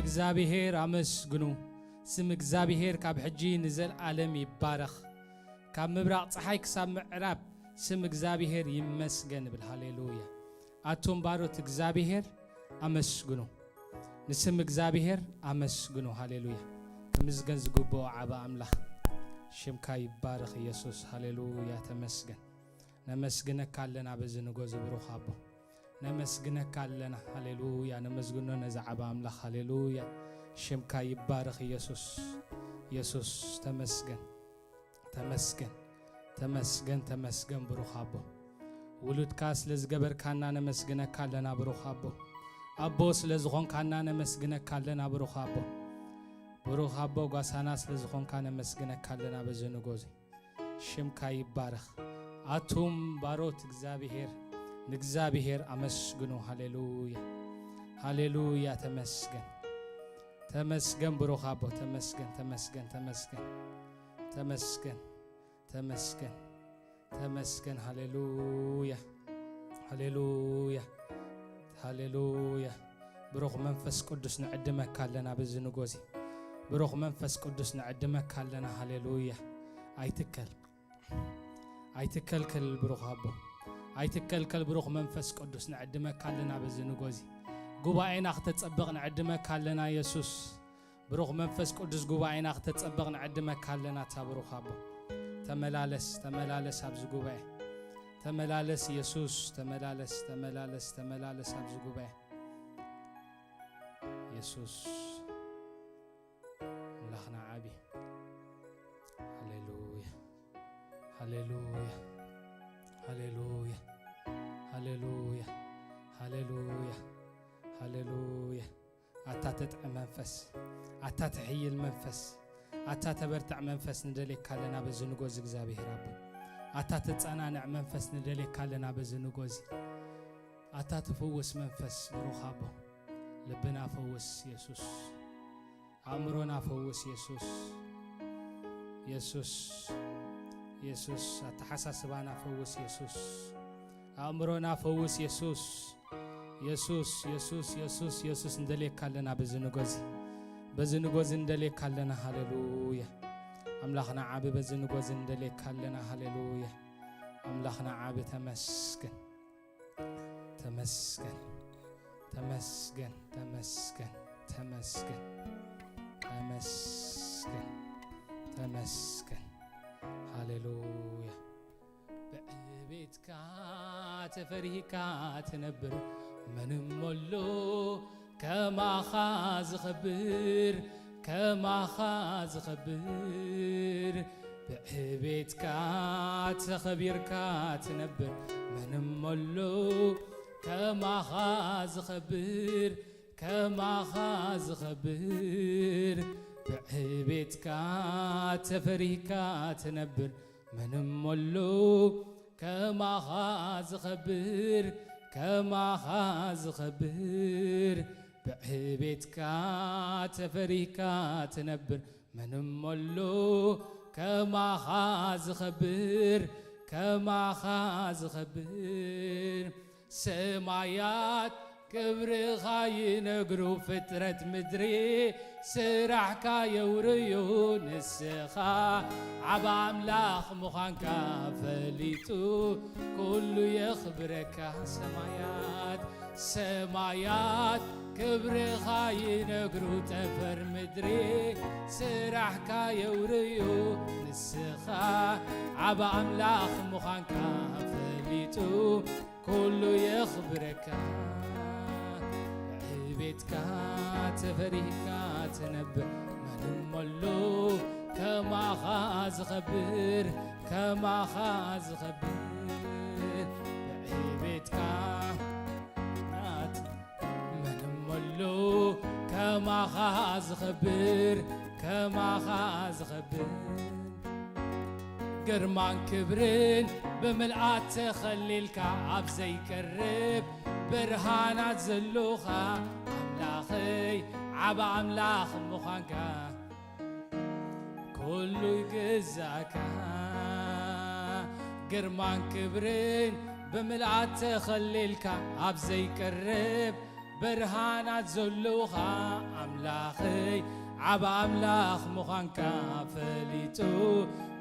እግዚኣብሔር ኣመስግኑ። ስም እግዚኣብሔር ካብ ሕጂ ንዘልኣለም ይባረኽ። ካብ ምብራቕ ፀሓይ ክሳብ ምዕራብ ስም እግዚኣብሔር ይመስገን እብል። ሃሌሉያ። ኣቱም ባሮት እግዚኣብሔር ኣመስግኑ። ንስም እግዚኣብሔር ኣመስግኑ። ሃሌሉያ። ክምዝገን ዝግብኦ ዓቢ ኣምላኽ ሽምካ ይባረኽ ኢየሱስ። ሃሌሉያ። ተመስገን። ነመስግነካ ኣለና በዚ ንጎ ዝብሩኽ ኣቦ። ነመስግነካ ኣለና። ሃሌሉያ። ነመስግኖ ነዚ ዓቢ ኣምላኽ። ሃሌሉያ። ሽምካ ይባረኽ ኢየሱስ። ኢየሱስ ተመስገን። ተመስገን። ተመስገን። ተመስገን ብሩኽ ኣቦ። ውሉድካ ስለ ዝገበርካና ነመስግነካ ኣለና ብሩኽ ኣቦ። ኣቦ ስለ ዝኾንካና ነመስግነካ ኣለና ብሩኽ ኣቦ። ብሩኽ ኣቦ ጓሳና ስለ ዝኾንካ ነመስግነካ ኣለና በዚ ንጎ እዚ። ሽምካ ይባረኽ። ኣቱም ባሮት እግዚኣብሔር ንእግዚኣብሔር ኣመስግኑ። ሃሌሉያ። ሃሌሉያ። ተመስገን። ተመስገን ብሩኽ ኣቦ። ተመስገን። ተመስገን። ተመስገን። ተመስገን። ተመስገን። ተመስገን። ሃሌሉያ። ሃሌሉያ። ሃሌሉያ። ብሩኽ መንፈስ ቅዱስ ንዕድመካ ኣለና በዚ ንጎ እዚ። ብሩኽ መንፈስ ቅዱስ ንዕድመካ ኣለና። ሃሌሉያ። ኣይትከል። ኣይትከልከል ብሩኽ ኣቦ። ኣይትከልከል ብሩኽ መንፈስ ቅዱስ ንዕድመካ ኣለና በዚ ንጎ እዚ። ጉባኤና ክተጸብቕ ንዕድመካ ኣለና የሱስ። ብሩኽ መንፈስ ቅዱስ ጉባኤና ክተጸብቕ ንዕድመካ ኣለና እታ ብሩኽ ኣቦ። ተመላለስ፣ ተመላለስ ኣብዚ ጉባኤ። ተመላለስ የሱስ፣ ተመላለስ፣ ተመላለስ፣ ተመላለስ ኣብዚ ጉባኤ። የሱስ ኣምላኽና ዓቢ። ሃሌሉያ። ሃሌሉያ። ሃሌሉያ። ሃሌሉያ። ሃሌሉያ። ሃሌሉያ። ኣታ ተጥዕም መንፈስ፣ ኣታ ትሕይል መንፈስ፣ ኣታ ተበርትዕ መንፈስ ንደልየካ ኣለና በዚ ንጎ እዚ እግዚኣብሔር ኣቦ። ኣታ ተጸናንዕ መንፈስ ንደልየካ ኣለና በዚ ንጎ እዚ። ኣታ ትፍውስ መንፈስ ብሩኽ ኣቦ። ልብና ፈውስ የሱስ። ኣእምሮና ፈውስ የሱስ። የሱስ። የሱስ። ኣተሓሳስባና ፈውስ የሱስ። ኣእምሮና ፈውስ የሱስ። የሱስ፣ የሱስ፣ የሱስ፣ የሱስ ንደልየካ ኣለና በዚ ንጎ እዚ። በዚ ንጎ እዚ ንደልየካ ኣለና። ሃሌሉያ። ኣምላኽና ዓቢ በዚ ንጎ እዚ ንደልየካ ኣለና። ሃሌሉያ። ኣምላኽና ዓቢ ተመስገን። ተመስገን። ተመስገን። ተመስገን። ተመስገን። ተመስገን። ተመስገን። ሃሌሉያ። ብዕቤትካ ተፈሪህካ ትነብር፣ መን እሞ ኣሎ ከማኻ ዝኸብር፣ ከማኻ ዝኸብር? ብዕቤትካ ተኸቢርካ ትነብር፣ መን እሞ ኣሎ ከማኻ ዝኸብር፣ ከማኻ ዝኸብር? ብዕቤትካ ተፈሪህካ ትነብር፣ መን እሞ ኣሎ ከማኻ ዝኸብር፣ ከማኻ ዝኸብር? ብዕቤትካ ተፈሪህካ ትነብር፣ መን እሞ ኣሎ ከማኻ ዝኸብር፣ ከማኻ ዝኸብር? ሰማያት ክብርኻ ይነግሩ፣ ፍጥረት ምድሪ ስራሕካ የውርዩ። ንስኻ ዓቢ ኣምላኽ ምዃንካ ፈሊጡ ኩሉ የኽብረካ። ሰማያት፣ ሰማያት ክብርኻ ይነግሩ፣ ጠፈር ምድሪ ስራሕካ የውርዩ። ንስኻ ዓቢ ኣምላኽ ምዃንካ ፈሊጡ ኩሉ የኽብረካ። ብዕቤትካ ተፈሪህካ ትነብር፣ መን እሞ ኣሎ ከማኻ ዝኸብር፣ ከማኻ ዝኸብር? ብዕቤትካ ናት መን እሞ ኣሎ ከማኻ ዝኸብር፣ ከማኻ ዝኸብር? ግርማን ክብርን ብምልኣት ተኸሊልካ፣ ኣብ ዘይቀርብ ብርሃናት ዘሎኻ ኣምላኸይ፣ ዓቢ ኣምላኽ ምዃንካ ኩሉ ይግዛእካ። ግርማን ክብርን ብምልኣት ተኸሊልካ፣ ኣብ ዘይቀርብ ብርሃናት ዘለውኻ ኣምላኸይ፣ ዓብ ኣምላኽ ምዃንካ ፈሊጡ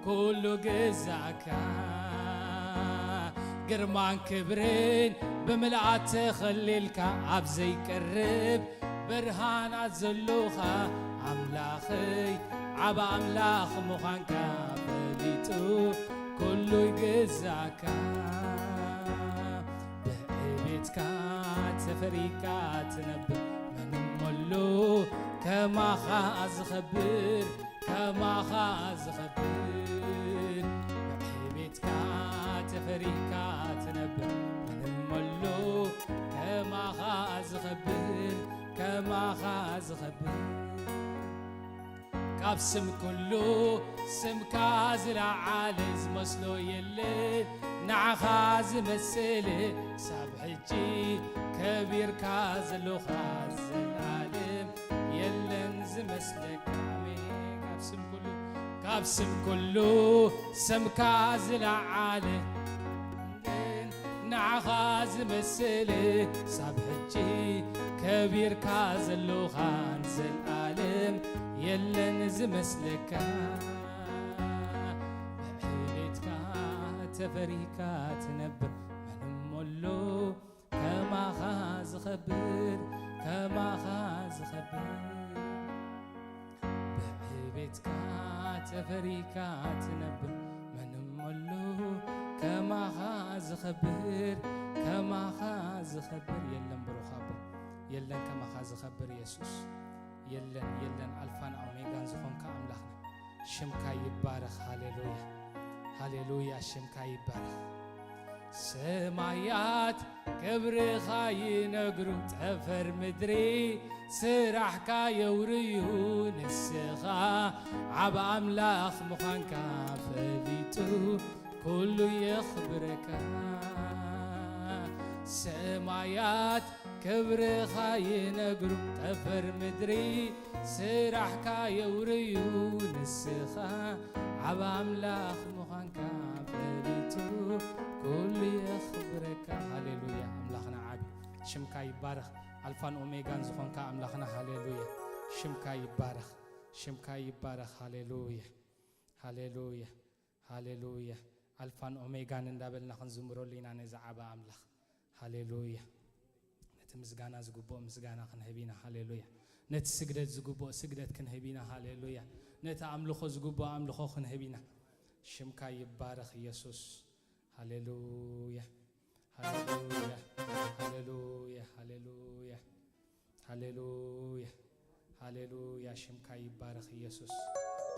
ኩሉ ግዛእካ። ግርማን ክብርን ብምልኣት ተኸሊልካ፣ ኣብ ዘይቀርብ ብርሃናት ዘለውኻ ኣምላኸይ፣ ዓብ ኣምላኽ ምዃንካ ፈሊጡ ኩሉ ይግዛእካ። ብዕቤትካ ተፈሪካ ትነብር፣ መን እሞ ኣሎ ከማኻ ዝኸብር፣ ከማኻ ዝኸብር። ብዕቤትካ ተፈሪካ ትነብር፣ መን እሞ ኣሎ ከማኻ ዝኸብር፣ ከማኻ ዝኸብር። ካብ ስም ኩሉ ስምካ ዝለዓለ ዝመስሎ የለን፣ ንዓኻ ዝመስል ክሳብ ሕጂ ከቢርካ ዘለኻ ዘላለም የለን ዝመስለካ። ኣሜን። ካብ ስም ኩሉ፣ ካብ ስም ኩሉ ስምካ ዝለዓለ ንዓኻ ዝመስል ክሳብ ሕጂ ከቢርካ ዘለኻ ንዘለኣለም የለን ዝመስለካ። ብዕቤትካ ተፈሪካ ትነብር፣ መን እሞ ኣሎ ከማኻ ዝኸብር፣ ከማኻ ዝኸብር። ብዕቤትካ ተፈሪካ ትነብር፣ መን እሞ ኣሎ ከማኻ ዝኸብር፣ ከማኻ ዝኸብር። የለን ብሩኽ ኣቦ፣ የለን ከማኻ ዝኸብር የሱስ። የለን፣ የለን፣ ኣልፋን ኦሜጋን ዝኾንካ ኣምላኽና፣ ሽምካ ይባረኽ። ሃሌሉያ፣ ሃሌሉያ፣ ሽምካ ይባረኽ። ሰማያት ክብርኻ ይነግሩ፣ ጠፈር ምድሪ ስራሕካ የውርዩ። ንስኻ ዓብ ኣምላኽ ምዃንካ ፈሊጡ ኩሉ የኽብረካ። ሰማያት ክብርኻ ይነግሩ፣ ጠፈር ምድሪ ስራሕካ የውርዩ። ንስኻ ዓብ ኣምላኽ ምዃንካ ፈሊጡ ኩሉ የኽብረካ። ሃሌሉያ፣ ኣምላኽና ዓቢ፣ ሽምካ ይባረኽ። ኣልፋን ኦሜጋን ዝኾንካ ኣምላኽና፣ ሃሌሉያ፣ ሽምካ ይባረኽ፣ ሽምካ ይባረኽ። ሃሌሉያ፣ ሃሌሉያ፣ ሃሌሉያ። ኣልፋን ኦሜጋን እንዳበልና ክንዝምረሉ ኢና ነዚ ዓቢ ኣምላኽ። ሃሌሉያ። ነቲ ምስጋና ዝግብኦ ምስጋና ክንህብ ኢና። ሃሌሉያ። ነቲ ስግደት ዝግብኦ ስግደት ክንህብ ኢና። ሃሌሉያ። ነቲ ኣምልኾ ዝግብኦ ኣምልኾ ክንህብ ኢና። ሽምካ ይባረኽ የሱስ። ሃሌሉያ፣ ሃሌሉያ፣ ሃሌሉያ፣ ሃሌሉያ፣ ሃሌሉያ፣ ሃሌሉያ። ሽምካ ይባረኽ የሱስ።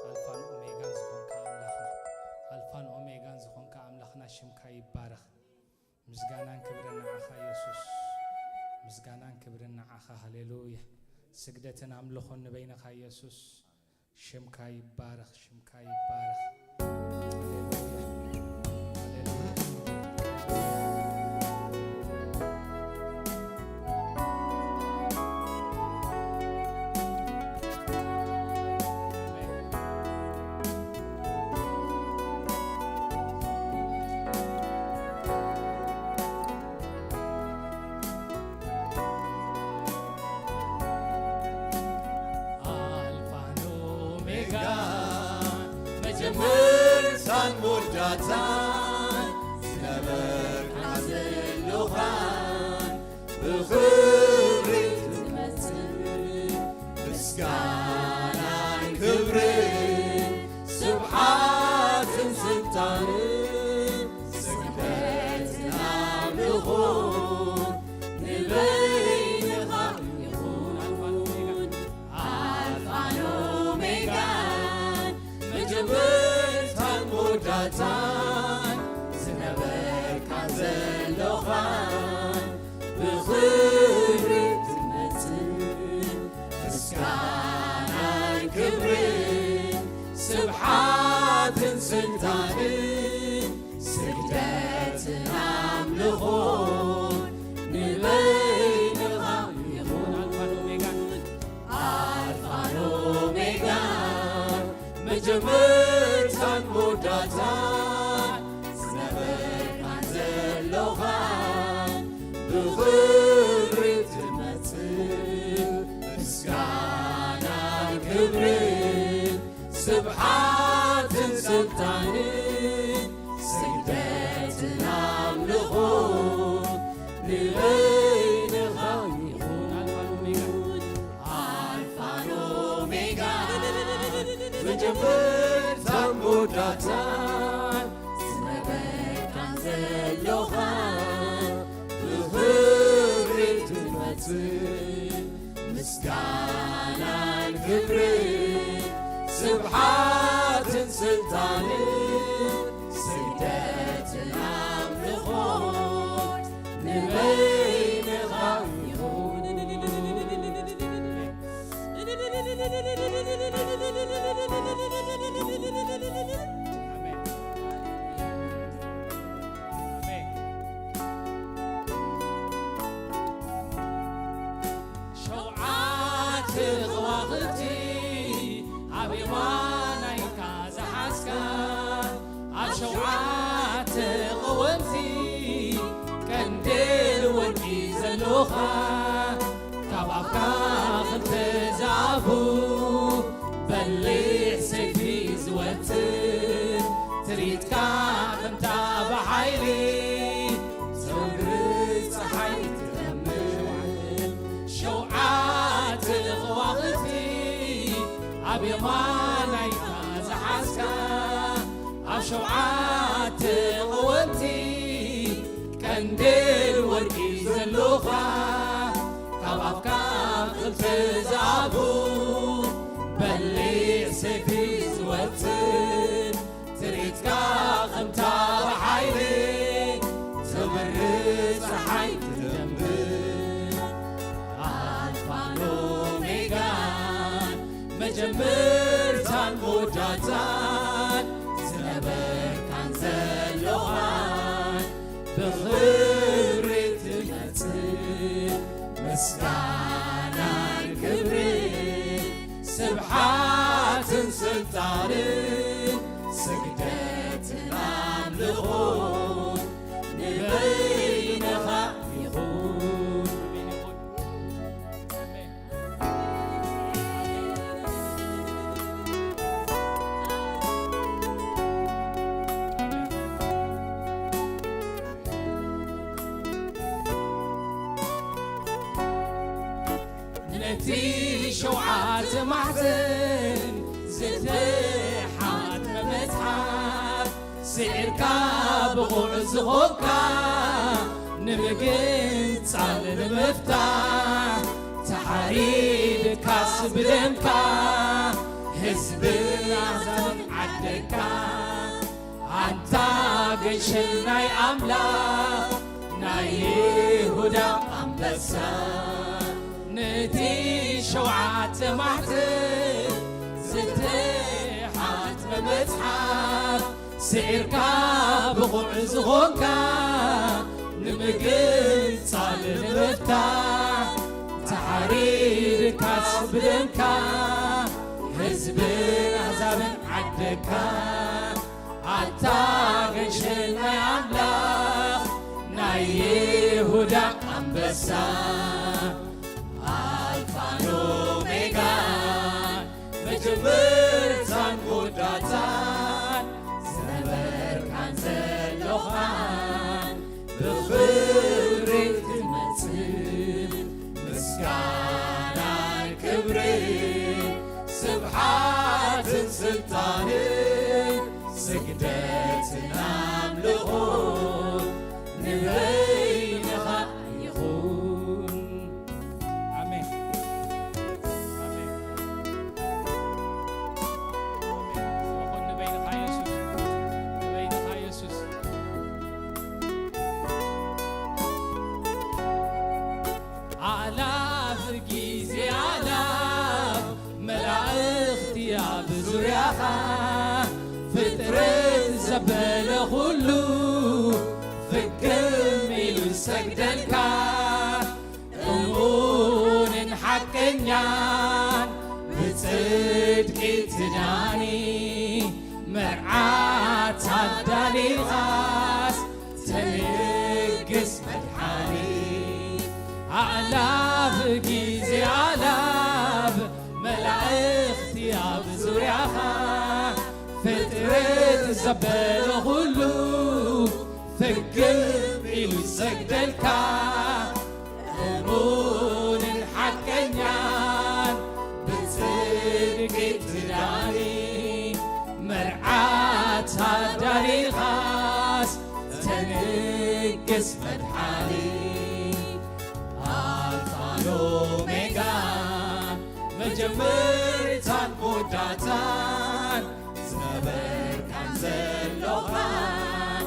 ኣልፋን ኦሜጋን ዝኾንካ ኣምላኽና፣ ኣልፋን ኦሜጋን ዝኾንካ ኣምላኽና ሽምካ ይባረኽ። ምስጋናን ክብርን ንዓኻ የሱስ። ምስጋናን ክብርን ንዓኻ። ሃሌሉያ። ስግደትን ኣምልኾን ንበይንኻ የሱስ። ሽምካ ይባረኽ፣ ሽምካ ይባረኽ። ሃሌሉያ፣ ሃሌሉያ። ኣልፋን ኦሜጋን፣ መጀመርታን መወዳእታን፣ ዝነበርካን ዘሎኻን፣ ብኽብሪ ትመጽእ። ምስጋናን ክብርን ስብሓትን ስልጣንን፣ ስግደትን ኣምልኾን ንበይንኻ ይኹን። ኣልፋን ኦሜጋን፣ መጀመርታን መወዳእታን፣ ዝነበርካን ዘሎኻን፣ ብኽብሪ ትመጽእ። ምስጋናን ክብርን ስብሓትን ስልጣንን፣ ስግደትን ኣምልኾን ንበይንኻ ይኹን። ኣልፋን ኦሜጋን፣ ኣልፋን ኦሜጋን፣ መጀመርታን መወዳእታን፣ ዝነበርካን ዘሎኻን፣ ብኽብሪ ትመጽእ። ስብሓትን ስልጣንን ስግደትን ኣምልኾን ንበይንኻ ይኹን። ኣልፋን ኦሜጋን፣ ኣልፋን ኦሜጋን፣ መጀመርታን መወዳእታን ዝነበርካን ዘሎኻን፣ ብኽብሪ ትመጽእ ምስጋናን ክብርን ስብሓትን ስልጣንን ስግደትን ኣምልኾን ንበይንኻ ይኹን። ኣሜን። ኣሜን። ሸውዓተ ከዋኽብቲ ኣብ የማናይካ ዝሓዝካ፣ ኣብ ሸውዓተ ቀወምቲ ቀንዴል ወርቂ ዘሎኻ፣ ካብ ኣፍካ ክልተ ዝኣፉ በሊሕ ሰይፊ ዝወጽእ፣ ትርኢትካ ከምታ ብሓይሊ ሰውሪ ጸሓይ ትደምቕ። ሸውዓተ ከዋኽብቲ ኣብ የማናይካ ዝሓዝካ፣ ኣብ ሸውዓተ ቀወምቲ ቀንዴል ወርቂ ዘሎኻ፣ ካብ ኣፍካ ክልተ ዝኣፉ በሊሕ ሰይፊ ዝወጽእ፣ ትርኢትካ ከምታ ብሓይሊ ትብርህ ጸሓይ ትደምቕ። ኣልፋን ኦሜጋን፣ መጀመርታን መወዳእታን ዝነበርካን ዘሎኻን፣ ብኽብሪ ትመጽእ ምስጋናን ክብርን ስብሓትን ስልጣንን ስግደትን ኣምልኾን ንበይንኻ ይኹን። ነቲ ሸውዓተ ማዕዘን ዝተሓትመ መጽሓፍ ስዒርካ ብቑዕ ዝኾንካ፣ ንምግንጻል ንምፍታሕ ተሓሪድካስ ብደምካ፣ ህዝብን ኣህዛብን ዓደግካ። ኣንታ ገንሸል ናይ ኣምላኽ፣ ናይ ይሁዳ ኣንበሳ፣ ነቲ ሸውዓተ ማዕዘን ዝተሓትመ መጽሓፍ ስዒርካ ብቑዕ ዝኾንካ፣ ንምግንጻል ንምፍታሕ ተሓሪድካስ ብደምካ፣ ህዝብን ኣህዛብን ዓደግካ። ኣታ ገንሸል ናይ ኣምላኽ፣ ናይ ይሁዳ ኣንበሳ፣ ኣልፋን ኦሜጋን፣ መጀመርታን መወዳእታን፣ ዝነበርካን ዘሎኻን፣ ብኽብሪ ትመጽእ ምስጋናን ክብርን ስብሓትን ስልጣንን ስግደትን ኣምልኾን ንበይንኻ ይኹን። ኣሜን። ኣሜን። ኣሜን። ይኹን ንበይንኻ የሱስ። ንበይንኻ የሱስ። ኣእላፍ ግዜ ኣእላፍ መላእኽቲ ኣብ ዙርያኻ፣ ፍጥረት ዘበለ ኩሉ ፍግም ኢሉ ይሰግደልካ። እሙንን ሓቀኛን ብጽድቂ ትዳኒ፣ መርዓት ኣዳሊኻስ ተንግስ መድሓኒ። ኣእላፍ ግዜ ኣእላፍ መላእኽቲ ኣብ ዙርያኻ፣ ዘበለ ኩሉ ፍግም ኢሉ ይሰግደልካ። እሙንን ሓቀኛን ብጽድቂ ትዳኒ፣ መርዓት ኣዳሊኻስ ተንግስ መድሓኒ። ኣልፋን ኦሜጋን መጀመርታን መወዳእታን ዝነበርካን ዘሎኻን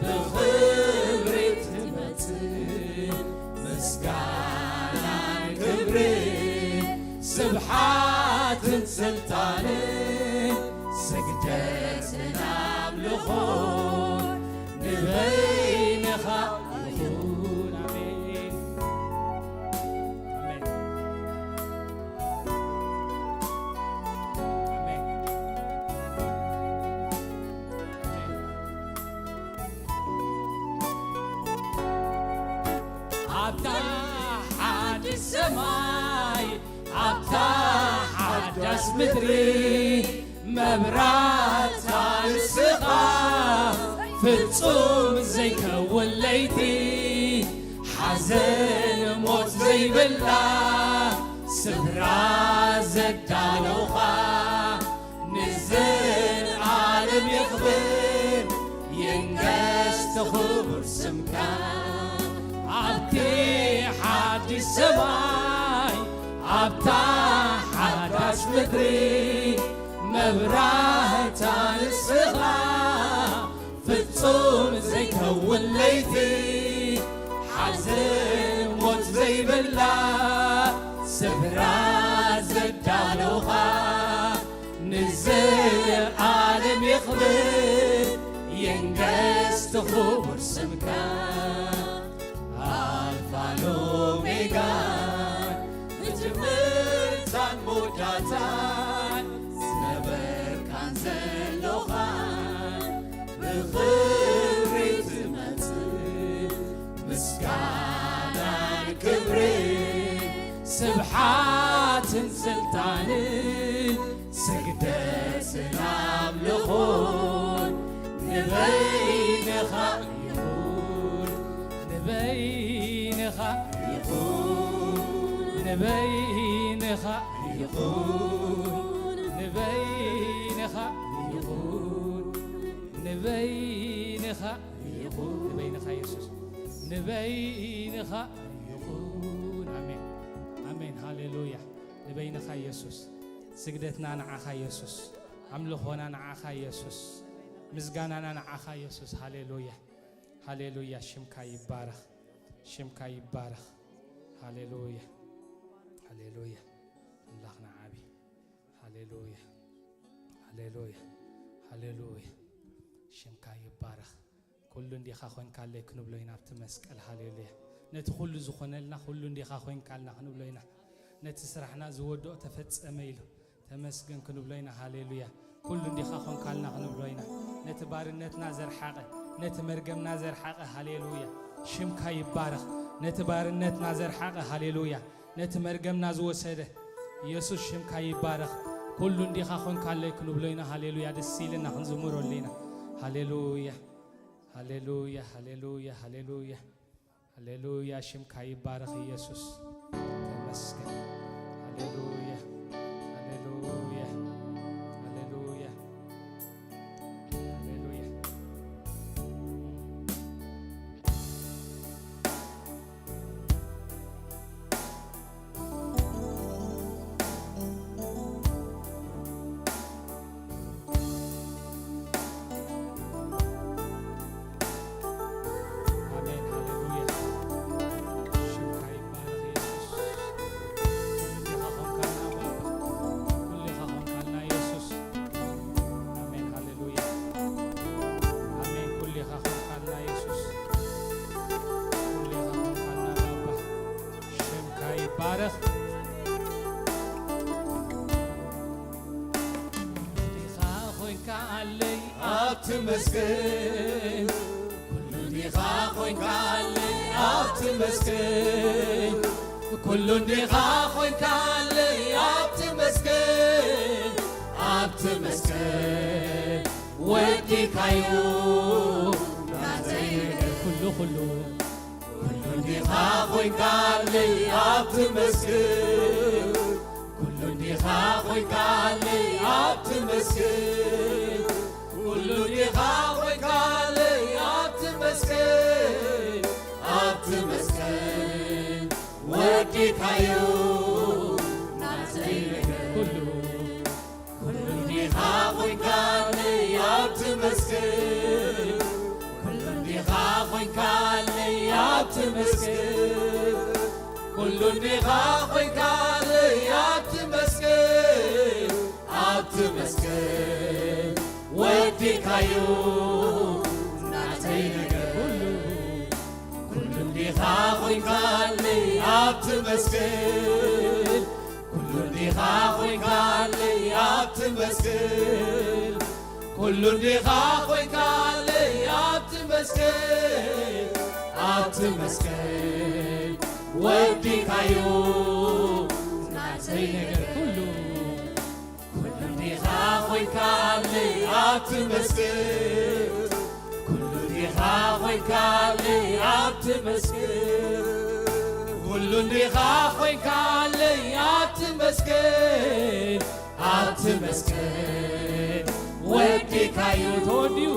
ብኽብሪ ትመጽእ። ምስጋናን ክብርን ስብሓትን ስልጣንን ስግደትን ኣምልኾን ንበይንኻ ይኹን። ኣሜን። ኣሜን። ኣሜን። ኣብታ ሓድሽ ሰማይ፣ ኣብታ ሓዳስ ምድሪ፣ መብራህታ ንስኻ ፍጹም ዘይከውን ለይቲ፣ ሓዘን ሞት ዘይብላ ስፍራ ዘዳለውኻ፣ ንዘለኣለም ይኽብር ይንገስ እቲ ክቡር ስምካ። ኣብቲ ሓድሽ ሰማይ፣ ኣብታ ሓዳስ ምድሪ፣ መብራህታ ንስኻ ፍጹም ዘይከውን ለይቲ፣ ሓዘን ሞት ዘይብላ ስፍራ ዘዳለውኻ፣ ንዘለኣለም ይኽብር ይንገስ እቲ ክቡር ስምካ። ኣልፋን ኦሜጋን መጀመርታን መወዳእታን ዝነበርካን ዘሎኻን ብኽብሪ ትመጽእ። ምስጋናን ክብርን ስብሓትን ስልጣንን ስግደትን ኣምልኾን ንበይንኻ ይኹን። ንበይንኻ ይኹን። ንበይንኻ ይኹን። ንበይንኻ ይኹን። ንበይንኻ ይኹን። ንበይንኻ የሱስ። ንበይንኻ ይኹን። ኣሜን። ኣሜን። ሃሌሉያ። ንበይንኻ የሱስ። ስግደትና ንዓኻ የሱስ። ኣምልኾና ንዓኻ የሱስ። ምስጋናና ንዓኻ የሱስ። ሃሌሉያ። ሃሌሉያ። ሽምካ ይባረኽ። ሽምካ ይባረኽ። ሃሌሉያ። ሃሌሉያ። ኣምላኽና ዓቢ። ሃሌሉያ። ሃሌሉያ። ሃሌሉያ። ሽምካ ይባረኽ። ኩሉ እንዲኻ ኾንካለይ ክንብሎ ኢና ኣብቲ መስቀል። ሃሌሉያ። ነቲ ኩሉ ዝኾነልና ኩሉ እንዲኻ ኾንካልና ክንብሎ ኢና። ነቲ ስራሕና ዝወድኦ ተፈጸመ ኢሉ ተመስገን ክንብሎ ኢና። ሃሌሉያ። ኩሉ እንዲኻ ኾንካልና ክንብሎ ኢና። ነቲ ባርነትና ዘርሓቐ፣ ነቲ መርገምና ዘርሓቐ፣ ሃሌሉያ። ሽምካ ይባረኽ። ነቲ ባርነትና ዘርሓቐ፣ ሃሌሉያ። ነቲ መርገምና ዝወሰደ የሱስ ሽምካ ይባረኽ። ኩሉ እንዲኻ ኾንካለይ ክንብሎ ኢና። ሃሌሉያ። ደስ ኢልና ክንዝምረሉ ኢና። ሃሌሉያ። ሃሌሉያ። ሃሌሉያ። ሃሌሉያ። ሃሌሉያ። ሽምካ ይባረኽ የሱስ። ተመስገን። ሃሌሉያ። ሃሌሉያ። ሃሌሉያ። ሃሌሉያ። ኣሜን። ሃሌሉያ። ሽምካ ይባረኽ የሱስ። ኩሉ ኢኻ ኾንካልና ባባ። ኩሉ ኢኻ ኾንካልና የሱስ። ኣሜን። ሃሌሉያ። ኣሜን። ኩሉ ኢኻ ኾንካልና የሱስ። ኩሉ ኢኻ ኾንካልና ባባ። ሽምካ ይባረኽ። ዲኻ ኾንካ ኣለይ ኣብቲ መስገን፣ ኩሉ ዲኻ ኾንካ ኣለይ ኣብቲ መስገን፣ ኩሉ ዲኻ ኾንካ ኣለይ ኣብቲ መስገን፣ ኣብቲ መስገን። ወዲ ካዩ ናተይ ነገር ኩሉ ኩሉ ኩሉ እንዲኻ ኮይንካለይ ኣብቲ መስክር ኩሉ እንዲኻ ኮይንካለይ ኣብቲ መስክር ኩሉ እንዲኻ ኮይንካለይ ኣብቲ መስክር ኣብቲ መስክር ወዲካዩ ናተይ ነገር ኩሉ ኩሉ እንዲኻ ኮይንካለይ ኣብቲ መስክር ኩሉ እንዲኻ ኮይንካለይ ኣብቲ መስክር ኩሉ እንዲኻ ኮይንካለይ ኣብቲ መስክር ኣብቲ መስክር ወዲካዩ ናተይ ነገር ኩሉ ኩሉ እንዲኻ ኮይንካለይ ኣብቲ መስክር ኩሉ እንዲኻ ኮይንካለይ ኣብቲ መስክር ኩሉ እንዲኻ ኮይንካለይ ኣብቲ መስክር ኣብቲ መስክር ወዲካዩ ናተይ ነገር ኩሉ ኩሉ እንዲኻ ኮይንካለይ ኣብቲ መስክር ኩሉ እንዲኻ ኮይንካለይ ኣብቲ መስክር ኩሉ እንዲኻ ኮይንካለይ ኣብቲ መስክር ኣብቲ መስክር ወዲካዩ ተወዲኡ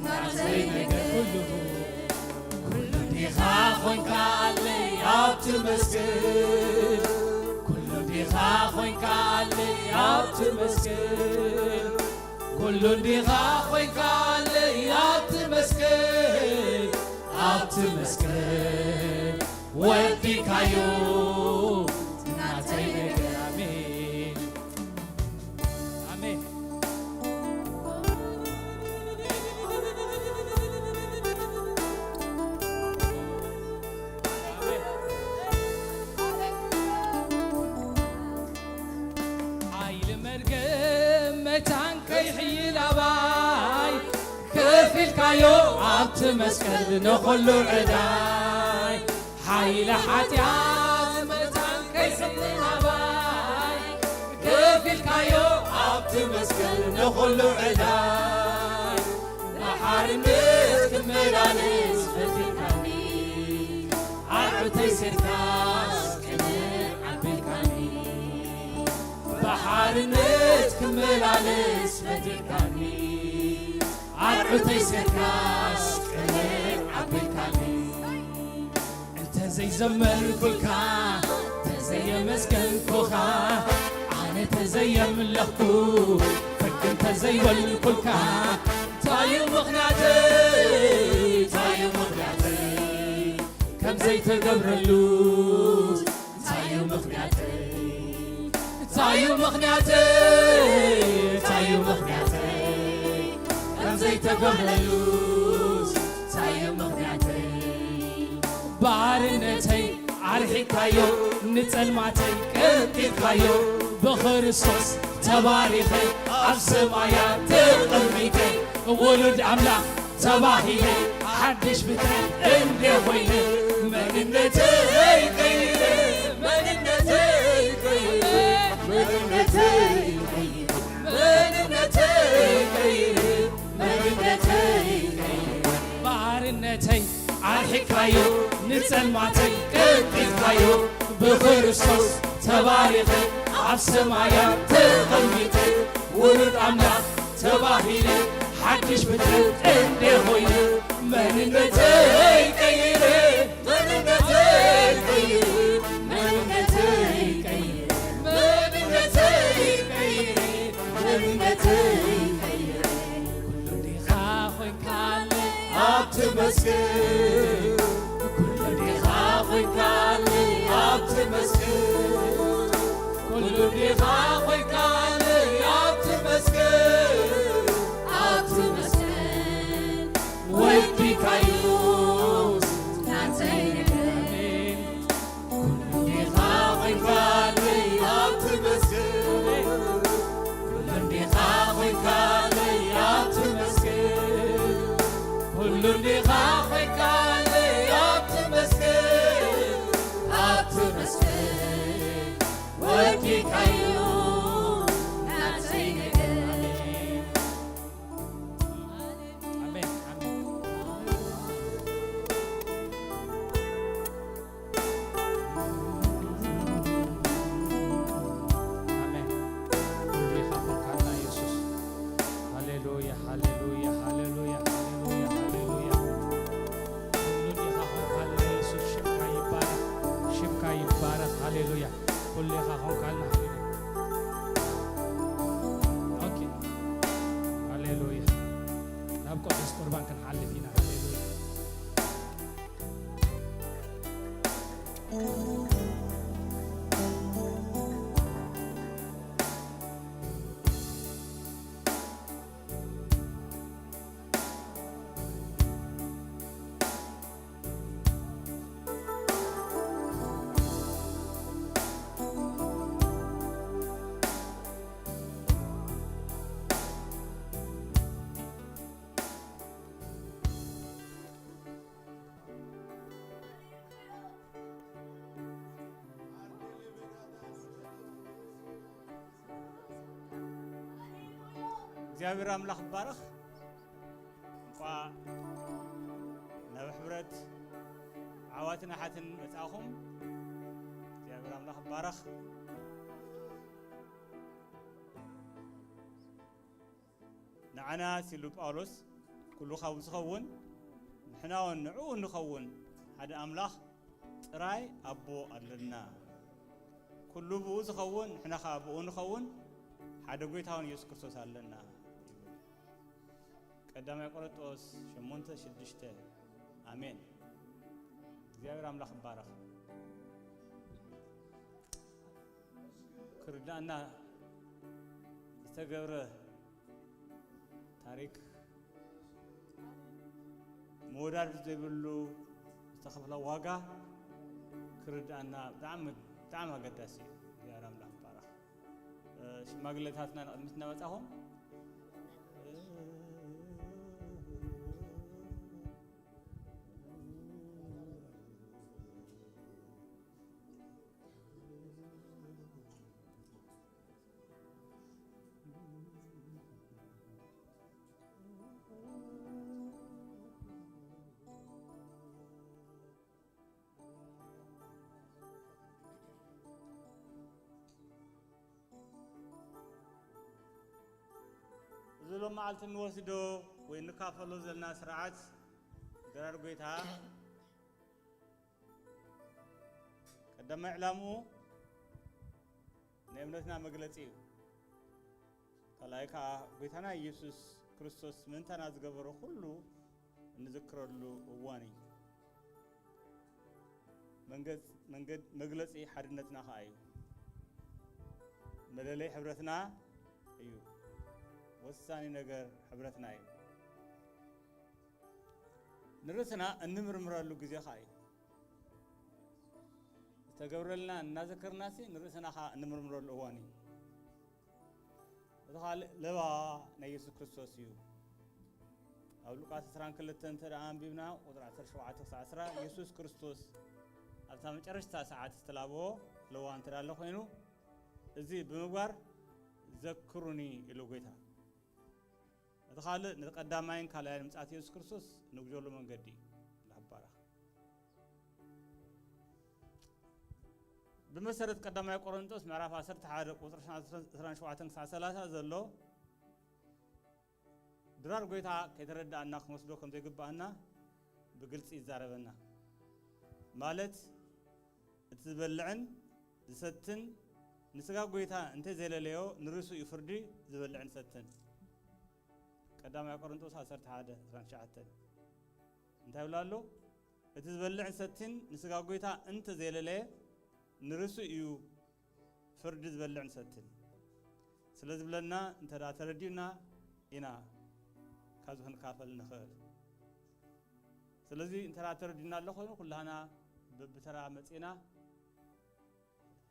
ናተይ ነገር ኩሉ ኩሉ እንዲኻ ኮይንካለይ ኣብቲ መስክር ኩሉ እንዲኻ ኮይንካለይ ኣብቲ መስክር ኩሉ እንዲኻ ኮይንካለይ ኣብቲ መስክር ኣብቲ መስክር ወዲካዩ ናተይ ነገር ኣሜን ኣሜን ሓይሊ መርገም መታን ከይሕይል ኣባይ ከፊልካዮ ኣብቲ መስቀል ንኹሉ ዕዳይ ሓይሊ ሓጢኣት መታን ከይሕይል ኣባይ ከፊልካዮ ኣብቲ መስቀል ንኹሉ ዕዳይ ብሓርነት ክመላለስ ፈቲርካኒ ኣርዑተይ ሴርካስ ቅንዕ ኣቢልካኒ ብሓርነት ክመላለስ ፈቲርካኒ ኣርዑተይ ሴርካስ ቅንዕ ኣቢልካኒ እንተዘይዘመርኩልካ እንተዘየመስገንኩኻ ኣነ ተዘየምለኽኩ ፈክ እንተዘይበልኩልካ እንታዩ ምኽንያተይ እንታዩ ምኽንያተይ ከምዘይተገብረሉ እንታዩ ምኽንያተይ እንታዩ ምኽንያተይ እንታዩ ምኽንያተይ ከምዘይተገብረሉ እንታዩ ምኽንያተይ ባርነተይ ኣርሒካዮ ንጸልማተይ ቀንጢልካዮ ብኽርስቶስ ተባሪኸ ኣብ ሰማያት ተቐሚጠ ውሉድ ኣምላኽ ተባሂለ ሓድሽ ፍጥረት እንደ ኮይነ መንነተይ ቀይረ መንነተይ ቀይረ መንነተይ ቀይረ መንነተይ ቀይረ መንነተይ ቀይረ ባርነተይ ኣርሒካዮ ንጸልማተይ ቀንጢልካዮ ብክርስቶስ ተባሪኸ ኣብ ሰማያት ተቐሚጠ ውሉድ ኣምላኽ ተባሂለ ሓድሽ ፍጥረት እንደ ኮይነ መንነተይ ቀይረ መንነተይ ቀይረ መንነተይ ቀይረ መንነተይ ቀይረ መንነተይ ቀይረ ኩሉ እንዲኻ ኮይንካለይ ኣብቲ መስክር ኩሉ እንዲኻ ኮይንካለይ ኣብቲ መስክር ኩሉ እንዲኻ ኮይንካለይ ኣብቲ መስክር ኣብቲ መስክር ወዲካዩ ናተይ ነገር ኩሉ እንዲኻ ኮይንካለይ ኣብቲ መስክር ኩሉ እንዲኻ ኮይንካለይ ኣብቲ መስክር ኩሉ እንዲኻ ኮይንካ እግዚኣብሔር ኣምላኽ ይባረኽ። እንቋዕ ናብ ሕብረት ዓዋትን ኣሓትን መጻእኹም። እግዚኣብሔር ኣምላኽ ይባረኽ። ንዓና ሲሉ ጳውሎስ፣ ኩሉ ካብኡ ዝኸውን፣ ንሕና እውን ንዕኡ እንኸውን ሓደ ኣምላኽ ጥራይ ኣቦ ኣለና። ኩሉ ብኡ ዝኸውን፣ ንሕና ኸኣ ብኡ ንኸውን ሓደ ጐይታ እውን ኢየሱስ ክርስቶስ ኣለና ይብል። ቀዳማይ ቆሮንጦስ ሸሞንተ ሽዱሽተ። ኣሜን። እግዚኣብሔር ኣምላኽ ይባረኽ። ክርዳእና ዝተገብረ ታሪክ፣ መወዳድርቲ ዘይብሉ ዝተኸፍለ ዋጋ ክርዳእና ብጣዕሚ፣ ብጣዕሚ ኣገዳሲ እዩ። እግዚኣብሔር ኣምላኽ ይባረኽ። እ፣ ሽማግሌታትና ንቕድሚት እናመጻኹም፣ እዚ ሎም መዓልቲ እንወስዶ ወይ እንካፈሎ ዘለና ስርዓት ድራር ጐይታ፣ ቀዳማይ ዕላምኡ ናይ እምነትና መግለጺ እዩ። ካልኣይ ከኣ ጐይታና ኢየሱስ ክርስቶስ ምእንታና ዝገበሮ ኩሉ እንዝክረሉ እዋን እዩ። መንገድ-፣ መንገድ-፣ መግለጺ ሓድነትና ከኣ እዩ። መለለይ ሕብረትና እዩ። ወሳኒ ነገር ሕብረትና እዩ። ንርእስና እንምርምረሉ ግዜ ከኣ እዩ። ዝተገብረልና እናዘከርናሲ ንርእስና ከኣ እንምርምረሉ እዋን እዩ። እቲ ካልእ ለበዋ ናይ የሱስ ክርስቶስ እዩ። ኣብ ሉቃስ ዕስራን ክልተን እንተ ደኣ ኣንቢብና፣ ቁጽሪ ዓሰርተ ሸውዓተ ክሳዕ ዕስራ፣ የሱስ ክርስቶስ ኣብታ መጨረሽታ ሰዓት ዝተላበዎ ለበዋ እንተ ደኣ ኣሎ ኮይኑ፣ እዚ ብምግባር ዘክሩኒ ኢሉ ጐይታ። እቲ ካልእ ነቲ ቀዳማይን ካልኣይን ምጽኣት የሱስ ክርስቶስ ንጉጀሉ መንገዲ እዩ። ላባራኽ። ብመሰረት ቀዳማይ ቆሮንጦስ ምዕራፍ ዓሰርተ ሓደ ቁጽሪ ዕስራን ሸውዓተን ክሳዕ ሰላሳ ዘሎ ድራር ጐይታ ከይተረዳእና ክንወስዶ ከም ዘይግባኣና ብግልጺ ይዛረበና። ማለት እቲ ዝበልዕን ዝሰትን ንስጋ ጐይታ እንተ ዘይለለዮ ንርእሱ እዩ ፍርዲ ዝበልዕን ዝሰትን። ቀዳማይ ቆሮንጦስ ዓሰርተ ሓደ ዕስራን ትሽዓተን እንታይ ይብላ ኣሎ? እቲ ዝበልዕን ዝሰትን ንስጋ ጐይታ እንተ ዘይለለየ ንርእሱ እዩ ፍርዲ ዝበልዕን ዝሰትን። ስለ ዝብለና እንተ ደኣ ተረዲኡና ኢና ካብዚ ክንካፈል ንኽእል። ስለዚ እንተ ደኣ ተረዲኡና ኣሎ ኮይኑ ኩላህና በብተራ መጺእና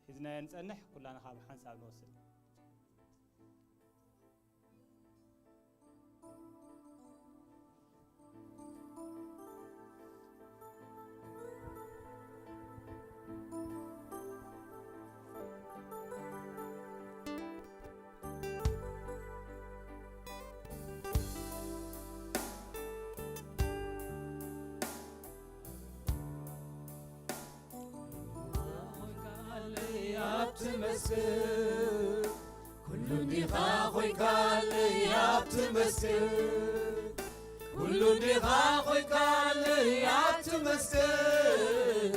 ሒዝናዮ ንጸንሕ፣ ኩላና ካብ ሓንሳብ ንወስድ። ኣብቲ መስክር ኩሉ እንዲኻ ኮይንካለይ ኣብቲ መስክር ኩሉ እንዲኻ ኮይንካለይ ኣብቲ መስክር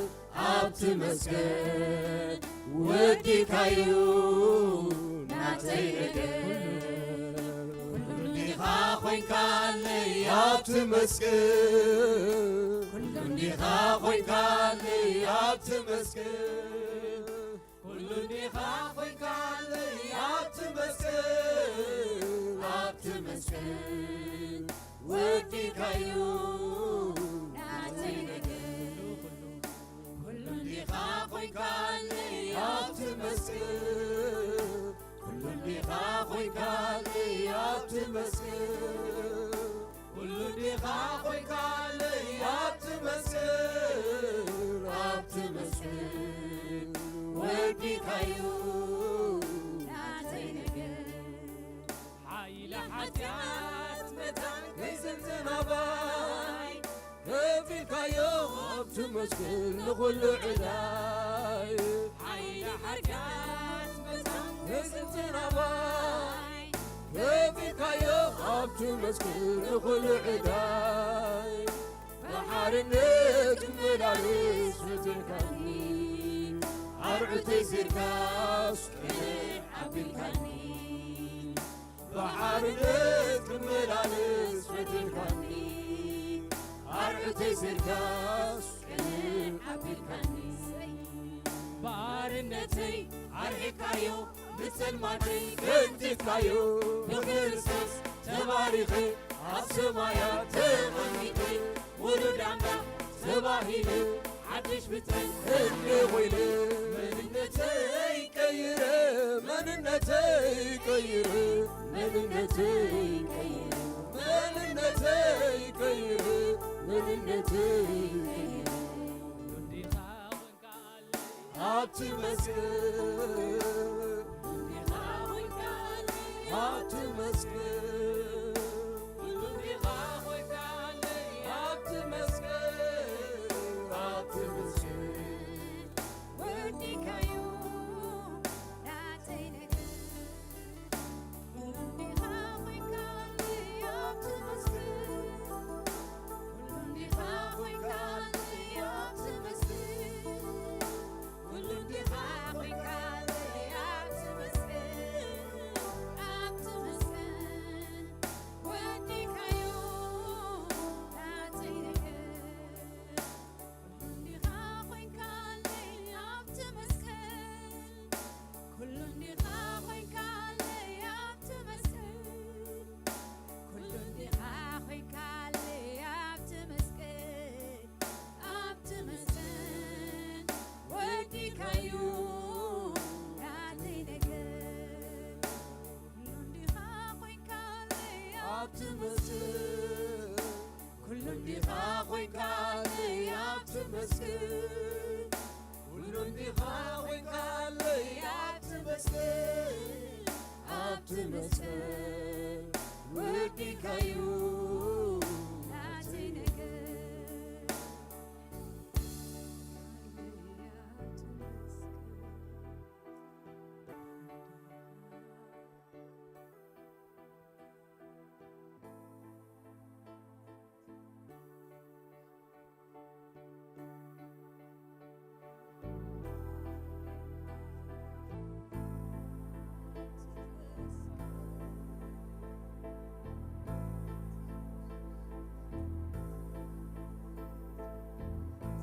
ኣብቲ መስክር ወዲካዩ ናተይ ነገር ኩሉ እንዲኻ ኮይንካለይ ኣብቲ መስክር ኩሉ እንዲኻ ኮይንካለይ ኣብቲ መስክር ኩሉ እንዲኻ ኮይንካለይ ኣብቲ መስክር ኣብቲ መስክር ወዲካዩ ናተይ ነገር ኩሉ እንዲኻ ኮይንካለይ ኣብቲ መስክር ኩሉ እንዲኻ ኮይንካለይ ኣብቲ መስክር ኩሉ እንዲኻ ኮይንካለይ ኣብቲ መስክር ኣብቲ መስክር ወዲካዩ ናተይ ነገር ሓይሊ ሓጢኣት ከፊልካዮ ኣብቲ መስቀል ንኹሉ ዕዳይ። ሓይሊ ሓጢኣት መታን ነዚ ጽናዋይ ከፊልካዮ ኣብቲ መስቀል ንኹሉ ዕዳይ። ብሓርነት ክመላለስ ፈቲንካኒ፣ ኣርዑተይ ሴርካስ ቅንዕ ኣቢልካኒ። ብሓርነት ክመላለስ ፈቲንካኒ፣ ኣርዑተይ ሴርካስ ቅንዕ ኣቢልካኒ። ባርነተይ ኣርሒካዮ፣ ብጸልማተይ ገንቲፍካዮ፣ ብክርስቶስ ተባሪኸ፣ ኣብ ሰማያት ተቐሚጠ፣ ውሉድ ኣምላኽ ተባሂለ፣ ሓድሽ ፍጥረት እንደ ኮይነ፣ መንነተይ ቀይረ፣ መንነተይ ቀይረ፣ መንነተይ ቀይረ፣ መንነተይ ቀይረ፣ መንነተይ ቀይረ። ኣብቲ መስቀል፣ ኣብቲ መስቀል፣ ኣብቲ መስቀል፣ ኣብቲ መስቀል ወዲካዮ ናተይ ነገር። ኩሉ እንዲኻ ኮይንካለይ ኣብቲ መስቀል፣ ኩሉ እንዲኻ ኮይንካለይ ኣብቲ መስቀል፣ ኣብቲ መስቀል ወዲካዩ ናተይ ነገር። ኩሉ እንዲኻ ኮይንካለይ ኣብቲ መስቀል፣ ኩሉ እንዲኻ ኮይንካለይ ኣብቲ መስቀል፣ ኩሉ እንዲኻ ኮይንካለይ ኣብቲ መስቀል፣ ኣብቲ መስቀል ወዲካዩ ናተይ ነገር።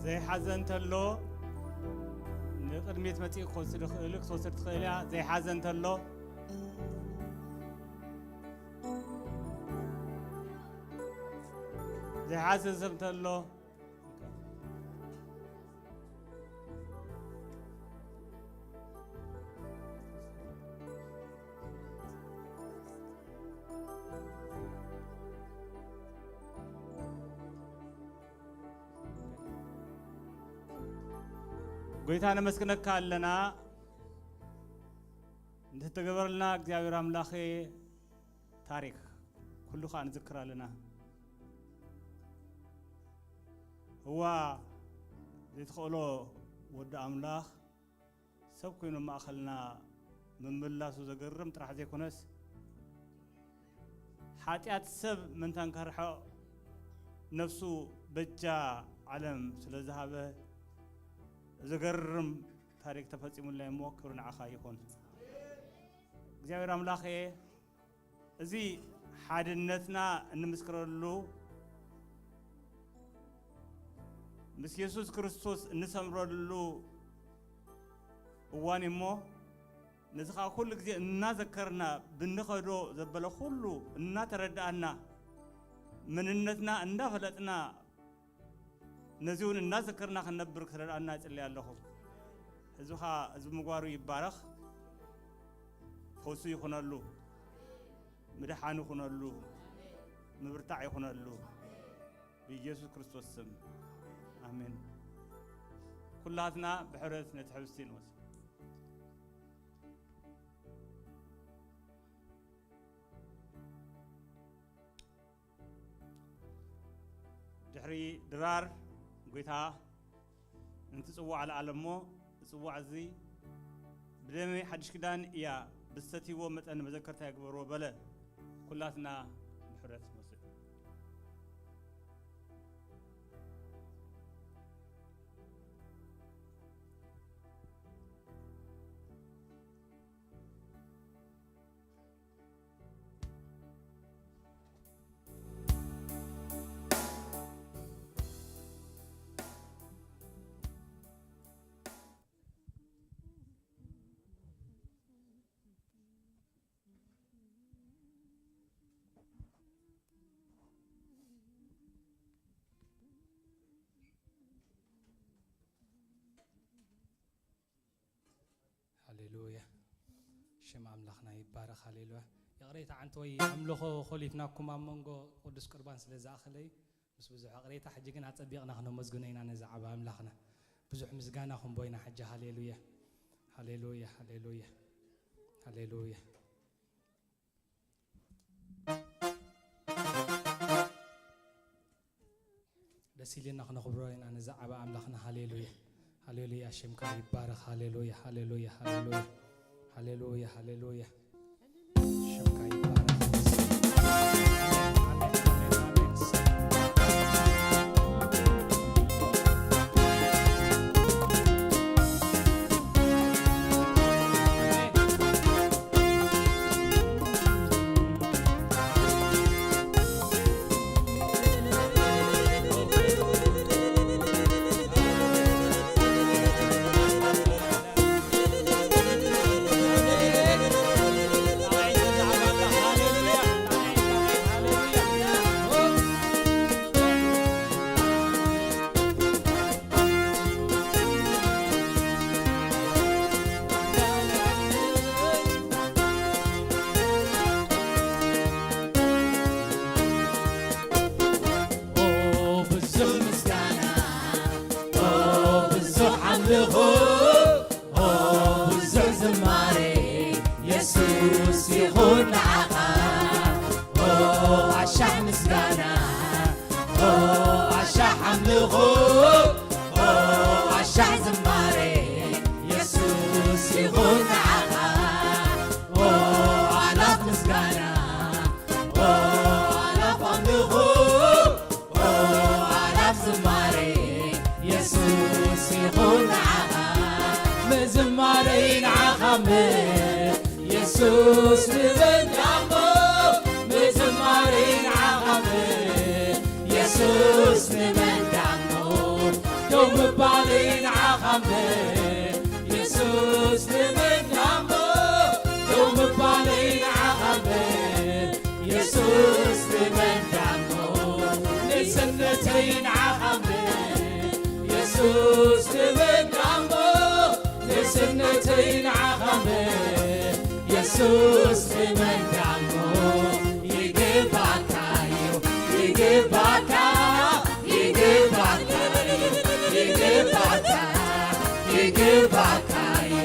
ዘይሓዘ እንተሎ ንቕድሚት መጺኡ ክትወስድ ይኽእል፣ ክትወስድ ትኽእል እያ። ዘይሓዘ እንተሎ፣ ዘይሓዘ ሰብ እንተሎ፣ ጎይታ ነመስግነካ ኣለና። እንተተገበረልና እግዚኣብሔር ኣምላኸ ታሪክ ኩሉ ኸኣ ንዝክር ኣለና። እዋ ዘይትኽእሎ ወዲ ኣምላኽ ሰብ ኮይኑ ኣብ ማእኸልና ምምላሱ ዘገርም ጥራሕ ዘይኮነስ፣ ሓጢኣት ሰብ ምእንታን ከርሕቕ ነፍሱ በጃ ዓለም ስለ ዝሃበ ዘገርም ታሪክ ተፈጺሙልና እሞ ክብሪ ንዓኻ ይኹን። እግዚኣብሔር ኣምላኽ እየ፣ እዚ ሓድነትና እንምስክረሉ፣ ምስ የሱስ ክርስቶስ እንሰምረሉ እዋን እሞ፣ ነዚ ኸኣ ኩሉ ግዜ እናዘከርና ብንኸዶ ዘበለ ኩሉ እናተረድኣና፣ መንነትና እንዳፈለጥና፣ ነዚ እውን እናዘከርና ክንነብር ክትረድኣና እጽሊ ኣለኹ። ህዝብኻ ህዝቢ ምግባሩ ይባረኽ። ፈውሱ ይኹነሉ፣ ምድሓን ይኹነሉ፣ ምብርታዕ ይኹነሉ። ብኢየሱስ ክርስቶስ ስም ኣሜን። ኩላትና ብሕብረት ነቲ ሕብስቲ ንወስድ። ድሕሪ ድራር ጎይታ፣ ነቲ ጽዋዕ ኣልዓለ እሞ፣ እቲ ጽዋዕ እዚ ብደመይ ሓድሽ ኪዳን እያ፣ ብዝሰትይዎ መጠን መዘከርታ ይግበርዎ በለ። ኩላትና ብሕብረት ንወስድ። ሃሌሉያ። ሽም ኣምላኽና ይባረኽ። ሃሌሉያ። ይቕሬታ፣ ዓንተወይ፣ ኣምልኾ ኮሊፍናኩም ኣብ መንጎ ቅዱስ ቁርባን ስለ ዝኣኸለ እዩ። ምስ ብዙሕ ይቕሬታ፣ ሕጂ ግን ኣጸቢቕና ክነመስግኖ ኢና ነዛ ዓቢ ኣምላኽና። ብዙሕ ምስጋና ክንቦ ኢና ሕጂ። ሃሌሉያ። ሃሌሉያ። ሃሌሉያ። ሃሌሉያ። ደስ ኢልና ክነኽብሮ ኢና ነዛ ዓቢ ኣምላኽና። ሃሌሉያ። ሃሌሉያ፣ ሽምካ ይባረኽ። ሃሌሉያ፣ ሃሌሉያ፣ ሃሌሉያ። ሃሌሉያ፣ ሃሌሉያ። ሽምካ ይባረኽ። ኦ ብዙሕ ምስጋና፣ ኦ ብዙሕ ኣምልኾ፣ ኦ ብዙሕ ዝማሬ የሱስ ይኹን ንዓኻ። ኦ ኣሻሕ ምስጋና፣ ኦ ኣሻሕ ኣምልኾ፣ ኦ ኣሻሕ ዝማሬ የሱስ ይኹን ንዓኻ። ኦ ኣላፍ ምስጋና፣ ኦ ኣላፍ ኣምልኾ፣ ኦ ኣላፍ ዝማሬ የሱስ ይኹን ንዓኻ። ምዝማረይ ንዓኻ እምበር የሱስ ንመን ደኣሞ፣ ምዝማረይ ንዓኻ እምበር የሱስ ንመን ደኣሞ፣ ደው ምባለይ ንዓኻ እምበር የሱስ ንመን ደኣሞ፣ ደው ምባለይ ንዓኻ እምበር የሱስ ንመን ደኣሞ፣ ንእስነተይ ንዓኻ እምበር የሱስ ንመን ደኣሞ፣ ንእስነተይ ንዓኻ እምበር የሱስ ንመን ደኣሞ፣ ይግባእካ እዩ፣ ይግባእካ፣ ይግባእካ እዩ፣ ይግባእካ፣ ይግባእካ እዩ፣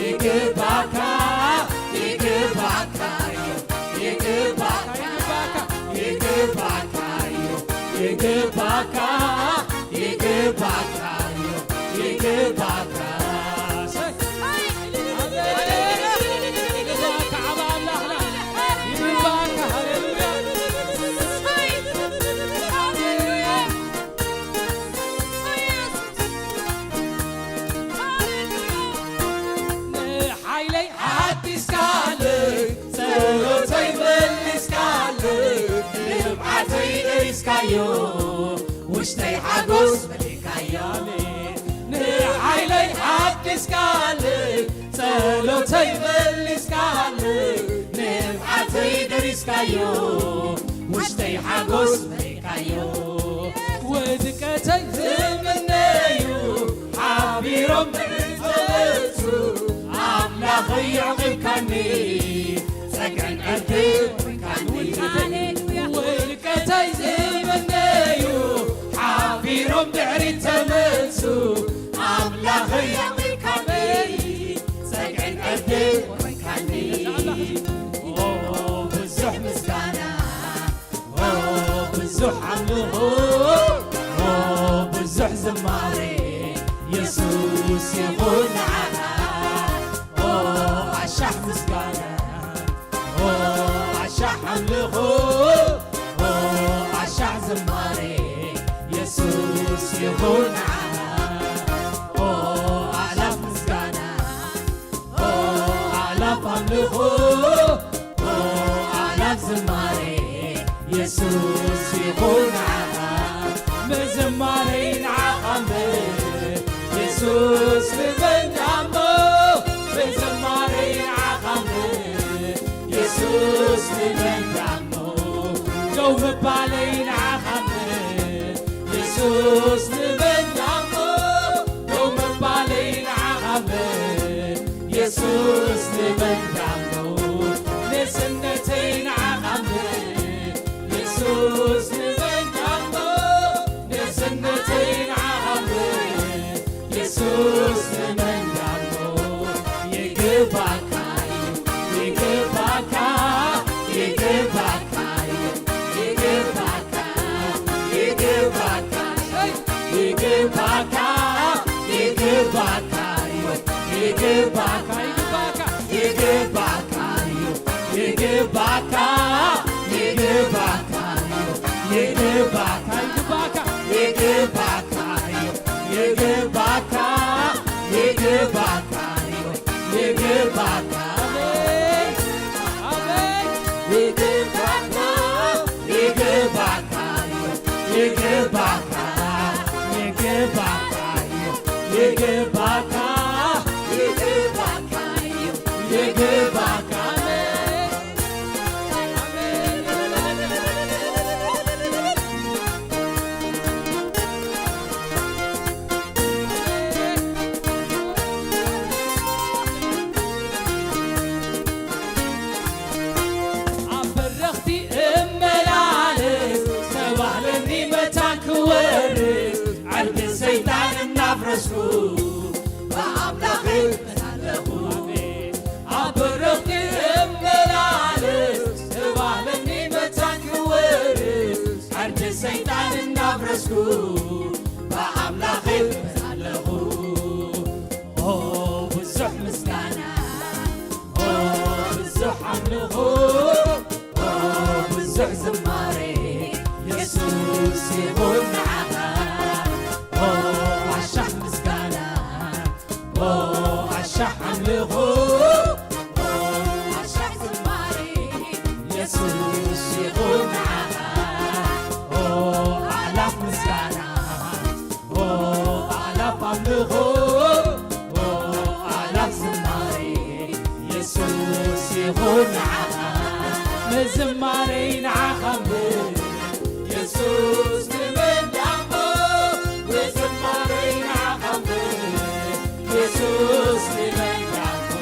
ይግባእካ፣ ይግባእካ እዩ፣ ይግባእካ፣ ይግባእካ እዩ፣ ይግባእካ፣ ይግባእካ እዩ፣ ይግባእካ። ይግባእካ ዓቢ ኣምላኽና፣ ይግባእካ። ሃሌሉያ። ንሓይለይ ሓዲስካለይ፣ ጸሎተይ መሊስካለይ፣ ንብዓተይ ደሪስካዮ፣ ውሽጠይ ሓጎስ መሊእካዮ። ንሓይለይ ሓዲስካለይ፣ ጸሎተይ መሊስካለይ፣ ንብዓተይ ደሪስካዮ፣ ውሽጠይ ሓጎስ መሊእካዮ። ውድቀተይ ዝምነዩ ሓቢሮም ብዕልልቱ፣ ኣምላኸይ ኣዕቒብካኒ፣ ጸግዕን ዕርድን ኮይንካኒ። ሃሌሉያ። ውድቀተይ ዝምነዩ ሓቢሮም ድሕሪት ተመልሱ፣ ኣምላኸይ ኣዕቒብካኒ፣ ጸግዕን ዕርድን ኮይንካኒ። ኦ ብዙሕ ምስጋና፣ ኦ ብዙሕ ኣምልኾ፣ ኦ ብዙሕ ዝማ ኣምልኾ፣ ኦ፣ ኣሻዕ ዝማሬ፣ የሱስ ይኹን ንዓኻ። ኦ፣ ኣእላፍ ምስጋና፣ ኦ፣ ኣእላፍ ኣምልኾ፣ ኦ፣ ኣእላፍ ዝማሬ፣ የሱስ ይኹን ንዓኻ። ምዝማሬይ ንዓኻ እምበር፣ የሱስ ንመን ደኣሞ? ምዝማሬይ ንዓኻ እምበር፣ የሱስ ንመን ደኣሞ? ደው ምባለይ ንዓኻ እምበር፣ የሱስ ንመን ደኣሞ? ደው ምባለይ ንዓኻ እምበር፣ የሱስ ንመን ደኣሞ? ንእስነተይ ንዓኻ እምበር፣ የሱስ ንመን ደኣሞ? ንእስነተይ ንዓኻ እምበር፣ የሱስ ንመን ደኣሞ? ይግባካ እዩ፣ ይግባካ፣ ይግባካ እዩ፣ ይግባካ፣ ይግባካ፣ ይግባካ፣ ይግባካ እዩ፣ ይግባካ፣ ይግባካ፣ ይግባካ እዩ፣ ይግባካ፣ ይግባካ እዩ፣ ይግባካ፣ ይግባካ፣ ይግባካ እዩ፣ ይግባካ፣ ይግባካ እዩ፣ ይግባካ። ኣሜን፣ ኣሜን። ይግባካ፣ ይግባካ፣ ይግባካ፣ ይግባካ፣ ይግባካ፣ ይግባካ፣ ይግባካ። ኣሜን፣ ኣሜን። ኣብ በረኽቲ እመላለስ፣ ተባህለኒ መታን ክወርስ፣ ዕርዲ ሰይጣን እናፍረስኩ፣ ብኣምላኽ እመላለኹ። ኣብ በረኽቲ እመላለስ፣ ተባህለኒ መታን ክወርስ፣ ዕርዲ ሰይጣን እናፍረስኩ፣ ብኣምላኽ እመላለኹ። ኦ ብዙሕ ምስጋና፣ ኦ ብዙሕ ኣምልኾ፣ ኦ ብዙሕ ዝማሬ፣ የሱስ ይኹን ንዓኻ። ኦ ኣሻሕ ምስጋና፣ ኦ ኣሻሕ ኣምልኾ፣ ኦ ኣሻሕ ዝማሬ፣ የሱስ ይኹን ንዓኻ። ኦ ኣእላፍ ምስጋና፣ ኦ ኣእላፍ ኣምልኾ፣ ኦ ኣእላፍ ዝማሬ፣ የሱስ ይኹን ንዓኻ። ንዝማሬይ ንዓኻ እምበር፣ የሱስ ንመን ደኣሞ? ንዝማሬይ ንዓኻ እምበር፣ የሱስ ንመን ደኣሞ?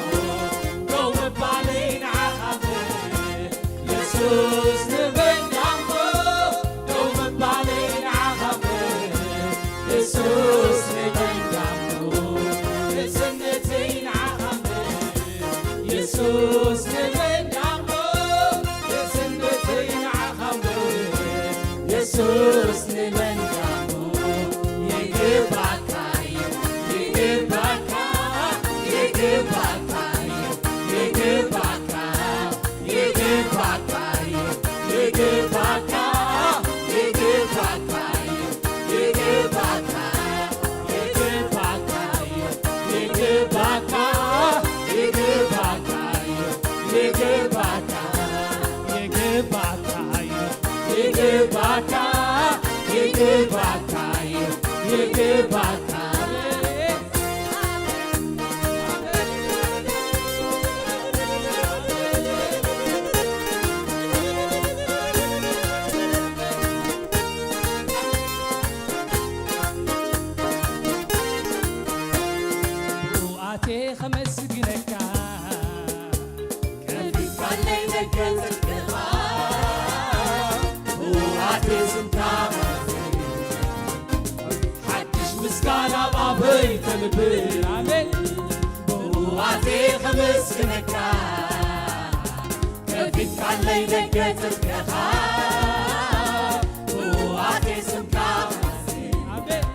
ደው ምባለይ ንዓኻ እምበር፣ የሱስ ንመን ደኣሞ? ደው ምባለይ ንዓኻ እምበር፣ የሱስ ንመን ደኣሞ? ንእስነተይ ንዓኻ እምበር፣ የሱስ ንመን ደኣሞ? ንእስነተይ ንዓኻ እምበር፣ የሱስ ንመን ደኣሞ? ይግባካ እዩ፣ ይግባካ፣ ይግባካ እዩ፣ ይግባካ። ይግባካ እዩ፣ ይግባካ፣ ይግባካ እዩ፣ ይግባካ፣ ይግባካ እዩ፣ ይግባካ፣ ይግባካ እዩ፣ ይግባካ፣ ይግባካ እዩ፣ ይግባካ፣ ይግባካ እዩ፣ ይግባካ። ብኡኣቴ ኸመስግነካ፣ ከፊትካለይ ደገ ጽድቅኻ፣ ብኡኣቴ ስምካ ሓድሽ ምስጋና ኣብ ኣፈይ ከንብር። ኣሜን። ብኡኣቴ ኸመስግነካ፣ ከፊትካለይ ደገ ጽድቅኻ፣ ብኡኣቴ ስምካ ኣሜን።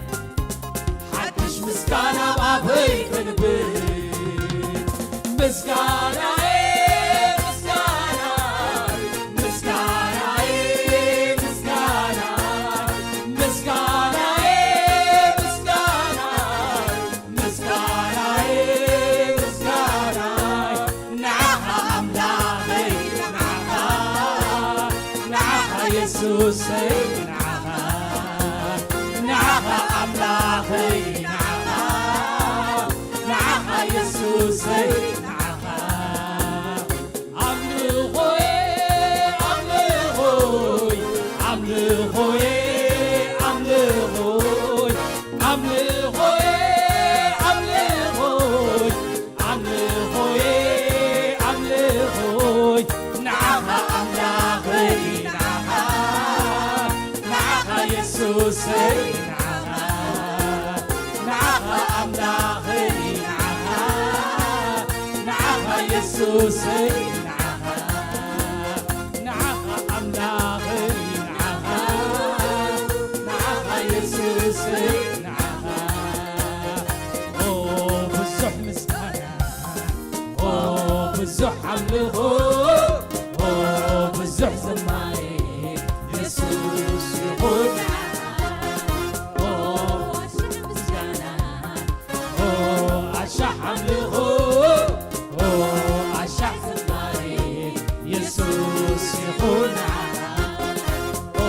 ሓድሽ ምስጋና ኣብ ኣፈይ ከንብር። ምስጋናዬ፣ ምስጋና፣ ምስ የሱሰይ ንዓኻ፣ ንዓኻ ኣምላኸይ ንዓኻ፣ ንዓኻ የሱሰይ ንዓኻ። ኣምልኾየ ኣምልኾይ፣ ኣምልኾየ ኣምልኾይ፣ ኣምልኾየ ኣምልኾይ፣ ኣምልኾየ ኣምልኾይ፣ ንዓኻ ኣምላኸይ ንዓኻ፣ ንዓኻ የሱሰይ ንዓኻ፣ ንዓኻ ኣምላኸይ ንዓኻ፣ ንዓኻ የሱሰይ ንዓኻ፣ ንዓኻ ኣምላኸይ ንዓኻ፣ ንዓኻ የሱሰይ ንዓኻ። ኦ ብዙሕ ምስጋና፣ ኦ ብዙሕ ኣምልኾ፣ ኦ ብዙሕ ዝማሬ የሱስ ይኹን ንዓኻ። ኦ ብዙሕ ምስጋና፣ ኦ ኣሻሕ ኣምልኾ፣ ኦ ኣሻሕ ዝማሬ የሱስ ይኹን ንዓኻ። ኦ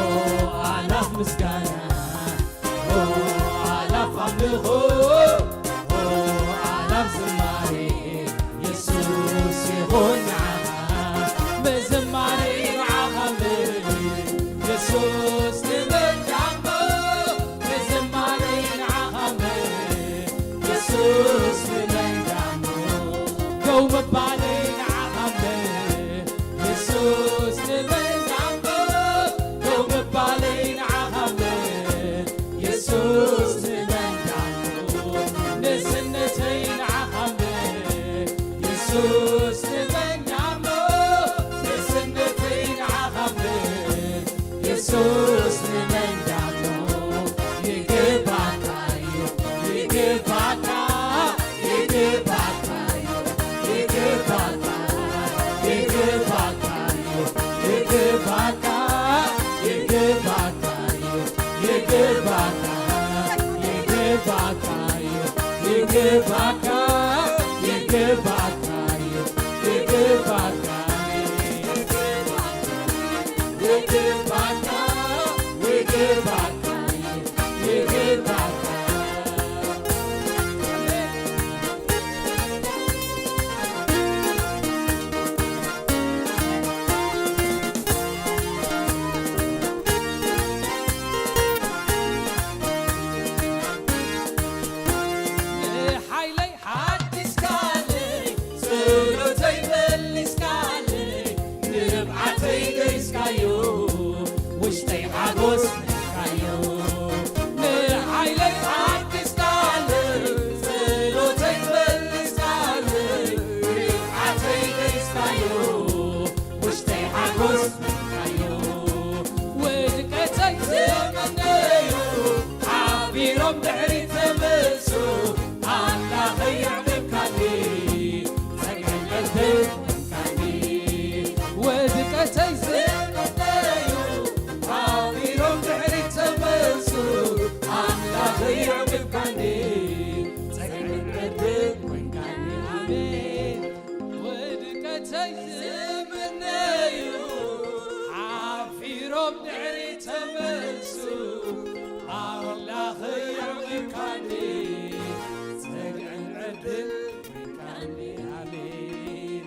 ኣላፍ ምስጋና፣ ኦ ኣላፍ ኣምልኾ፣ ኦ ኣላፍ ዝማሬ የሱስ ይኹን ንዓኻ። ምዝማሬ ንዓኻ እምበር የሱስ ንመን ደኣሞ፣ ምዝማሬ ንዓኻ እምበር የሱስ ንመን ደኣሞ፣ ደው ምባለይ ንዓኻ እምበር የሱስ ንመን ደኣሞ፣ ደው ምባለይ ንዓኻ እምበር የሱስ ንመን ደኣሞ፣ ንእስነተይ ንዓኻ እምበር የሱስ ንመን ደኣሞ፣ ንእስነተይ ንዓኻ እምበር የሱስ ንመን ደኣሞ፣ ይግባእካ እዩ፣ ይግባእካ፣ ይግባእካ እዩ፣ ይግባእካ፣ ይግባእካ እዩ፣ ይግባእካ፣ ይግባእካ እዩ፣ ይግባእካ፣ ይግባእካ እዩ፣ ይግባእካ፣ ይግባእካ እዩ፣ ይግባእካ፣ ይግባእካ፣ ይግባእካ፣ ይግባእካ። ንሓይለይ ሓዲስካለይ፣ ጸሎተይ መሊስካለይ፣ ንብዓተይ ገይስካዮ፣ ውሽጠይ ሓጎስ መሊስካዮ። ንሓይለይ ሓዲስካለይ፣ ጸሎተይ መሊስካለይ፣ ንብዓተይ ገይስካዮ፣ ውሽጠይ ሓጎስ መሊስካዮ። ውድቀተይ ዝመነዩ፣ ሓቢሮም ድሕሪት ተመልሱ፣ ኣምላኸይ የዕግብካኒ፣ ጸግዕን ዕድል ኮንካኒ። ውድቀተይ ዝመነዩ፣ ሓቢሮም ድሕሪት ተመልሱ፣ ኣምላኸይ የዕግብካኒ፣ ጸግዕን ዕድል ኮንካኒ። ኣሜን። ውድቀተይ ዝምነዩ፣ ሓፊሮም ድሕሪ ተመልሱ፣ ኣምላኸይ ኣዕጊብካኒ፣ ጸግዕን ዕድል ኮይንካኒ። ኣሜን።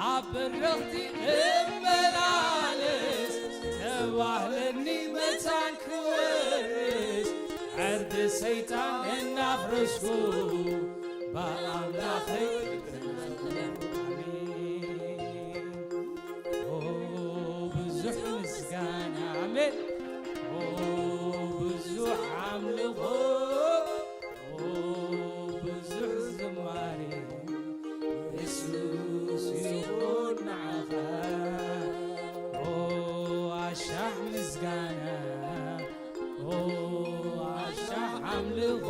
ኣብ በረኽቲ እመላለስ፣ ተባህለኒ መታን ክወርስ፣ ዕርዲ ሰይጣን እናፍረስኩ፣ ብኣምላኸይ ክተናነኹ። ኣሜን። ኦ፣ ብዙሕ ምስጋና። ኣሜን። ኦ፣ ብዙሕ ኣምልኾ። ኦ፣ ብዙሕ ዝማሬ። የሱስ ይኹን ንዓኻ። ኦ፣ ኣሻሕ ምስጋና። ኦ፣ ኣሻሕ ኣምልኾ።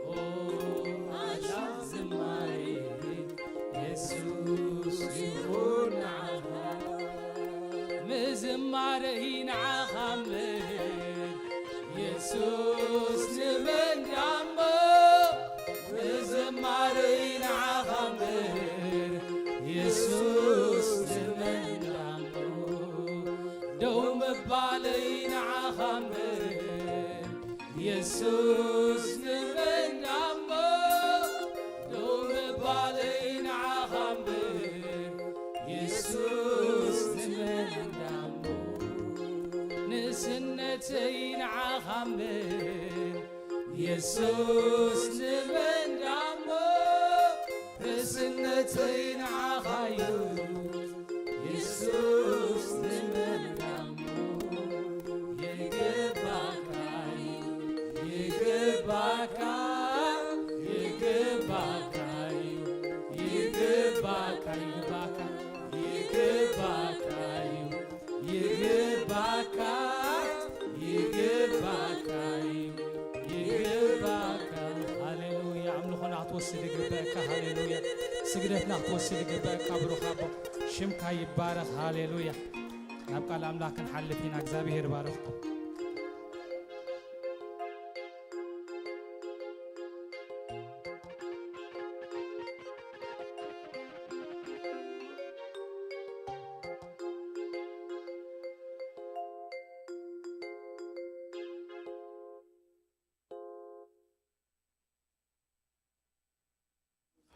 ኦ፣ ኣሻሕ ዝማሬ። የሱስ ይኹን ንዓኻ። ምዝማረይ ንዓኻ እምበር፣ የሱስ ንመን ዳሞ። ምዝማረይ ንዓኻ እምበር፣ የሱስ ንመን ዳሞ። ደው እምበር፣ የሱስ ንመን ደኣ እሞ ደው ምባለይ ንዓኻ እምበር፣ የሱስ ንመን ደኣ እሞ ንእስነተይ ንዓኻ እምበር፣ የሱስ ንመን ደኣ እሞ ርእስነተይ ንዓኻ እዩ። የሱስ ንመን ደኣ እሞ ይግባካ እዩ፣ ይግባካ፣ ይግባካ እዩ፣ ይግባካ፣ ይግባካ፣ ይግባካ እዩ፣ ይግባካ፣ ይግባካ እዩ፣ ይግባካ። ሃሌሉያ። ኣምልኾና ክትወስድ ይግበእካ። ሃሌሉያ። ስግደትና ክትወስድ ይግበእካ። ብሩኽ ኣቦ፣ ሽምካ ይባረኽ። ሃሌሉያ። ናብ ቃል ኣምላኽ ክንሓልፍ ኢና። እግዚኣብሔር ይባርኽኩም።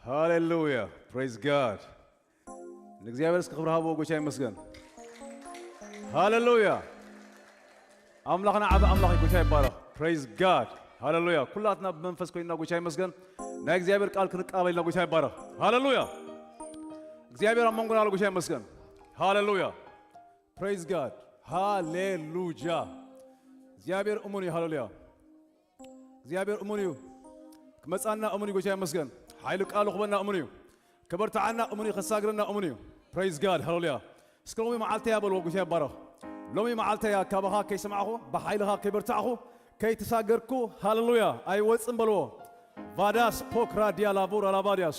ሃሌሉያ። Praise God። ንእግዚኣብሔር እስኪ ክብሪ ሃብዎ። ጎይታ ይመስገን። ሃሌሉያ። ኣምላኽና ዓቢ ኣምላኽ እዩ። ጎይታ ይባረኽ። Praise God። ሃሌሉያ። ኩላትና ብመንፈስ ኮይንና ጎይታ ይመስገን። ናይ እግዚኣብሔር ቃል ክንቀበል ኢና። ጎይታ ይባረኽ። ሃሌሉያ። እግዚኣብሔር ኣብ መንጎና ኣሎ። ጎይታ ይመስገን። ሃሌሉያ። Praise God። ሃሌሉያ። እግዚኣብሔር እሙን እዩ። ሃሌሉያ። እግዚኣብሔር እሙን እዩ። ክመጻና እሙን እዩ። ጎይታ ይመስገን። ሓይሉ ቃሉ ክበና እሙን እዩ። ከበርትዓና እሙን እዩ። ከሳግረና እሙን እዩ። Praise God። ሃሌሉያ። እስከ ሎሚ መዓልተይ እያ በልዎ። ጎይታ ይባረኽ። ሎሚ መዓልተይ እያ፣ ካባኻ ከይሰማዕኹ፣ ብሓይልኻ ከይበርታዕኹ፣ ከይተሳገርኩ፣ ሃሌሉያ፣ ኣይወጽን በልዎ። ቫዳስ ፖክራ ዲያላቡር ኣላባድያስ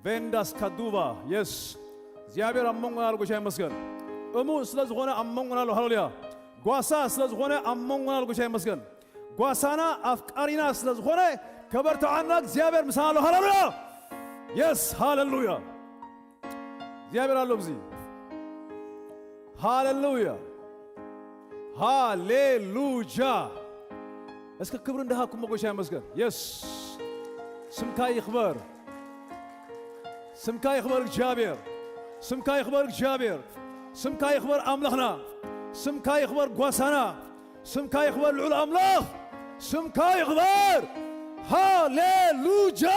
ቬንዳስ ካዱቫ። የስ፣ እግዚኣብሔር ኣብ መንጎና ኣሎ። ጎይታ ይመስገን። እሙን ስለ ዝኾነ ኣብ መንጎና ኣሎ። ሃሌሉያ። ጓሳ ስለ ዝኾነ ኣብ መንጎና ኣሎ። ጎይታ ይመስገን። ጓሳና ኣፍቃሪና ስለ ዝኾነ ከበርትዓና እግዚኣብሔር ምሳና ኣሎ። ሃሌሉያ። የስ፣ ሃሌሉያ። እግዚኣብሔር ኣሎ ኣብዚ። ሃሌሉያ፣ ሃሌሉያ። እስከ ክብሪ እንዳሃብኩሞ ጎይታ ይመስገን። የስ፣ ስምካ ይኽበር፣ ስምካ ይኽበር እግዚኣብሔር፣ ስምካ ይኽበር እግዚኣብሔር፣ ስምካ ይኽበር ኣምላኽና፣ ስምካ ይኽበር ጓሳና፣ ስምካ ይኽበር ልዑል ኣምላኽ፣ ስምካ ይኽበር። ሃሌሉያ።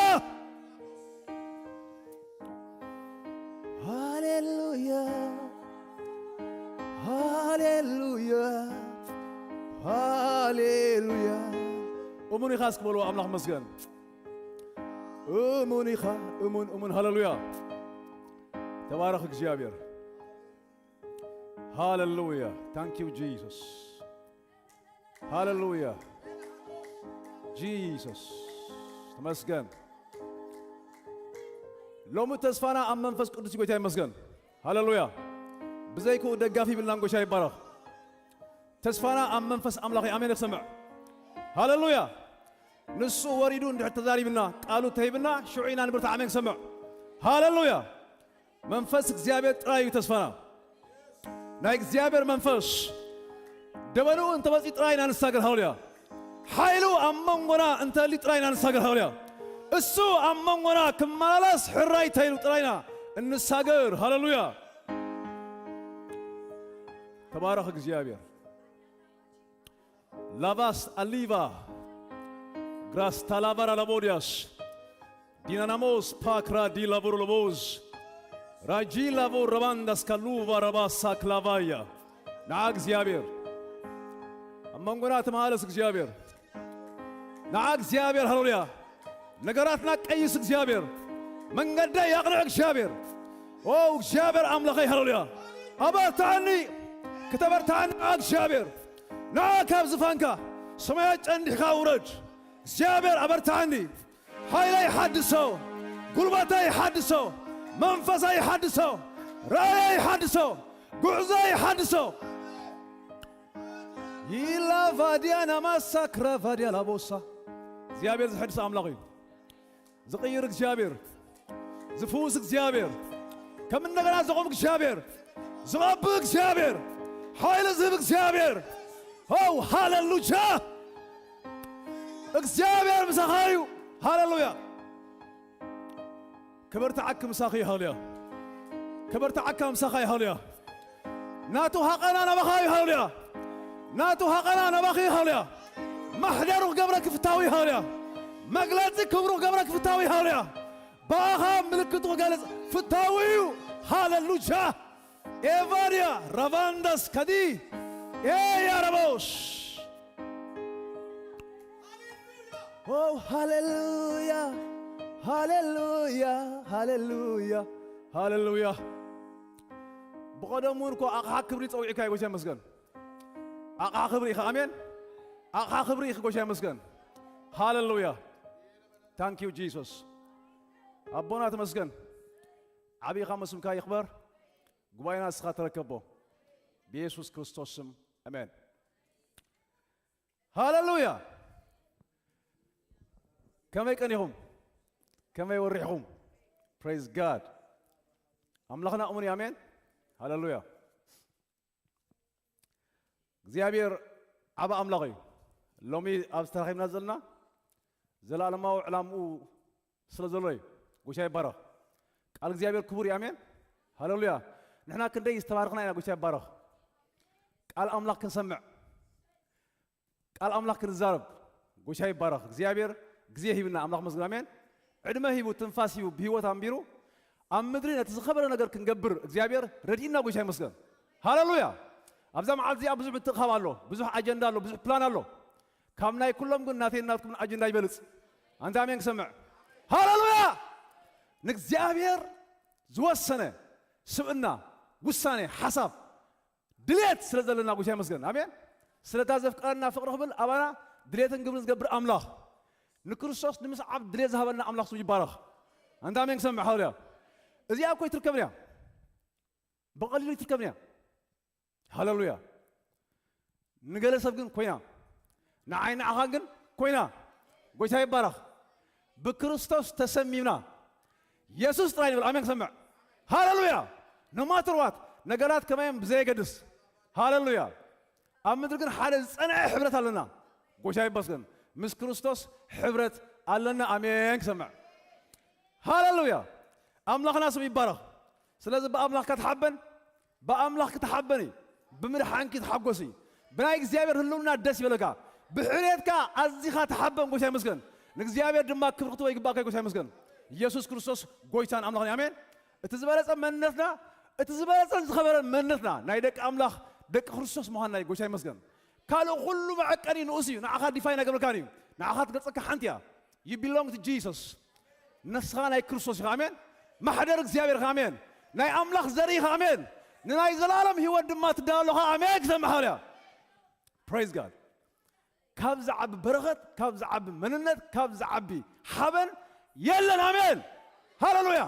ሃሌሉያ፣ ሃሌሉያ፣ ሃሌሉያ። እሙን ኢኻ እስኪ በልዎ፣ ኣምላኽ መስገን። እሙን ኢኻ፣ እሙን፣ እሙን። ሃሌሉያ። ተባረኽ እግዚኣብሔር። ሃሌሉያ። Thank you Jesus። ሃሌሉያ። ጂሰስ ተመስገን። ሎሚ ተስፋና ኣብ መንፈስ ቅዱስ እዩ። ጎይታ ይመስገን። ሃሌሉያ። ብዘይክኡ ደጋፊ ይብልናን። ጎይታ ይባረኽ። ተስፋና ኣብ መንፈስ ኣምላኽ እዩ። ኣሜን ክሰምዕ። ሃሌሉያ። ንሱ ወሪዱ እንድሕር ተዛሪብና፣ ቃሉ ተሂብና፣ ሽዑ ኢና ንብርታዕ። ኣሜን ክሰምዕ። ሃሌሉያ። መንፈስ እግዚኣብሔር ጥራይ እዩ ተስፋና። ናይ እግዚኣብሔር መንፈስ ደበንኡ እንተመጺኡ ጥራይ ኢና ንሳገር። ሃሌሉያ። ሓይሉ ኣብ መንጎና እንተሊ ጥራይ ኢና ንሳገር። ሃሌሉያ። እሱ ኣብ መንጎና ክመላለስ ሕራይ ተይሉ ጥራይ ኢና እንሳገር። ሃሌሉያ። ተባረኽ እግዚኣብሔር። ላቫስ ኣሊቫ ግራስ ታላቫራ ላቦድያስ ዲናናሞስ ፓክራ ዲ ላቮር ሎቦዝ ራጂ ላቮር ረባንዳስ ካሉቫ ረባሳ ክላቫያ። ንዓ እግዚኣብሔር ኣብ መንጎና ተመላለስ። እግዚኣብሔር ንዓ እግዚኣብሔር። ሃሌሉያ። ነገራትና ቀይስ እግዚኣብሔር። መንገደይ ያቕንዕ እግዚኣብሔር። ኦ እግዚኣብሔር ኣምላኸይ፣ ሃሌሉያ። ኣበርትዓኒ፣ ክተበርትዓኒ ንዓ እግዚኣብሔር። ንዓ ካብ ዝፋንካ ሰማያት ጨንዲሕካ ውረድ። እግዚኣብሔር ኣበርትዓኒ። ሓይለይ ሓድሶ፣ ጉልበተይ ሓድሶ፣ መንፈሰይ ሓድሶ፣ ራእየይ ሓድሶ፣ ጉዕዞይ ሓድሶ። ይላ ቫድያ ናማሳ ክራ ቫድያ ላቦሳ። እግዚኣብሔር ዝሕድስ ኣምላኽ እዩ። ዝቕይር እግዚኣብሔር፣ ዝፍውስ እግዚኣብሔር፣ ከም እንደገና ዘቑም እግዚኣብሔር፣ ዝቐብእ እግዚኣብሔር፣ ሓይሊ ዝህብ እግዚኣብሔር። ሆው ሃሌሉያ። እግዚኣብሔር ምሳኻ እዩ። ሃሌሉያ። ክብርትዓክ ምሳኺ እዩ። ሃሌሉያ። ክብርትዓካ ምሳኻ እዩ። ሃሌሉያ። ናቱ ሃቐና ናባኻ እዩ። ሃሌሉያ። ናቱ ሃቐና ናባኺ እዩ። ሃሌሉያ። ማሕደሩ ክገብረ ክፍታዊ እዩ። ሃሌሉያ። መግለጺ ክብሩ ክገብረ ክፍታዊ እዩ። ሃሌሉያ። ብኣኻ ምልክቱ ክገልጽ ፍታዊ እዩ። ሃሌሉያ። ኤቫንያ ራቫንዳስ ከዲ ኤያ ረቦሽ ኦ ሃሌሉያ ሃሌሉያ ሃሌሉያ ሃሌሉያ። ብቐደሙ እውን እኮ ኣቕሓ ክብሪ ጸዊዕካ እዩ። ጎይታ ይመስገን። ኣቕሓ ክብሪ ኢኻ። ኣሜን። ኣቕሓ ክብሪ ኢኺ። ጎይታ ይመስገን። ሃሌሉያ። ታንክ ዩ ጂሱስ። ኣቦና ተመስገን። ዓብኻ መስምካ ይኽበር። ጉባኤና እስኻ ተረከቦ ብኢየሱስ ክርስቶስ ስም ኣሜን። ሃሌሉያ። ከመይ ቀኒኹም? ከመይ ወሪሕኹም? ፕሬዝ ጋድ። ኣምላኽና እሙን እዩ። ኣሜን። ሃሌሉያ። እግዚኣብሔር ዓብ ኣምላኽ እዩ። ሎሚ ኣብ ዝተራኺብና ዘለና ዘለኣለማዊ ዕላምኡ ስለ ዘሎ እዩ። ጎይታ ይባረኽ። ቃል እግዚኣብሔር ክቡር እዩ። ኣሜን። ሃሌሉያ። ንሕና ክንደይ ዝተባረኽና ኢና። ጎይታ ይባረኽ። ቃል ኣምላኽ ክንሰምዕ፣ ቃል ኣምላኽ ክንዛረብ። ጎይታ ይባረኽ። እግዚኣብሔር ግዜ ሂብና ኣምላኽ መስግን። ኣሜን። ዕድመ ሂቡ፣ ትንፋስ ሂቡ፣ ብህይወት ኣንቢሩ ኣብ ምድሪ ነቲ ዝኸበረ ነገር ክንገብር እግዚኣብሔር ረድእና። ጎይታ ይመስገን። ሃሌሉያ። ኣብዛ መዓልቲ እዚኣ ብዙሕ ምትእኻብ ኣሎ፣ ብዙሕ ኣጀንዳ ኣሎ፣ ብዙሕ ፕላን ኣሎ። ካብ ናይ ኩሎም ግን ናተይን ናትኩምን ኣጀንዳ ይበልጽ። ኣንታ ኣሜን ክሰምዕ። ሃሌሉያ። ንእግዚኣብሔር ዝወሰነ ስብእና፣ ውሳኔ፣ ሓሳብ፣ ድሌት ስለ ዘለና ጎይታ ይመስገን። ኣሜን። ስለታ ዘፍቀረና ፍቕሪ ክብል ኣባና ድሌትን ግብርን ዝገብር ኣምላኽ፣ ንክርስቶስ ንምስዓብ ድሌት ዝሃበና ኣምላኽ ስሙ ይባረኽ። ኣንታ ኣሜን ክሰምዕ። ሃሌሉያ። እዚኣ እኮ ይትርከብን እያ። ብቐሊሉ ይትርከብን እያ። ሃሌሉያ። ንገለ ሰብ ግን ኮይና፣ ንዓይ ንዓኻን ግን ኮይና። ጎይታ ይባረኽ። ብክርስቶስ ተሰሚምና የሱስ ጥራይ ንብል። ኣሜን ክሰምዕ። ሃሌሉያ። No matter what ነገራት ከመይ እዮም ብዘየገድስ። ሃሌሉያ። ኣብ ምድሪ ግን ሓደ ዝጸንዐ ሕብረት ኣለና። ጎይታ ይመስገን። ምስ ክርስቶስ ሕብረት ኣለና። ኣሜን ክሰምዕ። ሃሌሉያ። ኣምላኽና ስም ይባረኽ። ስለዚ ብኣምላኽካ ተሓበን፣ ብኣምላኽ ክትሓበን እዩ። ብምድሓንኪ ተሓጎሲ። ብናይ እግዚኣብሔር ህልውና ደስ ይበለካ። ብሕርየትካ ኣዚኻ ተሓበን። ጎይታ ይመስገን። ንእግዚኣብሔር ድማ ክብሪ ክትቦ ይግባእካ። ጎይታ ይመስገን። ኢየሱስ ክርስቶስ ጎይታን ኣምላኽን እዩ። ኣሜን። እቲ ዝበለጸ መንነትና፣ እቲ ዝበለጸን ዝኸበረን መንነትና ናይ ደቂ ኣምላኽ ደቂ ክርስቶስ ምዃንና እዩ። ጎይታ ይመስገን። ካልእ ኩሉ መዐቀኒ ንኡስ እዩ። ንዓኻ ዲፋይን ኣይገብረካን እዩ። ንዓኻ ትገልጸካ ሓንቲ እያ። You belong to Jesus። ንስኻ ናይ ክርስቶስ ኢኻ። ኣሜን። ማሕደር እግዚኣብሔር ኢኻ። ኣሜን። ናይ ኣምላኽ ዘርኢ ኢኻ። ኣሜን። ንናይ ዘላለም ህይወት ድማ ትዳሎ ኢኻ። ኣሜን። ክሰምዕ። ሃሌሉያ። ፕሬዝ ጋድ። ካብ ዝዓቢ በረኸት፣ ካብ ዝዓቢ መንነት፣ ካብ ዝዓቢ ሓበን የለን። ኣሜን። ሃሌሉያ።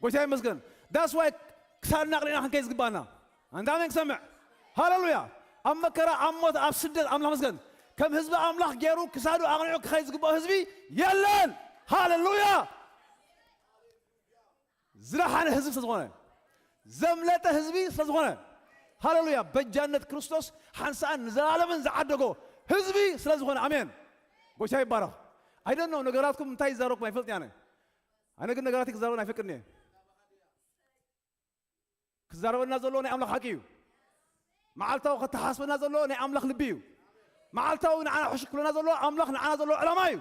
ጎይታ ይመስገን። That's why ክሳድና ኣቕሊዕና ክንከይድ ዝግባና። ኣንታ ኣሜን ክሰምዕ። ሃሌሉያ። ኣብ መከራ፣ ኣብ ሞት፣ ኣብ ስደት ኣምላኽ መስገን። ከም ህዝቢ ኣምላኽ ገይሩ ክሳዱ ኣቕኒዑ ክኸይድ ዝግባኦ ህዝቢ የለን። ሃሌሉያ። ዝደሓነ ህዝቢ ስለ ዝኾነ፣ ዘምለጠ ህዝቢ ስለ ዝኾነ፣ ሃሌሉያ። በጃነት ክርስቶስ ሓንሳእን ንዘላለምን ዝዓደጎ ህዝቢ ስለ ዝኾነ። ኣሜን። ጎይታ ይባረኽ። I don't know ነገራትኩም እንታይ ይዛረብኩም ኣይፈልጥን ኣነ። ኣነ ግን ነገራት ክዛረብን ኣይፈቅድን እየ። ክዛረበና ዘሎ ናይ ኣምላኽ ሓቂ እዩ። መዓልታዊ ከተሓስበና ዘሎ ናይ ኣምላኽ ልቢ እዩ። መዓልታዊ ንዓና ሕሹክ ክብለና ዘሎ ኣምላኽ ንዓና ዘሎ ዕላማ እዩ።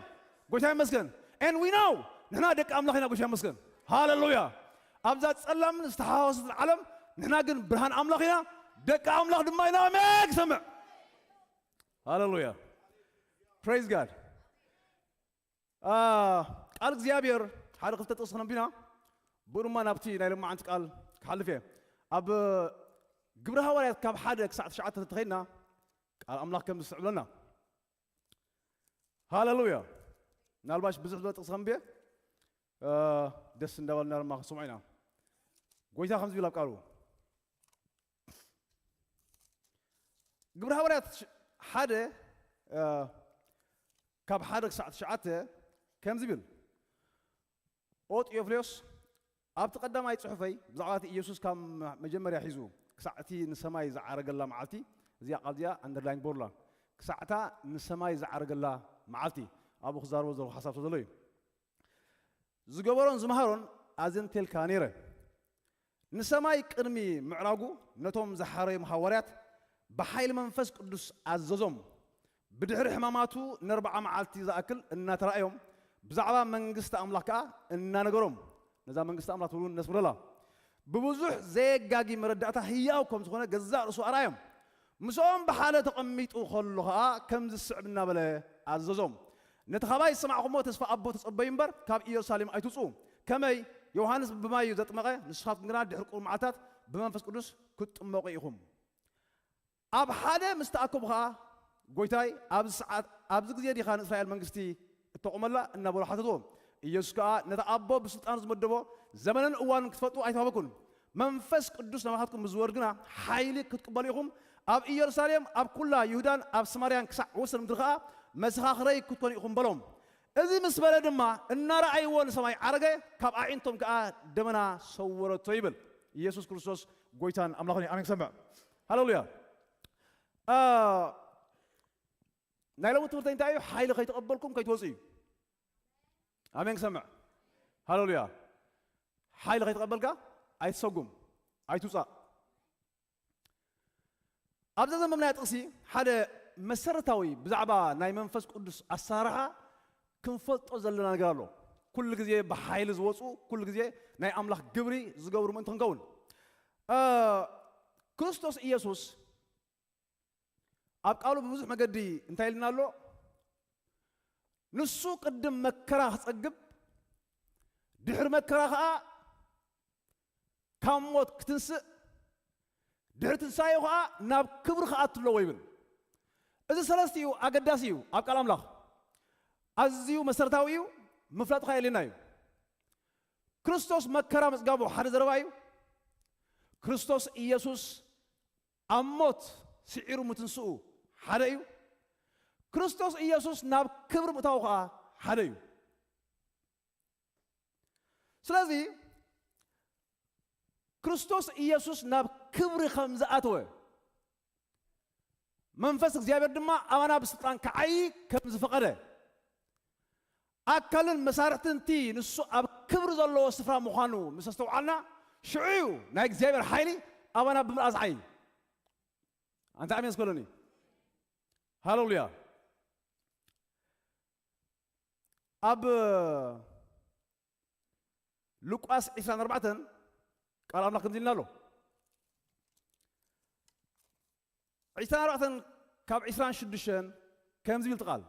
ጎይታ ይመስገን። And we know ንሕና ደቂ ኣምላኽ ኢና። ጎይታ ይመስገን። ሃሌሉያ። ኣብዛ ጸላምን ዝተሓዋወሰትን ዓለም ንሕና ግን ብርሃን ኣምላኽ ኢና፣ ደቂ ኣምላኽ ድማ ኢና። ኣሜን። ክሰምዕ። ሃሌሉያ። ፕሬዝ ጋድ። አ፣ ቃል እግዚኣብሔር ሓደ ክልተ ጥቕሲ ክነንብና፣ ብኡ ድማ ናብቲ ናይ ሎማዓንቲ ቃል ክሓልፍ እየ። ኣብ ግብሪ ሃዋርያት ካብ ሓደ ክሳዕ ትሽዓተ ተተኸይድና፣ ቃል ኣምላኽ ከም ዝስዕብለና። ሃሌሉያ። ምናልባሽ ብዙሕ ዝበለ ጥቕሲ ከንብየ፣ አ፣ ደስ እንዳበልና ድማ ክንሰምዖ ኢና። ጎይታ ከምዚ ይብል ኣብ ቃሉ። ግብሪ ሃዋርያት ሽ-፣ ሓደ፣ አ፣ ካብ ሓደ ክሳዕ ትሽዓተ ከምዚ ይብል። ኦ ጢዮፍልዮስ፣ ኣብቲ ቀዳማይ ጽሑፈይ ብዛዕባ እቲ ኢየሱስ ካብ መጀመርያ ሒዙ ክሳዕ እቲ ንሰማይ ዝዓረገላ መዓልቲ እዚኣ ቃል እዚኣ ኣንደርላይን ግበሩላ። ክሳዕታ ንሰማይ ዝዓረገላ መዓልቲ። ኣብኡ ክዛረቦ ዘለኹ ሓሳብ ስለ ዘሎ እዩ። ዝገበሮን ዝመሃሮን ኣዘንቴልካ ነይረ። ንሰማይ ቅድሚ ምዕራጉ ነቶም ዝሓረዮም ሃዋርያት ብሓይሊ መንፈስ ቅዱስ ኣዘዞም። ብድሕሪ ሕማማቱ ንኣርብዓ መዓልቲ ዝኣክል እናተራእዮም ብዛዕባ መንግስቲ ኣምላኽ ከኣ እናነገሮም፣ ነዛ መንግስቲ ኣምላኽ ትብሉ ነስምረላ። ብብዙሕ ዘየጋጊ መረዳእታ ህያው ከም ዝኾነ ገዛእ ርእሱ ኣርኣዮም። ምስኦም ብሓደ ተቐሚጡ ከሎ ኸኣ ከምዚ ዝስዕብ እናበለ ኣዘዞም። ነቲ ኻባይ ዝሰማዕኹምዎ ተስፋ ኣቦ ተጸበዩ እምበር ካብ ኢየሩሳሌም ኣይትውጽኡ። ከመይ ዮሃንስ ብማይ እዩ ዘጥመቐ፣ ንስኻትኩም ግና ድሕሪ ቁሩብ መዓልታት ብመንፈስ ቅዱስ ክትጥመቑ ኢኹም። ኣብ ሓደ ምስ ተኣከቡ ኸኣ፣ "ጐይታይ፣ ኣብዚ ሰዓት፣ ኣብዚ ግዜ ዲኻ ንእስራኤል መንግስቲ እተቑመላ?" እናበሉ ሓተትዎ። ኢየሱስ ከኣ፣ "ነቲ ኣቦ ብስልጣኑ ዝመደቦ ዘመንን እዋንን ክትፈልጡ ኣይተዋህበኩን። መንፈስ ቅዱስ ናባኻትኩም ምስ ዝወርድ ግና፣ ሓይሊ ክትቅበሉ ኢኹም። ኣብ ኢየሩሳሌም፣ ኣብ ኩላ ይሁዳን ኣብ ሰማርያን ክሳዕ ወሰን ምድሪ ኸኣ መሰኻኽረይ ክትኮኑ ኢኹም" በሎም። እዚ ምስ በለ ድማ፣ እናረኣይዎ ንሰማይ ዓረገ፣ ካብ ኣዒንቶም ከኣ ደመና ሰወረቶ ይብል። ኢየሱስ ክርስቶስ ጐይታን ኣምላኽን እዩ። ኣሜን ክሰምዕ። ሃሌሉያ። አ፣ ናይ ሎሚ ትምህርተይ እንታይ እዩ? ሓይሊ ከይተቐበልኩም ከይትወጽኡ እዩ። ኣሜን ክሰምዕ። ሃሌሉያ። ሓይሊ ከይተቐበልካ ኣይትሰጉም፣ ኣይትውጻእ። ኣብዛ ዘንበብናያ ጥቕሲ ሓደ መሰረታዊ ብዛዕባ ናይ መንፈስ ቅዱስ ኣሰራርሓ ክንፈልጦ ዘለና ነገር ኣሎ። ኩሉ ግዜ ብሓይሊ ዝወጹ፣ ኩሉ ግዜ ናይ ኣምላኽ ግብሪ ዝገብሩ ምእንቲ ክንከውን። እ፣ ክርስቶስ ኢየሱስ ኣብ ቃሉ ብብዙሕ መገዲ እንታይ ኢልና ኣሎ? ንሱ ቅድም መከራ ክጸግብ፣ ድሕሪ መከራ ኸኣ ካብ ሞት ክትንስእ፣ ድሕሪ ትንሳኤኡ ኸኣ ናብ ክብሪ ክኣቱ ኣለዎ ይብል። እዚ ሰለስቲኡ ኣገዳሲ እዩ ኣብ ቃል ኣምላኽ። ኣዝዩ መሰረታዊ እዩ፣ ምፍላጥ ኸኣ የድልየና እዩ። ክርስቶስ መከራ ምጽጋቡ ሓደ ዘረባ እዩ። ክርስቶስ ኢየሱስ ኣብ ሞት ስዒሩ ምትንስኡ ሓደ እዩ። ክርስቶስ ኢየሱስ ናብ ክብሪ ምእታዉ ኸኣ ሓደ እዩ። ስለዚ ክርስቶስ ኢየሱስ ናብ ክብሪ ከም ዝኣተወ፣ መንፈስ እግዚኣብሔር ድማ ኣባና ብስልጣን ክዓዪ ከም ዝፈቐደ፣ ኣካልን መሳርሕትን እቲ ንሱ ኣብ ክብሪ ዘለዎ ስፍራ ምዃኑ ምስ ኣስተውዓልና፣ ሽዑ እዩ ናይ እግዚኣብሔር ሓይሊ ኣባና ብምልኣት ዝዓዪ። ኣንታ ኣሜን እስከ በሉኒ። ሃሌሉያ። ኣብ ሉቃስ ዕስራን ኣርባዕተን ቃል ኣምላኽ ከምዚ ኢልና ኣሎ። ዕስራን ኣርባዕተን ካብ ዕስራን ሽዱሽተን ከምዚ ይብል እቲ ቃል።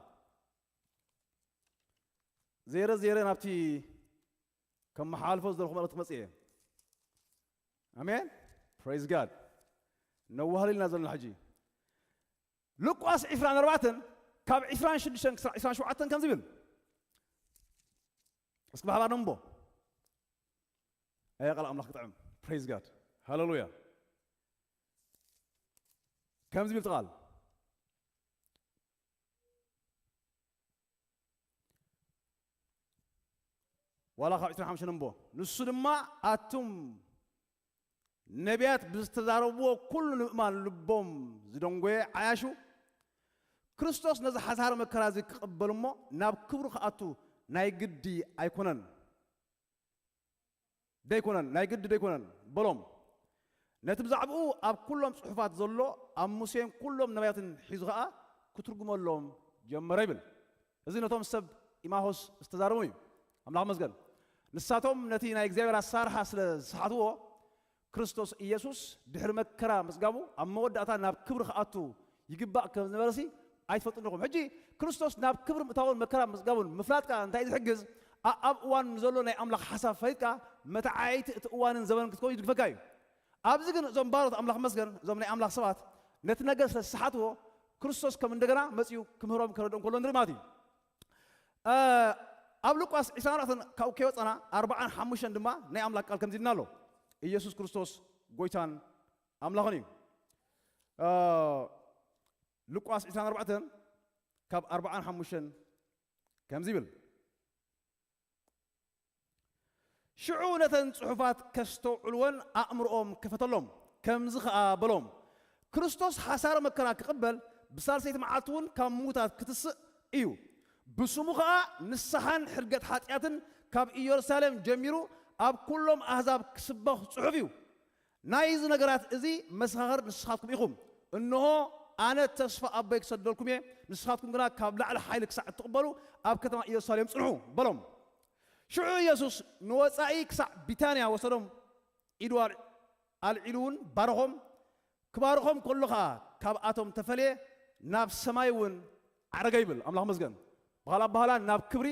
ዘይረ ዘይረ ናብቲ ከመሓላልፎ ዝደለኹ መልእኽቲ ክመጽእ እየ። ኣሜን። ፕሬዝ ጋድ። ነዋህል ኢልና ዘለና ሕጂ። ሉቃስ ዕስራን ኣርባዕተን ካብ ዕስራን ሽዱሽተን ክሳዕ ዕስራን ሸውዓተን ከምዚ ይብል። እስኪ ብሓባር ነንቦ። ኣየ ቃል ኣምላኽ ክጥዕም። ፕሬዝ ጋድ። ሃሌሉያ። ከምዚ ይብል እቲ ቃል። ዋላ ካብ ዕስራን ሓሙሽተን ነንቦ። ንሱ ድማ ኣቱም ነቢያት ብዝተዛረብዎ ኩሉ ንምእማን ልቦም ዝደንጎየ ዓያሹ፣ ክርስቶስ ነዚ ሓሳረ መከራ እዚ ክቕበል እሞ ናብ ክብሩ ክኣቱ ናይ ግዲ ኣይኮነን። ደይኮነን፣ ናይ ግዲ ደይኮነን በሎም። ነቲ ብዛዕባኡ ኣብ ኩሎም ጽሑፋት ዘሎ ኣብ ሙሴን ኩሎም ነቢያትን ሒዙ ኸኣ ክትርጉመሎም ጀመረ ይብል። እዚ ነቶም ሰብ ኢማሆስ ዝተዛረቦም እዩ። ኣምላኽ ይመስገን። ንሳቶም ነቲ ናይ እግዚኣብሔር ኣሰራርሓ ስለ ዝሰሓትዎ፣ ክርስቶስ ኢየሱስ ድሕሪ መከራ ምጽጋቡ ኣብ መወዳእታ ናብ ክብሪ ክኣቱ ይግባእ ከም ዝነበረሲ ኣይትፈልጡን ኢኹም። ሕጂ ክርስቶስ ናብ ክብሪ ምእታውን መከራ ምጽጋቡን ምፍላጥካ እንታይ እዩ ዝሕግዝ? ኣኣብ እዋን ንዘሎ ናይ ኣምላኽ ሓሳብ ፈሊጥካ መተዓይይቲ እቲ እዋንን ዘበንን ክትከውን ይድግፈካ እዩ። ኣብዚ ግን እዞም ባሮት ኣምላኽ መስገን፣ እዞም ናይ ኣምላኽ ሰባት ነቲ ነገር ስለ ዝሰሓትዎ ክርስቶስ ከም እንደገና መጺኡ ክምህሮም ከረድኦም ከሎ ንርኢ ማለት እዩ። እ፣ ኣብ ሉቃስ ዕስራን ኣርባዕተን ካብኡ ከይወጸና ኣርባዓን ሓሙሽተን ድማ ናይ ኣምላኽ ቃል ከምዚ ኢልና ኣሎ። ኢየሱስ ክርስቶስ ጎይታን ኣምላኽን እዩ። እ፣ ሉቃስ ዕስራን ኣርባዕተን ካብ ኣርባዓን ሓሙሽተን ከምዚ ይብል። ሽዑ ነተን ጽሑፋት ከስተውዕልወን ኣእምሮኦም ከፈተሎም። ከምዚ ኸኣ በሎም፣ ክርስቶስ ሓሳረ መከራ ክቕበል፣ ብሳልሰይቲ መዓልቲ እውን ካብ ምዉታት ክትስእ እዩ። ብስሙ ኸኣ ንስሓን ሕርገት ሓጢኣትን ካብ ኢየሩሳሌም ጀሚሩ ኣብ ኩሎም ኣህዛብ ክስበኽ ጽሑፍ እዩ። ናይዚ ነገራት እዚ መሰኻኽር ንስኻትኩም ኢኹም። እንሆ፣ ኣነ ተስፋ ኣቦይ ክሰደልኩም እየ፣ ንስኻትኩም ግና ካብ ላዕሊ ሓይሊ ክሳዕ እትቕበሉ ኣብ ከተማ ኢየሩሳሌም ጽንሑ በሎም። ሽዑ ኢየሱስ ንወጻኢ ክሳዕ ቢታንያ ወሰዶም፣ ኢዱ ኣል-፣ ኣልዒሉ እውን ባረኾም። ክባርኾም ከሎ ኸዓ ካብኣቶም ተፈልየ፣ ናብ ሰማይ እውን ዓረገ ይብል። ኣምላኽ መስገን። ብኻልእ ኣባህላ ናብ ክብሪ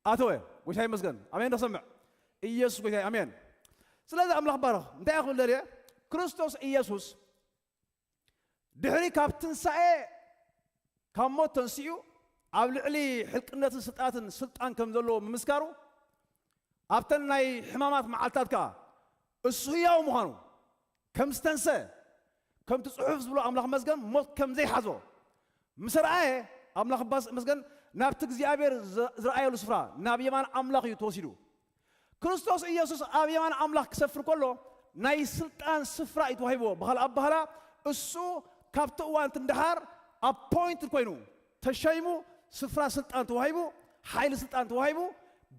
ኣተወ። ጎይታ ይመስገን። ኣሜን። ተሰምዕ ኢየሱስ ጎይታ። ኣሜን። ስለዚ ኣምላኽ ባረኽ። እንታይ እየ ክብል ደልየ? ክርስቶስ ኢየሱስ ድሕሪ ካብ ትንሳኤ፣ ካብ ሞት ተንሲኡ ኣብ ልዕሊ ሕልቅነትን ስልጣትን ስልጣን ከም ዘለዎ ምምስካሩ፣ ኣብተን ናይ ሕማማት መዓልታት ከኣ እሱ ህያው ምዃኑ፣ ከም ዝተንሰ፣ ከምቲ ጽሑፍ ዝብሎ ኣምላኽ መስገን ሞት ከም ዘይሓዞ ምስ ረኣየ፣ ኣምላኽ ባስ-፣ መስገን ናብቲ እግዚኣብሔር ዝ-፣ ዝረኣየሉ ስፍራ፣ ናብ የማን ኣምላኽ እዩ ተወሲዱ። ክርስቶስ ኢየሱስ ኣብ የማን ኣምላኽ ክሰፍር ከሎ፣ ናይ ስልጣን ስፍራ እዩ ተዋሂብዎ። ብኻልእ ኣባህላ፣ እሱ ካብቲ እዋን እቲ ንደሓር ኣፖይንትድ ኮይኑ፣ ተሸይሙ፣ ስፍራ ስልጣን ተዋሂቡ፣ ሓይሊ ስልጣን ተዋሂቡ፣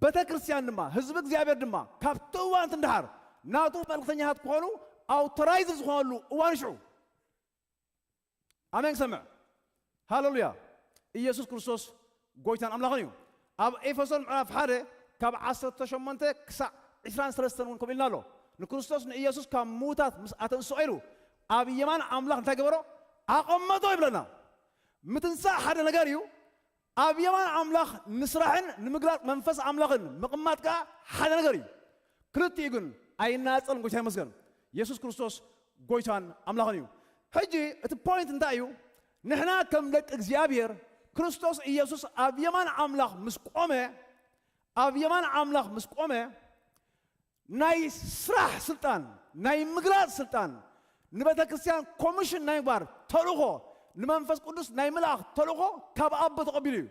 ቤተ ክርስቲያን ድማ፣ ህዝቢ እግዚኣብሔር ድማ፣ ካብቲ እዋን እቲ ንደሓር ናቱ መልእኽተኛታት ክኾኑ ኣውቶራይዝ ዝኾነሉ እዋን ሽዑ። ኣሜን ክሰምዕ። ሃሌሉያ። ኢየሱስ ክርስቶስ ጎይታን ኣምላኽን እዩ። ኣብ ኤፌሶን ምዕራፍ ሓደ ካብ ዓሰርተ ሸሞንተ ክሳዕ ዕስራን ሰለስተን እውን ከምኡ ኢልና ኣሎ። ንክርስቶስ ንኢየሱስ ካብ ምዉታት ምስ ኣተንስኦ ኢሉ ኣብ የማን ኣምላኽ እንታይ ገበሮ? ኣቐመጦ ይብለና። ምትንሳእ ሓደ ነገር እዩ። ኣብ የማን ኣምላኽ ንስራሕን ንምግላጽ መንፈስ ኣምላኽን ምቕማጥ ከኣ ሓደ ነገር እዩ። ክልቲኡ ግን ኣይናጸልን። ጎይታ ይመስገን። የሱስ ክርስቶስ ጎይታን ኣምላኽን እዩ። ሕጂ እቲ ፖይንት እንታይ እዩ? ንሕና ከም ደቂ እግዚኣብሔር ክርስቶስ ኢየሱስ ኣብ የማን ኣምላኽ ምስ ቆመ፣ ኣብ የማን ኣምላኽ ምስ ቆመ፣ ናይ ስራሕ ስልጣን፣ ናይ ምግላጽ ስልጣን፣ ንቤተ ክርስቲያን ኮሚሽን ናይ ምግባር ተልእኾ፣ ንመንፈስ ቅዱስ ናይ ምልኣኽ ተልእኾ ካብ ኣቦ ተቐቢሉ እዩ።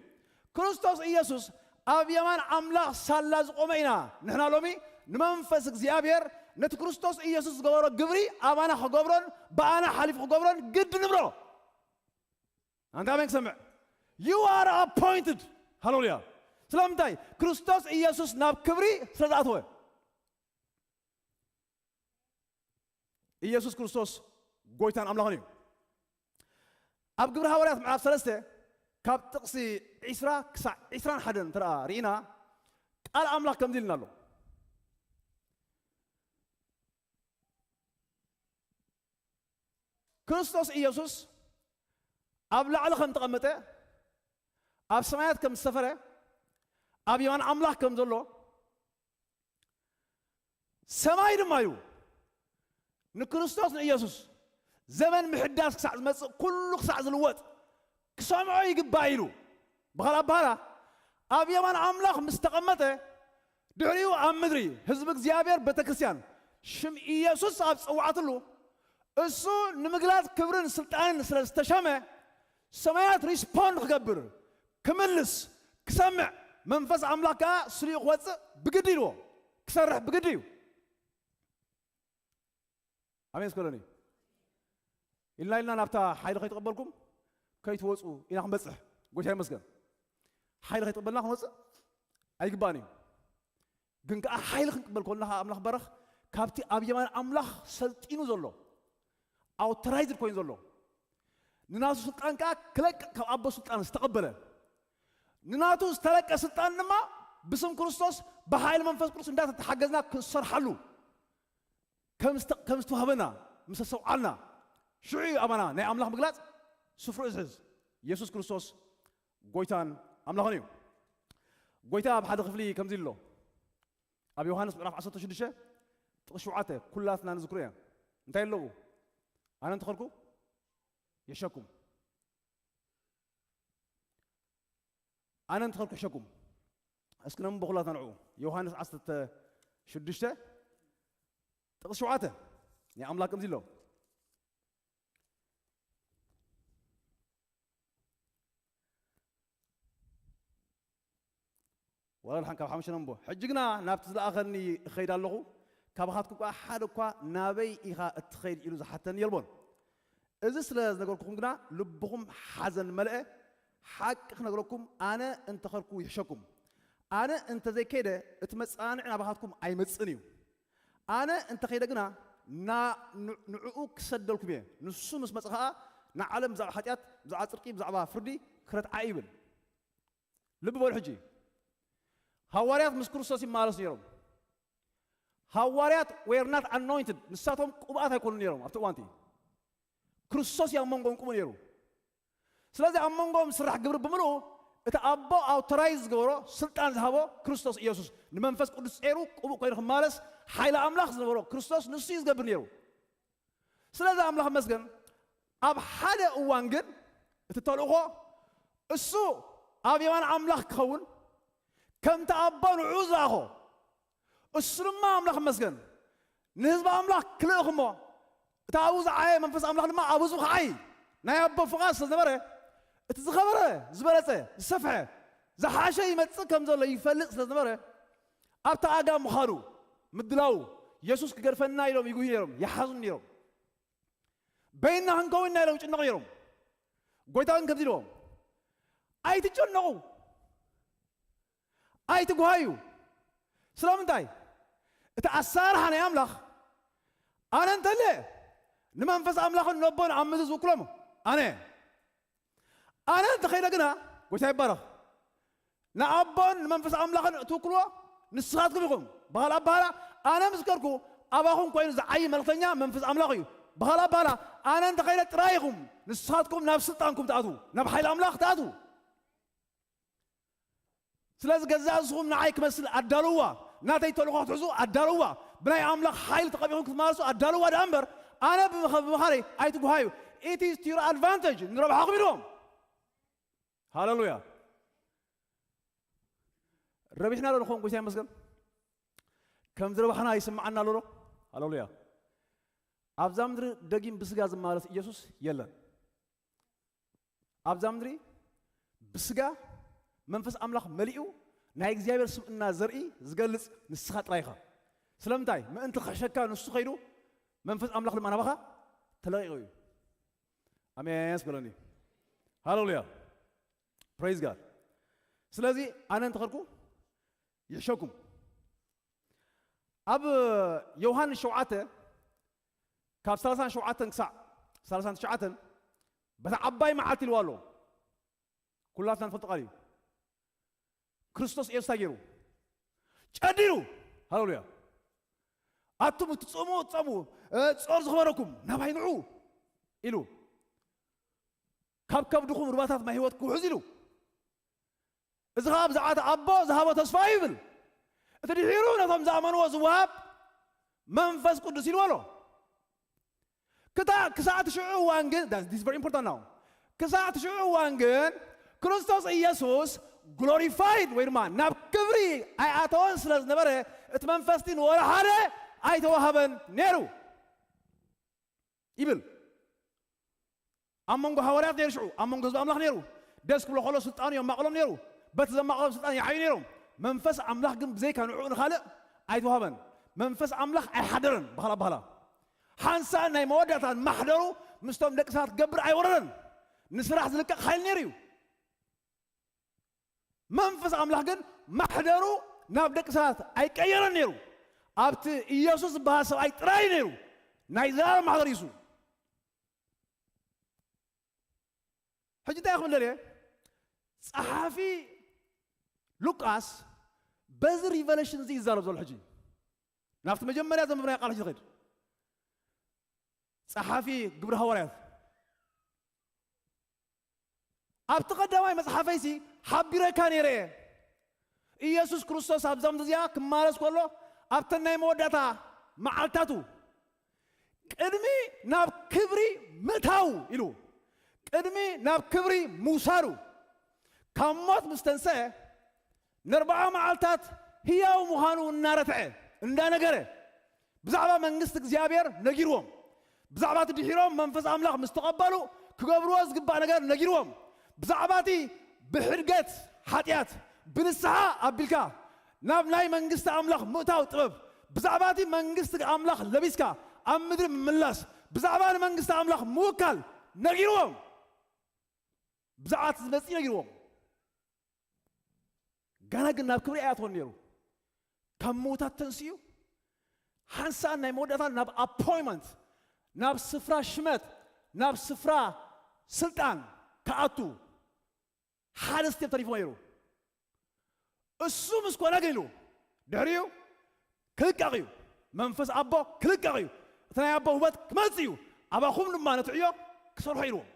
ክርስቶስ ኢየሱስ ኣብ የማን ኣምላኽ ሳላ ዝቖመ ኢና። ንሕና ሎሚ ንመንፈስ እግዚኣብሔር ነቲ ክርስቶስ ኢየሱስ ዝገበሮ ግብሪ ኣባና ክገብሮን ብኣና ሓሊፉ ክገብሮን ግድ ንብሎ። ኣንታ ኣሜን ክሰምዕ። You are appointed። ሃሌሉያ። ስለምንታይ? ክርስቶስ ኢየሱስ ናብ ክብሪ ስለ ዝኣተወ። ኢየሱስ ክርስቶስ ጎይታን ኣምላኽን እዩ። ኣብ ግብሪ ሃዋርያት ምዕራፍ ሰለስተ ካብ ጥቕሲ ዒስራ ክሳዕ ዒስራን ሓደን እንተ ደኣ ርኢና፣ ቃል ኣምላኽ ከምዚ ኢልና ኣሎ። ክርስቶስ ኢየሱስ ኣብ ላዕሊ ከም ተቐመጠ፣ ኣብ ሰማያት ከም ዝሰፈረ፣ ኣብ የማን ኣምላኽ ከም ዘሎ፣ ሰማይ ድማ እዩ ንክርስቶስ ንኢየሱስ ዘመን ምሕዳስ ክሳዕ ዝመጽእ፣ ኩሉ ክሳዕ ዝልወጥ ክሰምዖ ይግባእ ኢሉ። ብኻልእ ኣባህላ፣ ኣብ የማን ኣምላኽ ምስ ተቐመጠ፣ ድሕሪኡ ኣብ ምድሪ ህዝቢ እግዚኣብሔር ቤተ ክርስቲያን ሽም ኢየሱስ ኣብ ዝጸውዓትሉ፣ እሱ ንምግላጽ ክብርን ስልጣንን ስለ ዝተሸመ፣ ሰማያት ሪስፖንድ ክገብር፣ ክምልስ፣ ክሰምዕ፣ መንፈስ ኣምላኽ ከኣ ስሊኡ ክወጽእ ብግዲ ኢልዎ፣ ክሰርሕ ብግዲ እዩ። ኣሜን እስከለኒ። ኢልና ኢልና ናብታ ሓይሊ ከይተቐበልኩም ከይትወጹ ኢና ክንበጽሕ። ጎይታ ይመስገን። ሓይሊ ከይተቐበልና ክንወጽእ ኣይግባእን እዩ። ግን ከኣ ሓይሊ ክንቅበል ከለና ከኣ ኣምላኽ ባረኽ፣ ካብቲ ኣብ የማን ኣምላኽ ሰልጢኑ ዘሎ፣ ኣውቶራይዝድ ኮይኑ ዘሎ፣ ንናቱ ስልጣን ከኣ ክለቅቕ ካብ ኣቦ ስልጣን ዝተቐበለ፣ ንናቱ ዝተለቀ ስልጣን ድማ ብስም ክርስቶስ ብሓይሊ መንፈስ ቅዱስ እንዳተተሓገዝና ክንሰርሓሉ ከም ዝተ-፣ ከም ዝተዋህበና ምስ ኣስተውዓልና፣ ሽዑ እዩ ኣባና ናይ ኣምላኽ ምግላጽ ስፍርኡ ዝሕዝ። የሱስ ክርስቶስ ጎይታን ኣምላኽን እዩ። ጎይታ ኣብ ሓደ ክፍሊ ከምዚ ኣሎ። ኣብ ዮሃንስ ምዕራፍ ዓሰርተ ሽዱሽተ ጥቕሲ ሸውዓተ፣ ኩላትና ንዝክሮ እያ። እንታይ ኣለዎ? ኣነ እንተኸልኩ የሸኩም። ኣነ እንተኸልኩ የሸኩም። እስኪ ነንብቦ ኩላትና ንዑ። ዮሃንስ ዓሰርተ ሽዱሽተ ጥቕሲ ሸውዓተ። ናይ ኣምላኽ ከምዚ ኣሎ። ወላ ድሓን ካብ ሓሙሽተ ነንብቦ። ሕጂ ግና ናብቲ ዝለኣኸኒ እኸይድ ኣለኹ፣ ካባኻትኩም ከኣ ሓደ እኳ ናበይ ኢኻ እትኸይድ ኢሉ ዝሓተኒ የልቦን። እዚ ስለ ዝነገርኩኹም ግና ልብኹም ሓዘን መለአ። ሓቂ ክነግረኩም፣ ኣነ እንተኸድኩ ይሕሸኩም። ኣነ እንተዘይከይደ እቲ መጸናንዒ ናባኻትኩም ኣይመጽእን እዩ። ኣነ እንተኸይደ ግና ና-፣ ን-፣ ንዕኡ ክሰደልኩም እየ። ንሱ ምስ መጸ ኸኣ ንዓለም ብዛዕባ ሓጢኣት፣ ብዛዕባ ጽድቂ፣ ብዛዕባ ፍርዲ ክረትዓ እዩ ይብል። ልቢ በሉ ሕጂ። ሃዋርያት ምስ ክርስቶስ ይመላለሱ ነይሮም። ሃዋርያት were not anointed፣ ንሳቶም ቅቡኣት ኣይኮኑን ነይሮም ኣብቲ እዋንቲ። ክርስቶስ እዩ ኣብ መንጎኦም ቅቡእ ነይሩ። ስለዚ ኣብ መንጎኦም ዝስራሕ ግብሪ ብምልኡ እቲ ኣቦ ኣውቶራይዝ ዝገበሮ፣ ስልጣን ዝሃቦ ክርስቶስ ኢየሱስ፣ ንመንፈስ ቅዱስ ጸይሩ ቅቡእ ኮይኑ ክመላለስ ሓይሊ ኣምላኽ ዝነበሮ ክርስቶስ ንሱ እዩ ዝገብር ነይሩ። ስለዚ ኣምላኽ መስገን፣ ኣብ ሓደ እዋን ግን እቲ ተልእኾ እሱ ኣብ የማን ኣምላኽ ክኸውን፣ ከምቲ ኣቦ ንዕኡ ዝለኣኾ፣ እሱ ድማ ኣምላኽ መስገን ንህዝቢ ኣምላኽ ክልእኽ እሞ፣ እቲ ኣብኡ ዝዓየ መንፈስ ኣምላኽ ድማ ኣብ ህዝቡ ክዓይ ናይ ኣቦ ፍቓድ ስለ ዝነበረ፣ እቲ ዝኸበረ፣ ዝበለጸ፣ ዝሰፍሐ፣ ዝሓሸ ይመጽእ ከም ዘሎ ይፈልጥ ስለ ዝነበረ፣ ኣብቲ ኣጋ ምዃኑ ምድላው፣ የሱስ ክገድፈና ኢሎም ይጉዩ ነይሮም፣ ይሓዙ ነይሮም። በይንና ክንከውን ኢና ኢሎም ይጭነቑ ነይሮም። ጎይታ ግን ከምዚ ኢልዎም፣ ኣይትጨነቑ፣ ኣይትጉሃዩ። ስለምንታይ? እቲ ኣሰራርሓ ናይ ኣምላኽ፣ ኣነ እንተለ ንመንፈስ ኣምላኽን ነቦን ኣብ ምድሪ ዝውክሎም ኣነ። ኣነ እንተኸይደ ግና፣ ጎይታ ይባረኽ፣ ንኣቦን ንመንፈስ ኣምላኽን እትውክልዎ ንስኻትኩም ኢኹም። ብኻልእ ኣባህላ፣ ኣነ ምስ ከድኩ ኣባኹም ኮይኑ ዝዓዪ መልእኽተኛ መንፈስ ኣምላኽ እዩ። ብኻልእ ኣባህላ፣ ኣነ እንተኸይደ ጥራይ ኢኹም ንስኻትኩም ናብ ስልጣንኩም ትኣትዉ፣ ናብ ሓይሊ ኣምላኽ ትኣትዉ። ስለዚ ገዛእ ርእስኹም ንዓይ ክመስል ኣዳልዋ፣ ናተይ ተልእኾ ክትሕዙ ኣዳልዋ፣ ብናይ ኣምላኽ ሓይሊ ተቐቢኹም ክትመላለሱ ኣዳልዋ ደኣ እምበር፣ ኣነ ብምኸ-፣ ብምኻረይ ኣይትጉሃዩ። It is to your advantage፣ ንረብሓኹም ኢልዎም። ሃሌሉያ። ረቢሕና ዶ ንኸውን? ጎይታ ይመስገን። ከም ዝረባሕና ይስምዓና ኣሎ ዶ? ሃሌሉያ። ኣብዛ ምድሪ ደጊም ብስጋ ዝመላለስ ኢየሱስ የለን። ኣብዛ ምድሪ ብስጋ መንፈስ ኣምላኽ መሊኡ ናይ እግዚኣብሔር ስብእና ዘርኢ ዝገልጽ ንስኻ ጥራይ ኢኻ። ስለምንታይ? ምእንቲ ክሕሸካ ንሱ ከይዱ መንፈስ ኣምላኽ ድማ ናባኻ ተለቒቑ እዩ። ኣሜን ስበለኒ። ሃሌሉያ። ፕሬዝ ጋድ። ስለዚ ኣነ እንተኸድኩ ይሕሸኩም። ኣብ ዮሃንስ ሸውዓተ ካብ ሰላሳን ሸውዓተን ክሳዕ ሰላሳን ትሽዓተን በታ ዓባይ መዓልቲ ኢልዋ ኣሎ። ኩላትና ንፈልጦ ቃል እዩ። ክርስቶስ ኢየሱስ እንታይ ገይሩ? ጨዲሩ። ሃሌሉያ። ኣቱም እትጾሙ፣ ጸሙ፣ እ፣ ጾር ዝኸበረኩም ናባይ ንዑ ኢሉ። ካብ ከብድኹም ሩባታት ማይ ህይወት ክውሕዝ ኢሉ። እዚ ኸኣ ብዛዕባ እቲ ኣቦ ዝሃቦ ተስፋ እዩ ይብል። እቲ ድሒሩ ነቶም ዝኣመንዎ ዝወሃብ መንፈስ ቅዱስ ኢልዎ ኣሎ። ክታ-፣ ክሳዕ እቲ ሽዑ እዋን ግን፣ that is very important now። ክሳዕ እቲ ሽዑ እዋን ግን ክርስቶስ ኢየሱስ ግሎሪፋይድ ወይ ድማ ናብ ክብሪ ኣይኣተወን ስለ ዝነበረ እቲ መንፈስቲ ንወላ ሓደ ኣይተዋህበን ነይሩ ይብል። ኣብ መንጎ ሃዋርያት ነይሩ፣ ሽዑ ኣብ መንጎ ህዝቢ ኣምላኽ ነይሩ። ደስ ክብሎ ከሎ ስልጣኑ የማቕሎም ነይሩ። በቲ ዘማቕሎም ስልጣን ይዓዩ ነይሮም። መንፈስ ኣምላኽ ግን ብዘይካ ንዕኡ ንኻልእ ኣይተዋህበን። መንፈስ ኣምላኽ ኣይሓደረን። ባህላ ባህላ ሓንሳእ ናይ መወዳእታ ማሕደሩ ምስቶም ደቂ ሰባት ክገብር ኣይወረደን። ንስራሕ ዝልቀቕ ሓይሊ ነይሩ እዩ። መንፈስ ኣምላኽ ግን ማሕደሩ ናብ ደቂ ሰባት ኣይቀየረን ነይሩ። ኣብቲ ኢየሱስ ዝበሃል ሰብኣይ ጥራይ ነይሩ ናይ ዘላለም ማሕደር ኢየሱስ። ሕጂ እንታይ ክብል ደልየ? ጸሓፊ ሉቃስ በዚ ሪቨሌሽን እዚ ይዛረብ ዘሎ። ሕጂ ናብቲ መጀመርያ ዘንብብናዮ ቃል ሕጂ ንኸይድ። ጸሓፊ ግብሪ ሃዋርያት፣ ኣብቲ ቀዳማይ መጽሓፈይሲ ሓቢረካ ነይረ እየ። ኢየሱስ ክርስቶስ ኣብዛ ምድሪ እዚኣ ክማለስ ከሎ ኣብተን ናይ መወዳእታ መዓልታቱ ቅድሚ ናብ ክብሪ ምእታው ኢሉ፣ ቅድሚ ናብ ክብሪ ምውሳዱ፣ ካብ ሞት ምስ ተንስአ ንኣርብዓ መዓልታት ህያው ምዃኑ እናረትዐ፣ እንዳነገረ፣ ብዛዕባ መንግስቲ እግዚኣብሔር ነጊርዎም። ብዛዕባ እቲ ድሒሮም መንፈስ ኣምላኽ ምስ ተቐበሉ ክገብርዎ ዝግባእ ነገር ነጊርዎም። ብዛዕባ እቲ ብሕድገት ሓጢኣት ብንስሓ ኣቢልካ ናብ ናይ መንግስቲ ኣምላኽ ምእታው ጥበብ፣ ብዛዕባ እቲ መንግስቲ ኣምላኽ ለቢስካ ኣብ ምድሪ ምምላስ፣ ብዛዕባ ንመንግስቲ ኣምላኽ ምውካል ነጊርዎም፣ ብዛዕባ እቲ ዝመጽእ ነጊርዎም። ገና ግን ናብ ክብሪ ኣይኣተወን ነይሩ። ካብ ምዉታት ተንስኡ፣ ሓንሳእ ናይ መወዳእታ ናብ ኣፖይንትመንት፣ ናብ ስፍራ ሽመት፣ ናብ ስፍራ ስልጣን ክኣቱ ሓደ ስቴፕ ተሪፉ ነይሩ። እሱ ምስ ኮነ ግን ኢሉ ድሕሪኡ ክልቀቕ እዩ። መንፈስ ኣቦ ክልቀቕ እዩ። እቲ ናይ ኣቦ ውበት ክመጽእ እዩ። ኣባኹም ድማ ነቲ ዕዮ ክሰርሖ ኢልዎም።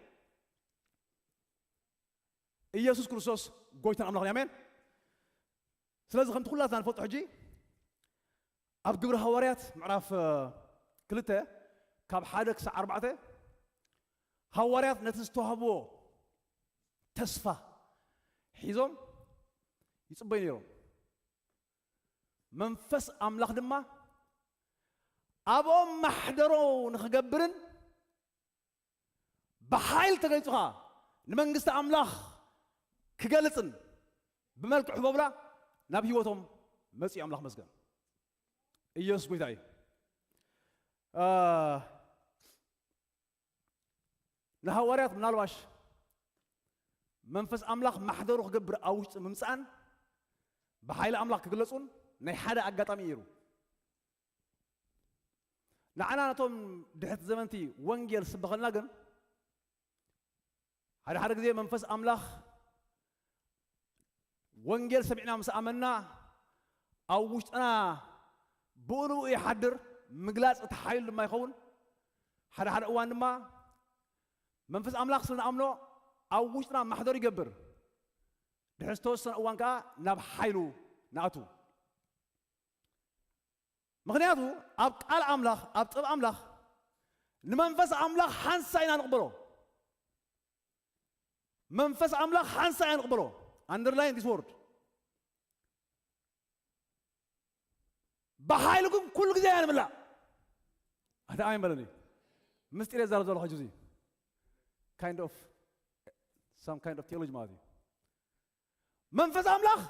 ኢየሱስ ክርስቶስ ጎይታን ኣምላኽን እዩ። ኣሜን። ስለዚ ከምቲ ኩላትና ንፈልጦ ሕጂ ኣብ ግብሪ ሃዋርያት ምዕራፍ እ፣ ክልተ ካብ ሓደ ክሳዕ ኣርባዕተ ሃዋርያት ነቲ ዝተዋህብዎ ተስፋ ሒዞም ይጽበዩ ነይሮም። መንፈስ ኣምላኽ ድማ ኣብኦም ማሕደሮ ንኽገብርን ብሓይል ተገሊጹ ኸኣ ንመንግስቲ ኣምላኽ ክገልጽን ብመልክዕ ህቦብላ ናብ ህይወቶም መጺኡ። ኣምላኽ መስገን። ኢየሱስ ጎይታ እዩ። እ፣ ንሃዋርያት ምናልባሽ መንፈስ ኣምላኽ ማሕደሩ ክገብር ኣብ ውሽጢ ምምጻእን ብሓይሊ ኣምላኽ ክግለጹን ናይ ሓደ ኣጋጣሚ እዩ ነይሩ። ንዓና ነቶም ድሕቲ ዘመንቲ ወንጌል ስበኸልና ግን ሓደ ሓደ ግዜ መንፈስ ኣምላኽ ወንጌል ሰሚዕና ምስ ኣመንና ኣብ ውሽጥና ብኡ ንብኡ ይሓድር፣ ምግላጽ እቲ ሓይሉ ድማ ይኸውን። ሓደ ሓደ እዋን ድማ መንፈስ ኣምላኽ ስለ ንኣምኖ ኣብ ውሽጥና ማሕደር ይገብር። ድሕሪ ዝተወሰነ እዋን ከኣ ናብ ሓይሉ ንኣቱ። ምኽንያቱ ኣብ ቃል ኣምላኽ፣ ኣብ ጥበብ ኣምላኽ ንመንፈስ ኣምላኽ ሓንሳእ ኢና ንቕበሎ። መንፈስ ኣምላኽ ሓንሳእ ኢና ንቕበሎ። Underline this word። ብሓይሉ ግን ኩሉ ግዜ ኢና ንምላእ። ኣታ ኣሜን በለኒ። ምስጢር የዛረብ ዘሎ ሕጂ እዚ kind of some kind of theology ማለት እዩ። መንፈስ ኣምላኽ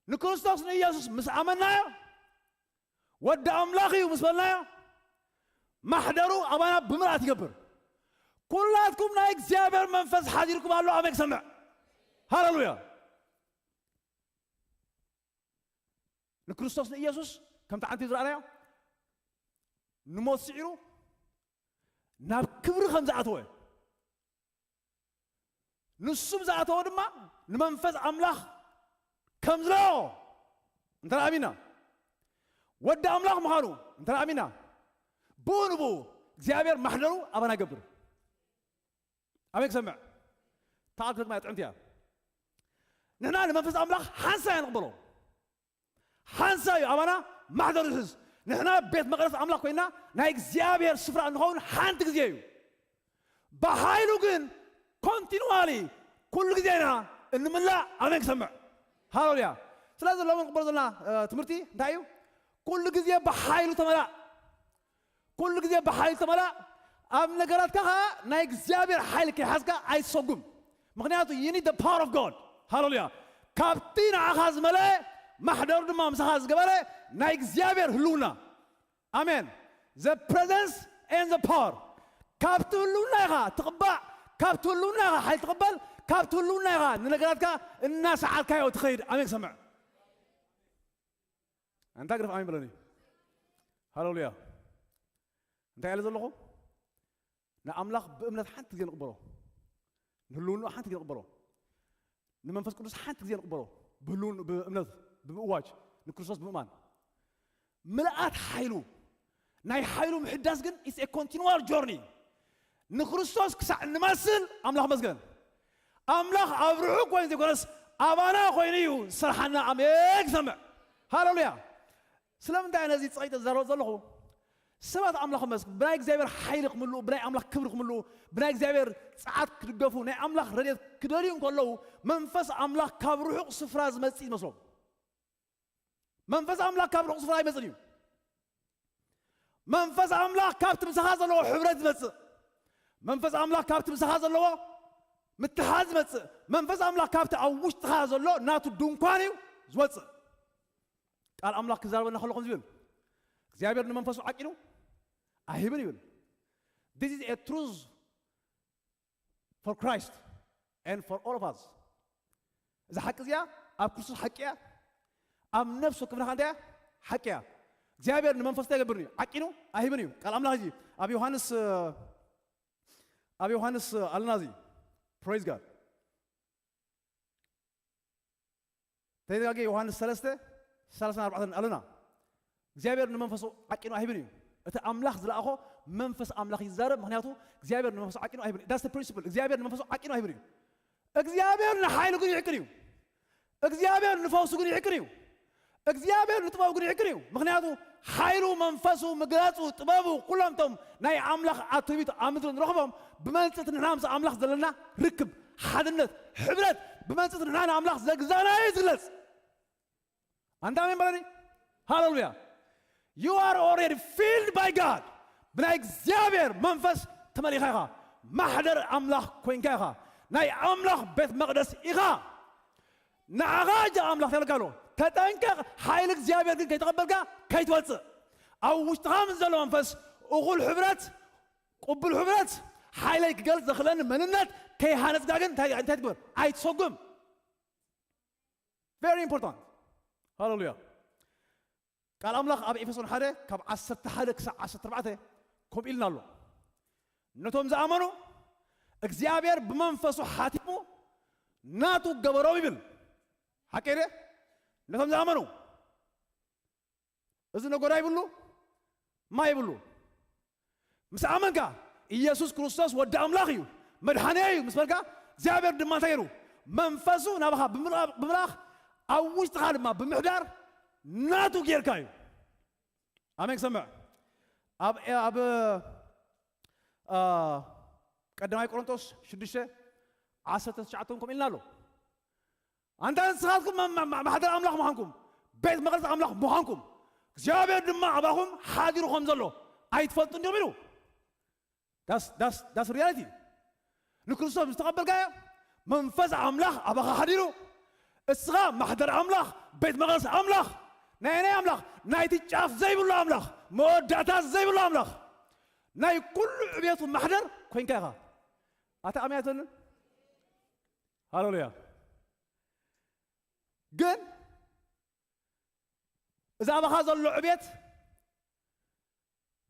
ንክርስቶስ ንኢየሱስ ምስ ኣመናዮ፣ ወዲ ኣምላኽ እዩ ምስ በልናዮ፣ ማሕደሩ ኣባና ብምልኣት ይገብር። ኩላትኩም ናይ እግዚኣብሔር መንፈስ ሓዲርኩም ኣሎ። ኣሜን ክሰምዕ። ሃሌሉያ። ንክርስቶስ ንኢየሱስ ከምቲ ዓንቲ ዝረኣናዮ ንሞት ስዒሩ ናብ ክብሪ ከም ዝኣተወ፣ ንሱ ዝኣተወ ድማ ንመንፈስ ኣምላኽ ከም ዝለኦ እንተ ኣሚና፣ ወዲ ኣምላኽ ምዃኑ እንተ ኣሚና፣ ብኡ ንብኡ እግዚኣብሔር ማሕደሩ ኣባና ይገብር። ኣሜን ክሰምዕ። ተኣል ክደግማ እያ ጥዕምቲ እያ። ንሕና ንመንፈስ ኣምላኽ ሓንሳእ እያ ንቕበሎ። ሓንሳእ እዩ ኣባና ማሕደሩ ዝሕዝ። ንሕና ቤት መቕደስ ኣምላኽ ኮይና ናይ እግዚኣብሔር ስፍራ እንኸውን ሓንቲ ግዜ እዩ። ብሓይሉ ግን ኮንቲኑዋሊ ኩሉ ግዜ ኢና እንምላእ። ኣሜን ክሰምዕ። ሃሌሉያ። ስለዚ ሎሚ ንቕበሎ ዘለና እ፣ ትምህርቲ እንታይ እዩ? ኩሉ ግዜ ብሓይሉ ተመላእ። ኩሉ ግዜ ብሓይሉ ተመላእ። ኣብ ነገራትካ ኸዓ ናይ እግዚኣብሔር ሓይሊ ከይሓዝካ ኣይትሰጉም። ምኽንያቱ you need the power of God. ሃሌሉያ። ካብቲ ንዓኻ ዝመልአ ማሕደሩ ድማ ምሳኻ ዝገበረ ናይ እግዚኣብሔር ህልውና። ኣሜን። The presence and the power። ካብቲ ህልውና ኢኻ ትቕባእ፣ ካብቲ ህልውና ኢኻ ሓይሊ ትቕበል፣ ካብቲ ህልውና ኢኻ ንነገራትካ እናሰዓርካዮ ትኸይድ። ኣሜን ክሰምዕ። ኣንታ ግደፍ ኣሜን በለኒ። ሃሌሉያ። እንታይ ኢለ ዘለኹ? ንኣምላኽ ብእምነት ሓንቲ ግዜ ንቕበሎ። ንህልውንኡ ሓንቲ ግዜ ንቕበሎ። ንመንፈስ ቅዱስ ሓንቲ ግዜ ንቕበሎ። ብህልውን-፣ ብእምነት፣ ብምእዋጅ፣ ንክርስቶስ ብምእማን። ምልኣት ሓይሉ፣ ናይ ሓይሉ ምሕዳስ ግን it's a continual journey። ንክርስቶስ ክሳዕ ንመስል ኣምላኽ መስገን። ኣምላኽ ኣብ ርሑቕ ኮይኑ ዘይኮነስ ኣባና ኮይኑ እዩ ዝሰርሓና። ኣሜን ክሰምዕ። ሃሌሉያ። ስለምንታይ ነዚ ጸቂጠ ዝዛረብ ዘለኹ? ሰባት ኣምላኽ መስክ-፣ ብናይ እግዚኣብሔር ሓይሊ ክምልኡ፣ ብናይ ኣምላኽ ክብሪ ክምልኡ፣ ብናይ እግዚኣብሔር ጸዓት ክድገፉ፣ ናይ ኣምላኽ ረድኤት ክደልዩ እንከለዉ፣ መንፈስ ኣምላኽ ካብ ርሑቕ ስፍራ ዝመጽእ ይመስሎም። መንፈስ ኣምላኽ ካብ ርሑቕ ስፍራ ኣይመጽእን እዩ። መንፈስ ኣምላኽ ካብቲ ምሳኻ ዘለዎ ሕብረት ዝመጽእ፣ መንፈስ ኣምላኽ ካብቲ ምሳኻ ዘለዎ ምትሓዝ ዝመጽእ፣ መንፈስ ኣምላኽ ካብቲ ኣብ ውሽጥኻ ዘሎ ናቱ ድንኳን እዩ ዝወጽእ። ቃል ኣምላኽ ክዛረበና ከሎ ከምዚ ይብል፣ እግዚኣብሔር ንመንፈሱ ዓቂኑ ኣይህብን ይብል። This is a truth for Christ and for all of us. እዛ ሓቂ እዚኣ ኣብ ክርስቶስ ሓቂ እያ። ኣብ ነፍሲ ወከፍና ከኣ እንታይ እያ? ሓቂ እያ። እግዚኣብሔር ንመንፈስ እንታይ ይገብር እዩ? ዓቂኑ ኣይህብን እዩ። ቃል ኣምላኽ እዚ ኣብ ዮሃንስ ኣብ ዮሃንስ ኣለና እዚ። Praise God። ተይተጋገ ዮሃንስ ሰለስተ ሰላሳን ኣርባዕተን ኣለና። እግዚኣብሔር ንመንፈሱ ዓቂኑ ኣይህብን እዩ። እቲ ኣምላኽ ዝለኣኾ መንፈስ ኣምላኽ ይዛረብ። ምኽንያቱ እግዚኣብሔር ንመንፈሱ ዓቂኑ ኣይህብን እዩ። That's the principle። እግዚኣብሔር ንመንፈሱ ዓቂኑ ኣይህብን እዩ። እግዚኣብሔር ንሓይሉ ግን ይዕቅን እዩ። እግዚኣብሔር ንፈውሱ ግን ይዕቅን እዩ። እግዚኣብሔር ንጥበቡ ግን ይዕቅን እዩ። ምኽንያቱ ሓይሉ መንፈሱ ምግላጹ ጥበቡ ኩሎም እቶም ናይ ኣምላኽ ኣትሪቢት ኣብ ምድሪ ንረኽቦም ብመንጽቲ ንሕና ምስ ኣምላኽ ዘለና ርክብ ሓድነት ሕብረት ብመንጽቲ ንሕና ንኣምላኽ ዘግዛእናዮ እዩ ዝግለጽ። ኣንታ ኣሜን በለኒ። ሃሌሉያ። You are already filled by God። ብናይ እግዚኣብሔር መንፈስ ተመሊኻ ኢኻ። ማሕደር ኣምላኽ ኮይንካ ኢኻ። ናይ ኣምላኽ ቤት መቕደስ ኢኻ። ንዓኻ እጃ ኣምላኽ ተልካ ኣሎ። ተጠንቀቕ። ሓይሊ እግዚኣብሔር ግን ከይተቐበልካ ከይትወፅእ። ኣብ ውሽጥኻ ምስ ዘሎ መንፈስ እኹል ሕብረት ቅቡል ሕብረት ሓይለይ ክገልፅ ዘኽእለኒ መንነት ከይሃነፅካ ግን እንታይ እንታይ ትግበር? ኣይትሰጉም። Very important። ሃሌሉያ። ቃል ኣምላኽ ኣብ ኤፌሶን ሓደ ካብ ዓሰርተ ሓደ ክሳብ ዓሰርተ ኣርባዕተ ከምኡ ኢልና ኣሎ። ነቶም ዝኣመኑ እግዚኣብሔር ብመንፈሱ ሓቲሙ ናቱ ገበሮም ይብል። ሓቂ ደ ነቶም ዝኣመኑ እዚ ነጎዳ ይብሉ ማ ይብሉ። ምስ ኣመንካ ኢየሱስ ክርስቶስ ወዲ ኣምላኽ እዩ መድሓኒ እዩ ምስ በልካ እግዚኣብሔር ድማ እንታይ ገይሩ መንፈሱ ናባኻ ብምልኣኽ ኣብ ውሽጥኻ ድማ ብምሕዳር ናቱ ጌርካ እዩ። ኣሜን ክሰምዕ ኣብ ኣብ ቀዳማይ ቆሮንቶስ ሽዱሽተ ዓሰርተ ትሽዓተ ከምኡ ኢልና ኣሎ። ኣንታ ንስኻትኩም ማሕደር ኣምላኽ ምዃንኩም ቤት መቕደስ ኣምላኽ ምዃንኩም እግዚኣብሔር ድማ ኣባኹም ሓዲሩ ከም ዘሎ ኣይትፈልጡ እንዲኹም ኢሉ። ዳስ ዳስ ዳስ ሪያሊቲ ንክርስቶስ ምስ ተቐበልካዮ መንፈስ ኣምላኽ ኣባኻ ሓዲሩ እስኻ ማሕደር ኣምላኽ ቤት መቕደስ ኣምላኽ ናይ ናይ ኣምላኽ ናይቲ ጫፍ ዘይብሉ ኣምላኽ መወዳእታ ዘይብሉ ኣምላኽ ናይ ኩሉ ዕቤቱ ማሕደር ኮይንካ ኢኻ። ኣታ ኣሜን ኣይትብልን? ሃሌሉያ። ግን እዚ ኣባኻ ዘሎ ዕቤት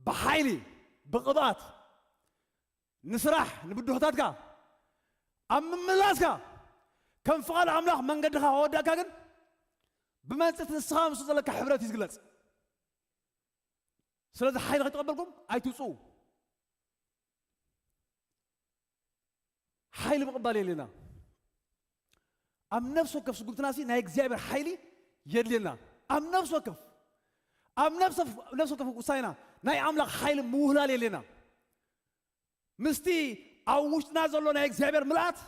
ብሓይሊ ብቕብኣት ንስራሕ ንብድሆታትካ ኣብ ምምላስካ ከም ፍቓድ ኣምላኽ መንገድኻ ከወዳእካ ግን ብመንፅቲ ንስኻ ምስ ዘለካ ሕብረት እዩ ዝግለፅ። ስለዚ ሓይሊ ከይተቐበልኩም ኣይትውፅኡ። ሓይሊ ምቕባል የድልየና። ኣብ ነፍሲ ወከፍ ስጉምትና ሲ ናይ እግዚኣብሔር ሓይሊ የድልየና። ኣብ ነፍሲ ወከፍ ኣብ ነፍሲ ወከፍ ውሳኔና ናይ ኣምላኽ ሓይሊ ምውህላል የድልየና። ምስቲ ኣብ ውሽጥና ዘሎ ናይ እግዚኣብሔር ምልኣት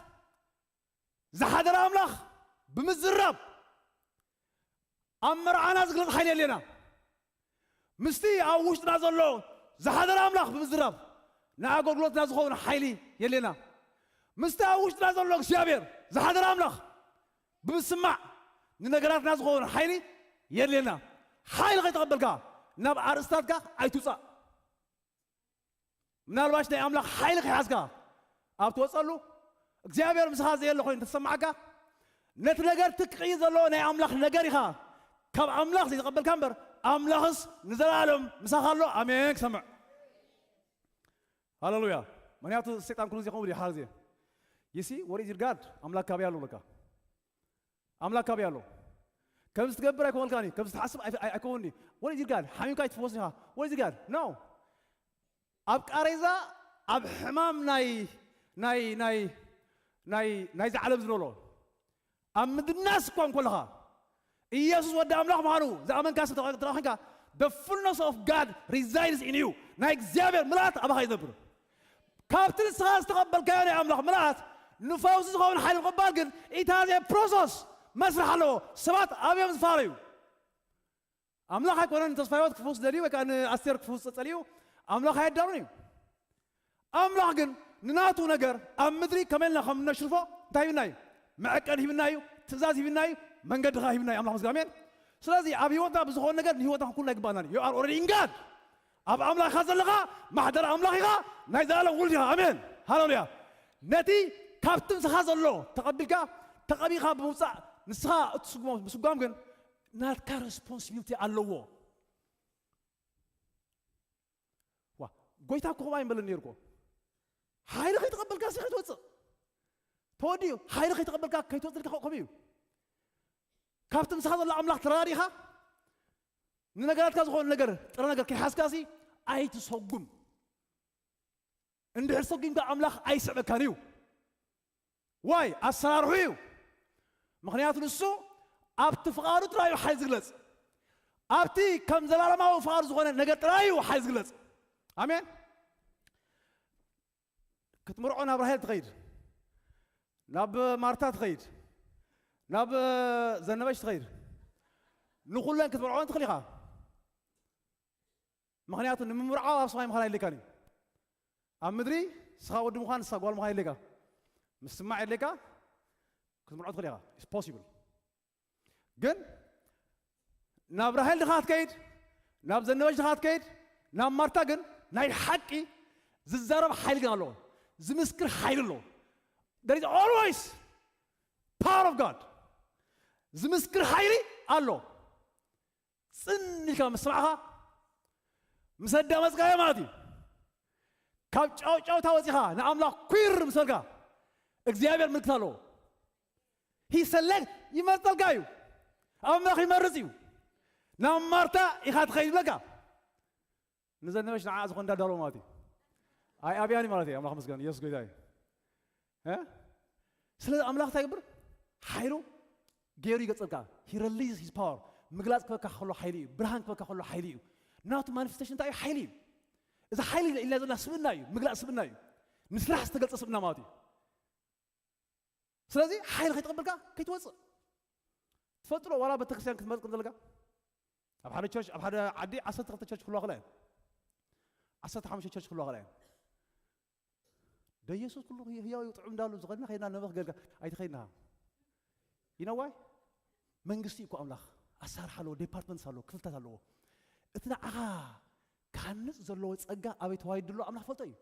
ዝሓደረ ኣምላኽ ብምዝራብ ኣብ መርዓና ዝግለጽ ሓይሊ የድልየና። ምስቲ ኣብ ውሽጥና ዘሎ ዝሓደረ ኣምላኽ ብምዝራብ ንኣገልግሎትና ዝኸውን ሓይሊ የድልየና። ምስቲ ኣብ ውሽጥና ዘሎ እግዚኣብሔር ዝሓደረ ኣምላኽ ብምስማዕ ንነገራትና ዝኸውን ሓይሊ የድልየና። ሓይሊ ከይተቐበልካ ናብ ኣርእስታትካ ኣይትውፃእ። ምናልባሽ ናይ ኣምላኽ ሓይሊ ከይሓዝካ ኣብ ትወፀሉ እግዚኣብሔር ምሳኻ ዘየለ ኮይኑ ተሰማዓካ ነቲ ነገር ትክቕይ ዘለዎ ናይ ኣምላኽ ነገር ኢኻ ካብ ኣምላኽ ዘይተቐበልካ እምበር ኣምላኽስ ንዘለኣለም ምሳኻ ኣሎ። ኣሜን ክሰምዕ ሃሌሉያ። ምክንያቱ ሰይጣን ኩሉ ዜ ከምኡ ድዩ ሓደ ዜ you see what is your God ኣምላኽ ካበይ ኣሎ ብለካ ኣምላኽ ካበይ ኣሎ ከምዚ ትገብር ኣይኮነልካን እዩ ከምዚ ትሓስብ ኣይኮውን እዩ what is your God ሓሚምካ ኣይትፈወስ ኢኻ what is your God no ኣብ ቃሬዛ ኣብ ሕማም ናይ ናይ ናይ ናይ ናይዚ ዓለም ዝነሎ ኣብ ምድናስ እኳ እንኮለኻ ኢየሱስ ወዲ ኣምላኽ ምዃኑ ዝኣመንካ ሰብ ተረኺብካ the fullness of God resides in you ናይ እግዚኣብሔር ምልኣት ኣባኻ ይነብር። ካብቲ ንስኻ ዝተቐበልካዮ ናይ ኣምላኽ ምልኣት ንፈውሲ ዝኸውን ሓይሊ ምቕባል ግን it has a process መስርሕ ኣለዎ። ሰባት ኣብዮም ዝፈላለዩ ኣምላኽ ኣይኮነን ንተስፋ ህይወት ክፍውስ ደልዩ ወይ ከዓ ንኣስቴር ክፍውስ ጸጸልዩ ኣምላኽ ኣየዳሉን እዩ። ኣምላኽ ግን ንናቱ ነገር ኣብ ምድሪ ከመይ ኢልና ከም እነሽርፎ እንታይ ሂብና እዩ? መዐቀን ሂብና እዩ፣ ትእዛዝ ሂብና እዩ፣ መንገዲ ኸዓ ሂብና እዩ ኣምላኽ ምስጋሜን። ስለዚ ኣብ ህይወትና ብዝኾነ ነገር ንህይወትና ክንኩን ኣይግባእናን እዩ። You are already in God። ኣብ ኣምላኽ ኢኻ ዘለኻ፣ ማሕደር ኣምላኽ ኢኻ፣ ናይ ዘላለም ውሉድ ኢኻ። ኣሜን ሃሌሉያ። ነቲ ካብቲ ምሳኻ ዘሎ ተቐቢልካ ተቐቢኻ ብምውፃእ ንስኻ እትስጉሞ ምስጓም ግን ናትካ ሬስፖንሲቢሊቲ ኣለዎ። ዋ ጎይታ እኮ ከምኣ ይበለኒ ነይሩ እኮ። ሓይሊ ከይተቐበልካ ሲ ከይትወፅእ ተወዲኡ። ሓይሊ ከይተቐበልካ ከይትወፅእ ኢልካ ከምኡ እዩ። ካብቲ ምሳኻ ዘሎ ኣምላኽ ተረዳዲኻ ንነገራትካ ዝኾነ ነገር ጥረ ነገር ከይሓዝካ ሲ ኣይትሰጉም። እንድሕር ሰጉምካ ኣምላኽ ኣይስዕበካን እዩ። ዋይ ኣሰራርሑ እዩ። ምክንያቱ ንሱ ኣብቲ ፍቓዱ ጥራይ እዩ ሓይል ዝግለጽ። ኣብቲ ከም ዘላለማዊ ፍቓዱ ዝኾነ ነገር ጥራይ እዩ ሓይል ዝግለጽ። ኣሜን። ክትምርዖ ናብ ራሄል ትኸይድ፣ ናብ ማርታ ትኸይድ፣ ናብ ዘነበሽ ትኸይድ። ንኹለን ክትምርዖን ትኽእል ኢኻ። ምክንያቱ ንምምርዓው ኣብ ሰማይ ምዃን የድልየካን እዩ። ኣብ ምድሪ ንስኻ ወዲ ምዃን ንሳ ጓል ምዃን የድልየካ። ምስማዕ የድልየካ። ክትምርዖ ትኽእል ኢኻ። It's possible። ግን ናብ ራሄል ድኻ ትከይድ፣ ናብ ዘነበሽ ድኻ ትከይድ፣ ናብ ማርታ ግን ናይ ሓቂ ዝዛረብ ሓይሊ ግን ኣለዎ። ዝምስክር ሓይሊ ኣለዎ። There is always power of God። ዝምስክር ሓይሊ ኣሎ። ጽን ኢልካ ምስ ሰማዕኻ ምስ ኣዳመጽካዮ ማለት እዩ። ካብ ጫውጫውታ ወጺኻ ንኣምላኽ ኲር ምስ በልካ እግዚኣብሔር ምልክት ኣለዎ። He select ይመርጸልካ እዩ። ኣምላኽ ይመርጽ እዩ። ናብ ማርታ ኢኻ ትኸይድ ይብለካ። ንዘነበሽ ንዓ ዝኾን እንዳዳሎ ማለት እዩ። ኣይ ኣብያኒ ማለት እዩ። ኣምላኽ መስገን ኢየሱስ ጎይታ እዩ። እ? ስለዚ ኣምላኽ እንታይ ይገብር? ሓይሉ ገይሩ ይገጸልካ። He release his power። ምግላጽ ክበካ ከሎ ሓይሊ እዩ። ብርሃን ክበካ ከሎ ሓይሊ እዩ። ናቱ ማኒፌስቴሽን እንታይ እዩ? ሓይሊ እዩ። እዚ ሓይሊ ኢልና ዘለና ስብእና እዩ። ምግላጽ ስብእና እዩ። ንስራሕ ዝተገልጸ ስብእና ማለት እዩ። ስለዚ ሓይሊ ከይተቐበልካ ከይትወጽእ ትፈልጡ ዶ? ዋላ ቤተክርስትያን ክትመርጽ ከም ዘለካ ኣብ ሓደ ቸርች ኣብ ሓደ ዓዲ ዓሰርተ ክልተ ቸርች ክህልዋ ክላ እየን። ዓሰርተ ሓሙሽተ ቸርች ክህልዋ ክላ እየን። ደ ኢየሱስ ኩሉ ህያው እዩ ጥዑም እንዳሉ ዝኸድና ከይድና ነበኽ ገልካ ኣይትኸይድና። You know why? መንግስቲ እኮ ኣምላኽ ኣሳርሓ ኣለዎ፣ ዴፓርትመንትስ ኣለዎ፣ ክፍልታት ኣለዎ። እቲ ንዓኻ ክሃንጽ ዘለዎ ጸጋ ኣበይ ተዋሂዱ ኣሎ ኣምላኽ ፈልጦ እዩ።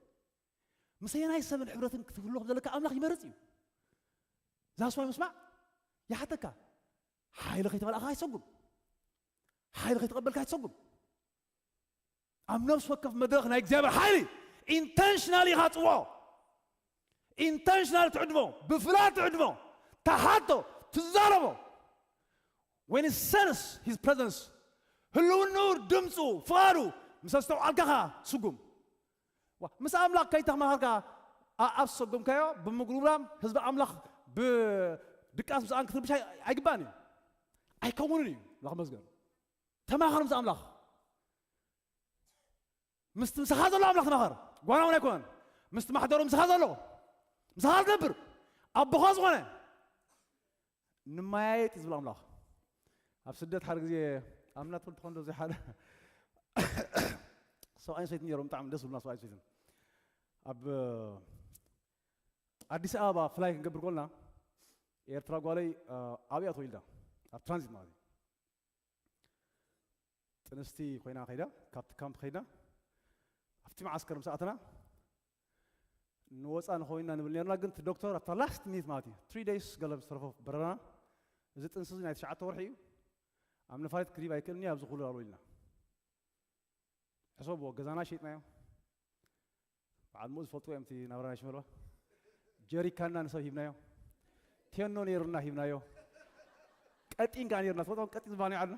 ምሰየናይ ሰብን ሕብረትን ክትህሉ ከም ዘለካ ኣምላኽ ይመርጽ እዩ። ዛስዋይ ምስማዕ ይሓተካ። ሓይሊ ከይተመልኣኻ ኣይትሰጉም። ሓይሊ ከይተቐበልካ ኣይትሰጉም። ኣብ ነፍሲ ወከፍ መድረኽ ናይ እግዚኣብሔር ሓይሊ ኢንተንሽናል ኢኻ ጽውዖ። ኢንተንሽናል ትዕድሞ፣ ብፍላት ትዕድሞ፣ ተሓቶ፣ ትዛረቦ። When he sense his presence ህልውንኡ ድምፁ ፍቓዱ ምስ ኣስተውዓልካ ኸዓ ስጉም። ዋ፣ ምስ ኣምላኽ ከይተማኸርካ ኣ- ኣብ ሰጎምካዮ ብምጉርምራም ህዝቢ ኣምላኽ ብድቃስ ምስኣን ክትርብሽ ኣይ- ኣይግባእን እዩ። ኣይከውንን እዩ። ኣምላኽ መስገን። ተማኸር ምስ ኣምላኽ። ምስቲ ምሳኻ ዘሎ ኣምላኽ ተማኸር። ጓና እውን ኣይኮነን። ምስቲ ማሕደሩ ምሳኻ ዘሎ ምሳኻ ዝነብር ኣቦኻ ዝኾነ ንመያየጥ ዝብል ኣምላኽ። ኣብ ስደት ሓደ ግዜ ኣምና ትብል ትኾን ዶ ዘይሓደ ሰብኣይን ሰይትን ነይሮም ብጣዕሚ ደስ ዝብሉና ሰብኣይን ሰይትን ኣብ ኣዲስ ኣበባ ፍላይ ክንገብር ኮልና ኤርትራ ጓለይ ኣብያ ተወልዳ ኣብ ትራንዚት ማለት እዩ ጥንስቲ ኮይና ከይዳ ካብቲ ካምፕ ከይዳ ኣብቲ መዓስከር ምስ ኣተና ንወፃ ንኸይንና ንብል ነርና ግን እቲ ዶክተር ኣብታ ላስት ሚኒት ማለት እዩ ትሪ ደይስ ገለ ዝተረፎ በረራና እዚ ጥንሲ እዚ ናይ ትሽዓተ ወርሒ እዩ ኣብ ነፋሪት ክሪብ ኣይክእልኒ ኣብዚ ኩሉ ኣሎ ኢልና ሕሰብዎ ገዛና ሸይጥናዮ በዓል ሙኡ ዝፈልጥዎ እዮም እቲ ናብራ ናይ ሽመልባ ጀሪካና ንሰብ ሂብናዮ ቴኖ ነይርና ሂብናዮ ቀጢን ከዓ ነይርና ትፈልጦም ቀጢን ዝበሃል ናይ ዓድና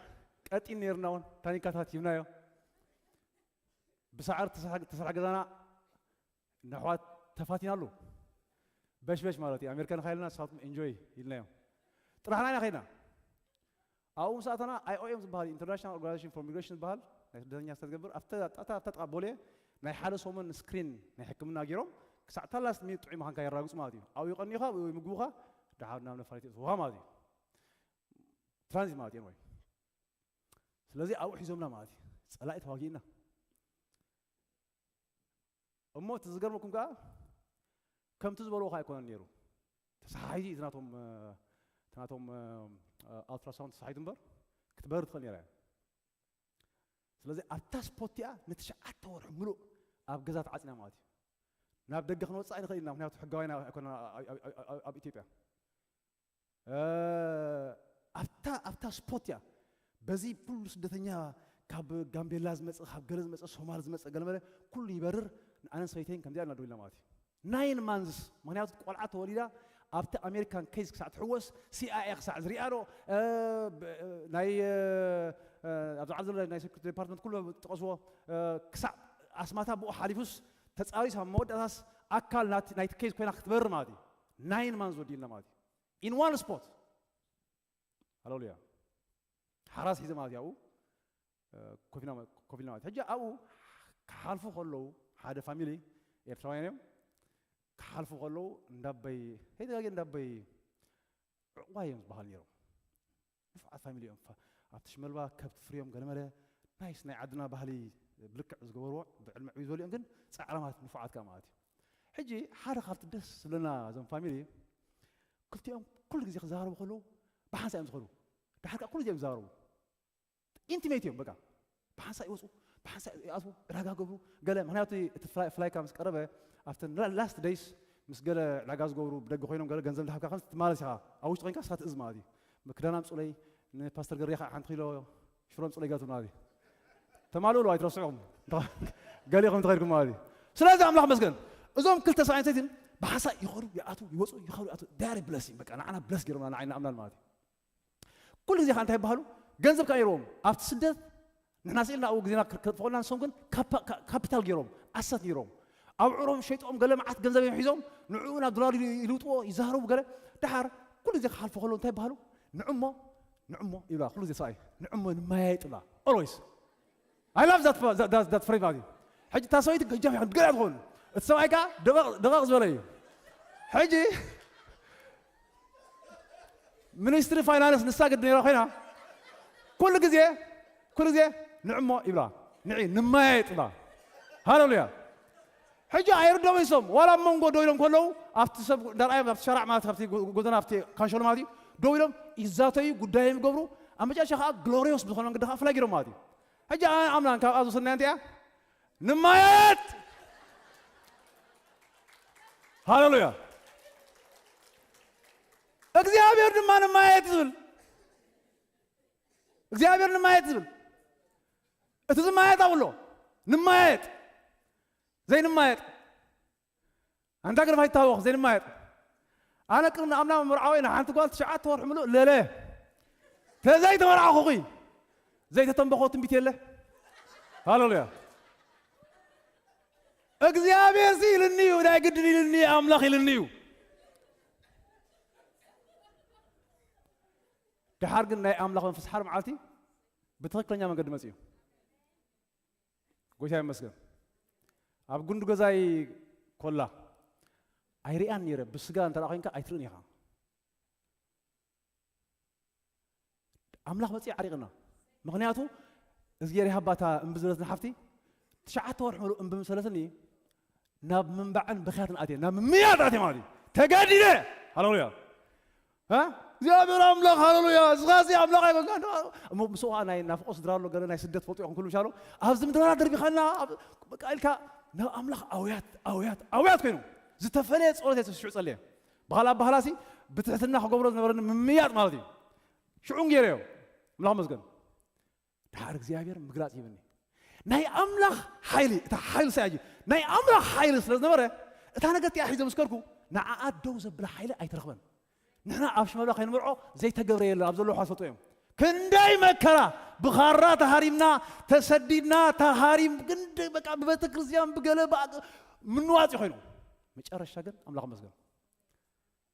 ቀጢን ነይርና እውን ታኒካታት ሂብናዮ ብሳዕሪ ተሰርሐ ገዛና ንኣሕዋት ተፋቲናሉ በሽበሽ ማለት እዩ ኣሜሪካ ንካ ኢልና ንስኻትኩም ኢንጆይ ኢልናዮም ጥራሕና ኢና ከይድና ኣብኡ ምስ ኣተና ኣይኦኤም ዝበሃል ኢንተርናሽናል ኦርጋናይዜሽን ፎር ሚግሬሽን ዝበሃል ናይ ስደተኛ ዝተገብር ኣብታ ጥቓ ቦሌ ናይ ሓደ ሰሙን ስክሪን ናይ ሕክምና ገይሮም ክሳዕ ታላስ ሚኒት ጥዑይ ምዃንካ የራግፁ ማለት እዩ ኣብኡ ይቐንዩኻ ኣብኡ ምግቡኻ ድሓር ናብ ነፋሪት የእትውኻ ማለት እዩ ትራንዚት ማለት እዩ ወይ ስለዚ ኣብኡ ሒዞምና ማለት እዩ ጸላኢ ተዋጊእና እሞ እቲ ዝገርመኩም ከዓ ከምቲ ዝበልዎ ከዓ ኣይኮነን ነይሩ ተሰሓሒዚ እቲ ናቶም እቲ ናቶም ኣልትራሳውንድ ተሰሓሒቱ እምበር ክትበርር ትኽእል ነይራ እያ ስለዚ ኣብታ ስፖት እቲኣ ንትሽዓተ ወርሒ ምሉእ ኣብ ገዛ ተዓፂና ማለት እዩ ናብ ደገ ክንወፅእ ኣይንኽእል ኢና፣ ምክንያቱ ሕጋውያን ኣይኮና ኣብ ኢትዮጵያ። ኣብታ ኣብታ ስፖት እያ። በዚ ኩሉ ስደተኛ ካብ ጋምቤላ ዝመፀ፣ ካብ ገለ ዝመፀ፣ ሶማል ዝመፀ፣ ገለመለ ኩሉ ይበርር። ኣነን ሰበይተይን ከምዚኣ ኢና ደው ኢልና ማለት እዩ። ናይን ማንዝስ፣ ምክንያቱ ቆልዓ ተወሊዳ ኣብቲ ኣሜሪካን ኬዝ ክሳዕ ትሕወስ፣ ሲኣይኤ ክሳዕ ዝሪኣ ዶ፣ እ፣ ብ-፣ እ፣ ናይ፣ እ፣ እ፣ ኣብዚ ዓለም ዘሎ ናይ ሴኩሪቲ ዲፓርትመንት ኩሉ ጠቐስዎ፣ እ፣ ክሳዕ ኣስማታ ብኡ ሓሊፉስ ተፃሪስ ኣብ መወዳእታስ ኣካል ናቲ-፣ ናይቲ ኬዝ ኮይና ክትበርር ማለት እዩ። ናይን ማንዝ ወዲልና ማለት እዩ። ኢን ዋን ስፖት። ሃሌሉያ። ሓራስ ሒዘ ማለት እዩ ኣብኡ፣ እ፣ ኮፍ ኢልና፣ ኮፍ ኢልና ማለት እዩ። ሕጂ ኣብኡ ክሓልፉ ከለዉ ሓደ ፋሚሊ ኤርትራውያን እዮም። ክሓልፉ ከለዉ እንዳበይ፣ ከይተጋግየ እንዳበይ ዕቑባ እዮም ዝበሃሉ ነይሮም። ንፉዓት ፋሚሊ እዮም። ፋ-፣ ኣብቲ ሽመልባ ከብቲ ፍርዮም ገለመለ ናይስ ናይ ዓድና ባህሊ ብልክዕ ዝገበርዎ ብዕድመ ዕብዩ ዝበሉ እዮም፣ ግን ጻዕራማት ንፉዓት ከኣ ማለት እዩ። ሕጂ ሓደ ካብቲ ደስ ዝብለና እዞም ፋሚሊ ክልቲኦም ኩሉ ግዜ ክዛረቡ ከለዉ ብሓንሳእ እዮም ዝኸዱ። ድሓር ከኣ ኩሉ ግዜ እዮም ዝዛረቡ። ኢንቲሜት እዮም በቃ። ብሓንሳእ ይወፁ፣ ብሓንሳእ ይኣትዉ፣ ዕዳጋ ገብሩ፣ ገለ ምክንያቱ እቲ ፍላይ፣ ፍላይካ ምስ ቀረበ ኣብተን ላ-፣ ላስት ደይስ ምስ ገለ ዕዳጋ ዝገብሩ ብደገ ኮይኖም ገለ ገንዘብ እንዳሃብካ ከም ትማለስ ኢኻ፣ ኣብ ውሽጢ ኮይንካ ስኻ ትእዝ ማለት እዩ። ክዳን ኣምፁለይ፣ ንፓስተር ገርያ ከዓ ሓንቲ ኪሎ ሽሮ ኣምፁለይ ገለ ትብል ማለት እዩ። ተማልእሉ ኣይትረስዑኹም። ገሊኹም ተኸድኩም ማለት እዩ። ስለዚ ኣምላኽ መስገን። እዞም ክልተ ሰብኣይን ሰበይትን ብሓንሳእ ይኸዱ፣ ይኣትዉ፣ ይወፁ፣ ይኸዱ፣ ይኣትዉ። They are blessing። በቃ ንዓና ብለስ ገይሮምና፣ ንዓይና ኣምላኽ ማለት እዩ። ኩሉ ግዜ ከዓ እንታይ ይበሃሉ? ገንዘብ ከዓ ነይርዎም። ኣብቲ ስደት ንሕና ስኢልና ኣብኡ ግዜና ክር-፣ ከጥፍኡልና፣ ንሶም ግን ካፓ-፣ ካ-፣ ካፒታል ገይሮም፣ ኣሰት ነይሮም። ኣብ ዕሮም ሸይጦም ገለ መዓት ገንዘብ እዮም ሒዞም፣ ንዕኡ ናብ ዶላር ይል-፣ ይልውጥዎ፣ ይዛረቡ ገለ። ደሓር ኩሉ ግዜ ክሓልፉ ከለዉ እንታይ ይበሃሉ? ንዕሞ፣ ንዕሞ ይብላ። ኩሉ ግዜ ሰብኣይ፣ ንዕሞ ንመያየጥ ይብላ። Always። I love that, that, that, that phrase ማለት እዩ። ሕጂ እታ ሰበይቲ ገጃፍ ይኾን፣ ገለ ትኸውን። እቲ ሰብኣይ ከዓ ደቐቕ፣ ደቐቕ ዝበለ እዩ። ሕጂ ሚኒስትሪ ፋይናንስ ንሳ ግድ ነይራ ኮይና፣ ኩሉ ግዜ፣ ኩሉ ግዜ ንዕሞ ይብላ፣ ንዒ ንመያየጥ ይብላ። ሃሌሉያ። ሕጂ ኣይርደቡ ይሶም፣ ዋላ ኣብ መንጎ ደው ኢሎም ከለዉ፣ ኣብቲ ሰብ እንዳርኣዮም፣ ኣብቲ ሸራዕ ማለት፣ ኣብቲ ጎ-፣ ጎደና፣ ኣብቲ ካንሸሎ ማለት እዩ፣ ደው ኢሎም ይዛተዩ፣ ጉዳዮም ይገብሩ። ኣብ መጨረሻ ከዓ ግሎሪዮስ ብዝኾነ መንገዲ ከዓ ፍላይ ገይሮም ማለት እዩ። ሕጂ ኣነ ኣምላኽ ካብ ኣዞ ሰናይ እንታይ እያ? ንማየጥ። ሃሌሉያ። እግዚኣብሔር ድማ ንማየጥ ዝብል፣ እግዚኣብሔር ንማየጥ ዝብል፣ እቲ ዝማየጥ ኣብሎ፣ ንማየጥ፣ ዘይንማየጥ፣ ኣንታ ግርፋ ይታወቕ፣ ዘይንማየጥ። ኣነ ቅድሚ ኣምና ምርዓወይ ንሓንቲ ጓል ትሽዓተ ወርሒ ምሉእ ለለ። ተዘይተመርዓኹኺ ዘይተተንበኾ ትንቢት የለ። ሃሌሉያ። እግዚኣብሔር ሲ ኢልኒ እዩ፣ ናይ ግድን ኢልኒ፣ ኣምላኽ ኢልኒ እዩ። ደሓር ግን ናይ ኣምላኽ መንፈስ ሓደ መዓልቲ ብትኽክለኛ መንገዲ መጽኡ። ጎይታ ይመስገን። ኣብ ጉንዲ ገዛይ ኮላ ኣይሪኣን ነይረ። ብስጋ እንተ ደኣ ኮይንካ ኣይትርእን ኢኻ። ኣምላኽ መጽኡ ዓሪቕና። ምኽንያቱ እዝጌር ይሃባታ እምቢ ዝበለትና ሓፍቲ ትሽዓተ ወርሒ ምሉእ እምቢ ምስ በለትኒ ናብ ምንባዕን ብኽያትን ኣትየ፣ ናብ ምምያጥ ኣትየ ማለት እዩ። ተጋዲለ። ሃሌሉያ። እ? እግዚኣብሔር ኣምላኽ፣ ሃሌሉያ። እስኻ እዚ ኣምላኽ ኣይኮንካ። እሞ ምስኡ ኸዓ ናይ ናፍቆት ስድራ ኣሎ፣ ገለ ናይ ስደት ፈልጡ ይኹን ክብሉ ይሻሉ። ኣብዚ ምድረ በዳ ደርቢኻና፣ ኣብ-፣ በቃ ኢልካ ናብ ኣምላኽ ኣውያት፣ ኣውያት፣ ኣውያት ኮይኑ ዝተፈለየ ጸሎት እየ ሽዑ ጸልየ። ብኻልእ ኣባህላሲ ብትሕትና ክገብሮ ዝነበረኒ ምምያጥ ማለት እዩ። ሽዑን ገይረዮ። ኣምላኽ መስገን። ድሓር እግዚኣብሔር ምግላጽ ሂብኒ። ናይ ኣምላኽ ሓይሊ፣ እታ ሓይሊ ሳያጂ፣ ናይ ኣምላኽ ሓይሊ ስለ ዝነበረ፣ እታ ነገር እቲኣ ሒዘ ምስ ከድኩ፣ ንዓኣ ደው ዘብላ ሓይሊ ኣይተረኽበን። ንሕና ኣብ ሽመላ ከይንመርዖ ዘይተገብረ የለን፣ ኣብ ዘለዉ ሓሶጡ እዮም። ክንደይ መከራ፣ ብኻራ ተሃሪምና፣ ተሰዲድና፣ ተሃሪም፣ ክንደይ በቃ ብቤተ ክርስቲያን ብገለ ብኣ-፣ ምንዋጽ ኮይኑ። መጨረሻ ግን ኣምላኽ መስገን።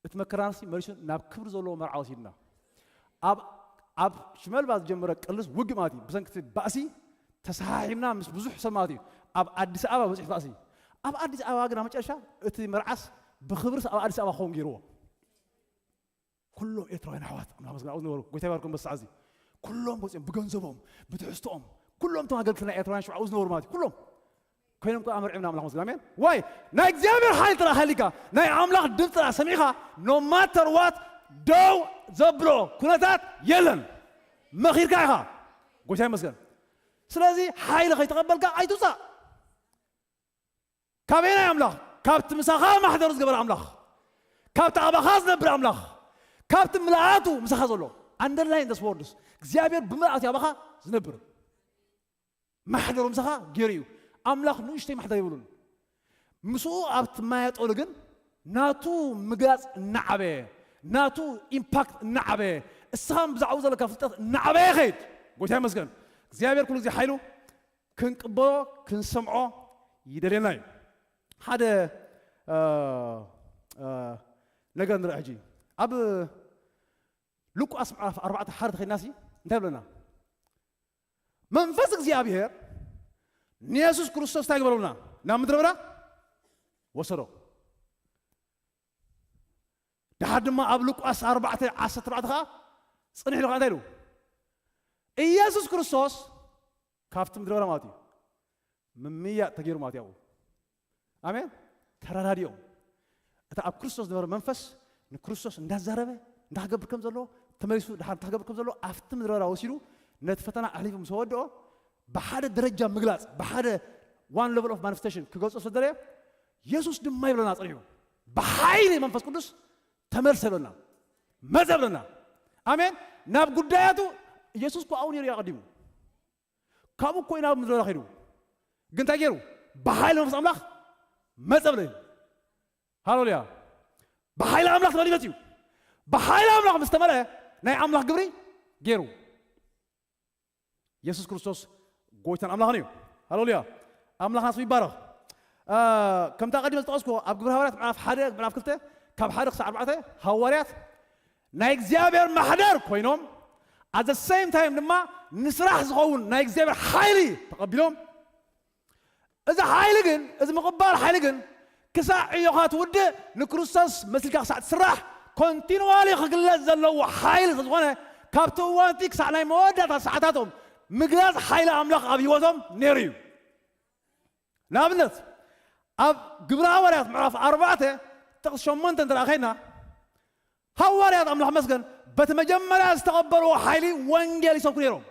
እቲ መከራንሲ መሊሱ ናብ ክብሪ ዘለዎ መርዓ ወሲድና። ኣብ፣ ኣብ ሽመልባ ዝጀመረ ቅልስ ውግእ ማለት እዩ። ብሰንኪ እቲ ባእሲ ተሰሓሒምና ምስ ብዙሕ ሰብ ማለት እዩ። ኣብ ኣዲስ ኣበባ በፂሑ ባእሲ። ኣብ ኣዲስ ኣበባ ግን ኣብ መጨረሻ እቲ መርዓስ ብኽብርስ ኣብ ኣዲስ ኣበባ ክኸውን ገይርዎ። ኩሎም ኤርትራውያን ኣሕዋት ኣምላኽ መስገን ኣብኡ ዝነበሩ፣ ጎይታ ይባርኮም በዚ ሰዓት እዚ። ኩሎም ወፂኦም ብገንዘቦም፣ ብትሕዝቶኦም፣ ኩሎም እቶም ኣገልግልቲ ናይ ኤርትራውያን ሽዑ ኣብኡ ዝነበሩ ማለት እዩ። ኩሎም ኮይኖም ከኣ መርዒምና ኣምላኽ መስገን። ኣሜን። ዋይ፣ ናይ እግዚኣብሔር ሓይሊ ጥራሕ ሃሊካ፣ ናይ ኣምላኽ ድምፂ ጥራሕ ሰሚዕኻ፣ no matter what፣ ደው ዘብሎ ኩነታት የለን። መኺርካ ኢኻ። ጎይታ ይመስገን። ስለዚ ሓይሊ ከይተቐበልካ ኣይትውፃእ። ካበየናይ ኣምላኽ? ካብቲ ምሳኻ ማሕደሩ ዝገበረ ኣምላኽ፣ ካብቲ ኣባኻ ዝነብር ኣምላኽ፣ ካብቲ ምልኣቱ ምሳኻ ዘሎ፣ underline this words፣ እግዚኣብሔር ብምልኣቱ ኣባኻ ዝነብር፣ ማሕደሩ ምሳኻ ገይሩ እዩ። ኣምላኽ ንእሽተይ ማሕደር የብሉን። ምስኡ ኣብቲ ማያጠሉ ግን ናቱ ምግላፅ እናዓበየ፣ ናቱ ኢምፓክት እናዓበየ፣ እስኻ ብዛዕባኡ ዘለካ ፍልጠት እናዓበየ ይኸይድ። ጎይታ ይመስገን። እግዚኣብሔር ኩሉ ግዜ ሓይሉ ክንቅበሎ ክንሰምዖ ይደልየና እዩ። ሓደ ነገር ንርኢ ሕጂ። ኣብ ሉቃስ ምዕራፍ ኣርባዕተ ሓደ ተኸድናሲ እንታይ ብለና? መንፈስ እግዚኣብሔር ንየሱስ ክርስቶስ እንታይ ግበረሉና? ናብ ምድረ በዳ ወሰዶ። ድሓር ድማ ኣብ ሉቃስ ኣርባዕተ ዓሰርተ ኣርባዕተ ከዓ ጽንሕ ኢሉ ከዓ እንታይ ኢሉ? ኢየሱስ ክርስቶስ ካብቲ ምድረ በዳ ማለት እዩ ምምያጥ ተገይሩ ማለት እዩ። ኣሜን። ተረዳዲኦም። እቲ ኣብ ክርስቶስ ዝነበረ መንፈስ ንክርስቶስ እንዳዛረበ እንታይ ክገብር ከም ዘለዎ፣ ተመሊሱ ድሓር እንታይ ክገብር ከም ዘለዎ ኣብቲ ምድረ በዳ ወሲዱ ነቲ ፈተና ኣሕሊፉ ምስ ወድኦ፣ ብሓደ ደረጃ ምግላፅ፣ ብሓደ one level of manifestation ክገልፆ ስለ ደለየ፣ የሱስ ድማ ይብለና ፀኒሑ፣ ብሓይሊ መንፈስ ቅዱስ ተመልሰ ይብለና፣ መፀ ይብለና። ኣሜን። ናብ ጉዳያቱ የሱስ እኮ ኣብኡ ነይሩ እዩ ኣቐዲሙ። ካብኡ እኮ እዩ ናብ ምድረ በዳ ከይዱ። ግን እንታይ ገይሩ? ብሓይሊ መንፈስ ኣምላኽ መፀ ብለ። ሃሌሉያ። ብሓይሊ ኣምላኽ ተመሊመት እዩ። ብሓይሊ ኣምላኽ ምስ ተመልአ ናይ ኣምላኽ ግብሪ ገይሩ። የሱስ ክርስቶስ ጎይታን ኣምላኽን እዩ። ሃሌሉያ። ኣምላኽና ስሙ ይባረኽ። እ፣ ከምታ ቀዲመ ዝጠቐስኩ ኣብ ግብረ ሃዋርያት ምዕራፍ ሓደ ምዕራፍ ክልተ ካብ ሓደ ክሳዕ ኣርባዕተ ሃዋርያት ናይ እግዚኣብሔር ማሕደር ኮይኖም፣ at the same time ድማ ንስራሕ ዝኸውን ናይ እግዚኣብሔር ሓይሊ ተቐቢሎም። እዚ ሓይሊ ግን፣ እዚ ምቕባል ሓይሊ ግን ክሳዕ ዕዮኻ ትውድእ ንክርስቶስ መሲልካ ክሳዕ ትስራሕ ኮንቲንዋሊ ክግለጽ ዘለዎ ሓይሊ ስለ ዝኾነ፣ ካብቲ እዋንቲ ክሳዕ ናይ መወዳእታ ሰዓታቶም ምግላጽ ሓይሊ ኣምላኽ ኣብ ህይወቶም ነይሩ እዩ። ንኣብነት ኣብ ግብረ ሃዋርያት ምዕራፍ ኣርባዕተ ጥቕሲ ሸሞንተ እንተ ደኣ ኸይድና፣ ሃዋርያት ኣምላኽ መስገን በቲ መጀመርያ ዝተቐበልዎ ሓይሊ ወንጌል ይሰብኩ ነይሮም።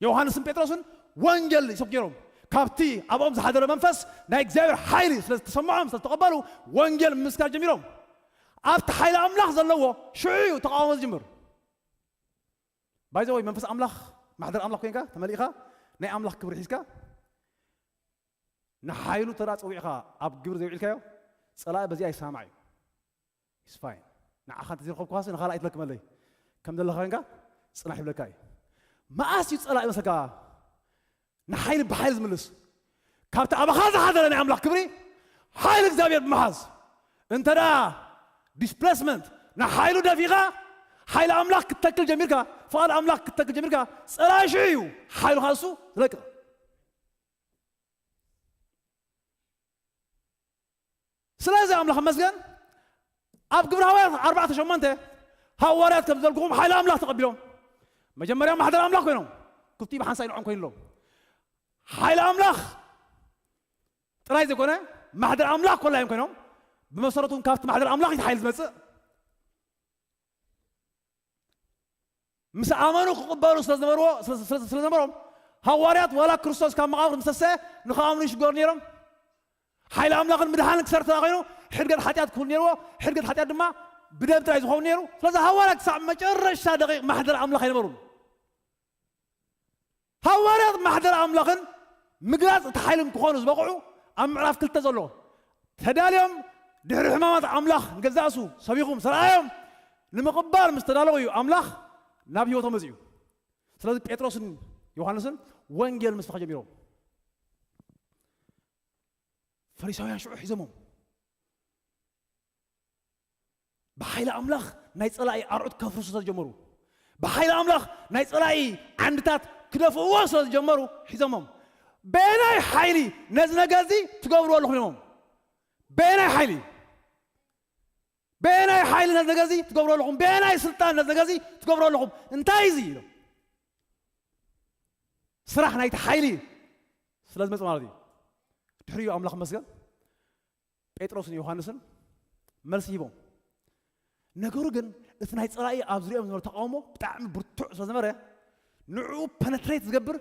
ዮሃንስን ጴጥሮስን ወንጌል ይሰብኩ ነይሮም። ካብቲ ኣብኦም ዝሓደረ መንፈስ ናይ እግዚኣብሔር ሓይሊ ስለ ዝተሰምዖም ስለ ዝተቐበሉ ወንጌል ምስካር ጀሚሮም። ኣብቲ ሓይሊ ኣምላኽ ዘለዎ ሽዑ እዩ ተቃውሞ ዝጅምር። ባይዘወይ መንፈስ ኣምላኽ ማሕደር ኣምላኽ ኮይንካ ተመሊእካ ናይ ኣምላኽ ክብሪ ሒዝካ ንሓይሉ ተራ ጸዊዕካ ኣብ ግብሪ ዘውዒልካዮ ጸላኢ በዚኣ ይሰማማዕ እዩ። It's fine። ንዓኻ እንተዘይረኸብኩኻሲ ንኻልእ ኣይትለክመለይ። ከም ዘለኻ ኮይንካ ጽናሕ ይብለካ እዩ። መኣስ እዩ ጸላኢ መሰልካ ንሓይሊ ብሓይሊ ዝምልስ? ካብቲ ኣባኻ ዝሓደረ ናይ ኣምላኽ ክብሪ ሓይሊ እግዚኣብሔር ብምሓዝ። እንተ ደኣ ዲስፕሌስመንት ንሓይሉ ደፊኻ ሓይሊ ኣምላኽ ክትተክል ጀሚርካ፣ ፍቓድ ኣምላኽ ክትተክል ጀሚርካ፣ ጸላኢ ሽዑ እዩ ሓይሉ ካልሱ ዝለቅቕ። ስለዚ ኣምላኽ መስገን ኣብ ግብረ ሃዋርያት ኣርባዕተ ሸሞንተ ሃዋርያት ከም ዝበልኩኹም ሓይሊ ኣምላኽ ተቐቢሎም መጀመርያ ማሕደር ኣምላኽ ኮይኖም ክፍቲ ብሓንሳእ ኢንዖም ኮይኑሎም ሓይሊ ኣምላኽ ጥራይ ዘይኮነ ማሕደር ኣምላኽ ኮላ እዮም ኮይኖም ብመሰረቱ እውን ካብቲ ማሕደር ኣምላኽ እቲ ሓይሊ ዝመፅእ ምስ ኣመኑ ክቕበሉ ስለ ዝነበርዎ ስለ- ስለ- ስለ ዝነበሮም ሃዋርያት ዋላ ክርስቶስ ካብ መቓብር ምሰሰ ንኽኣምኑ ይሽገሩ ነይሮም ሓይሊ ኣምላኽን ምድሓንን ክሰርተ ኮይኑ ሕድገት ሓጢኣት ክህሉ ነይርዎ ሕድገት ሓጢኣት ድማ ብደም ጥራይ ዝኸውን ነይሩ ስለዚ ሃዋርያት ክሳብ መጨረሻ ደቂቕ ማሕደር ኣምላኽ ኣይነበሩን ሃዋርያት ማሕደር ኣምላኽን ምግላፅ እቲ ሓይልን ክኾኑ ዝበቕዑ ኣብ ምዕራፍ ክልተ ዘሎ ተዳልዮም ድሕሪ ሕማማት ኣምላኽ ንገዛእሱ ሰቢኹም ዝረኣዮም ንምቕባል ምስ ተዳለዉ እዩ ኣምላኽ ናብ ህይወቶም መፅኡ ስለዚ ጴጥሮስን ዮሃንስን ወንጌል ምስፋሕ ጀሚሮም ፈሪሳውያን ሽዑ ሒዞሞም ብሓይሊ ኣምላኽ ናይ ጸላኢ ኣርዑት ከፍርሱ ስለ ዝጀመሩ ብሓይሊ ኣምላኽ ናይ ጸላኢ ዓንድታት ክደፍእዎ ስለ ዝጀመሩ ሒዞሞም በየናይ ሓይሊ ነዚ ነገር እዚ ትገብርዎ ኣለኹም ኢሎሞም በየናይ ሓይሊ በየናይ ሓይሊ ነዚ ነገር እዚ ትገብርዎ ኣለኹም በየናይ ስልጣን ነዚ ነገር እዚ ትገብርዎ ኣለኹም እንታይ እዚ ኢሎም ስራሕ ናይቲ ሓይሊ ስለ ዝመጽእ ማለት እዩ ድሕሪኡ ኣምላኽ መስገን ጴጥሮስን ዮሃንስን መልሲ ሂቦም ነገሩ ግን እቲ ናይ ፀላኢ ኣብ ዝሪኦም ዝነበረ ተቃውሞ ብጣዕሚ ብርቱዕ ስለ ዝነበረ ንዕኡ ፐነትሬት ዝገብር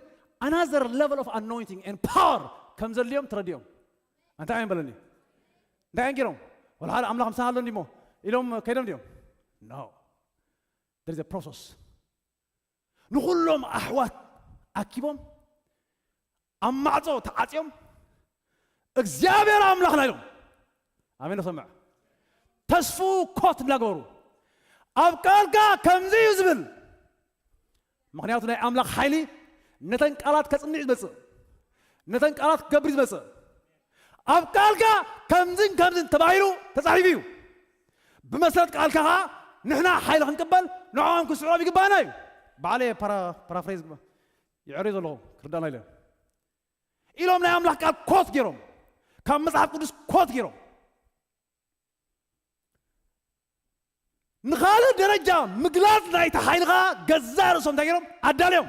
another level of anointing and power ከም ዘድልዮም ተረዲኦም እንታይ ኣሜን በለኒ እንታይ እዮም ገይሮም? ወላ ሓደ ኣምላኽ ምሳና ኣሎ እንዲሞ ኢሎም ከይዶም ድዮም? No. There is a process. ንኹሎም ኣሕዋት ኣኪቦም ኣብ ማዕጾ ተዓጽዮም እግዚኣብሔር ኣምላኽና ኢሎም። ኣሜን። ሰምዕ። ተስፉ ኮት እናገበሩ ኣብ ቃልካ ከምዚ እዩ ዝብል። ምኽንያቱ ናይ ኣምላኽ ሓይሊ ነተን ቃላት ከጽንዕ እዩ ዝመጽእ፣ ነተን ቃላት ክገብር እዩ ዝመጽእ። ኣብ ቃልካ ከምዝን ከምዝን ተባሂሉ ተጻሒፉ እዩ። ብመሰረት ቃልካ ኸዓ ንሕና ሓይሊ ክንቅበል ንዕኦም ክስዕሮም ይግባና እዩ። ባዕለ ፓራፍሬዝ ይዕርዩ ዘለኹ ክርዳና ኢለ ኢሎም ናይ ኣምላኽ ቃል ኮት ገይሮም፣ ካብ መጽሓፍ ቅዱስ ኮት ገይሮም ንኻልእ ደረጃ ምግላጽ ናይቲ ሓይልኻ ገዛእ ርእሶም እንታይ ገይሮም ኣዳልዮም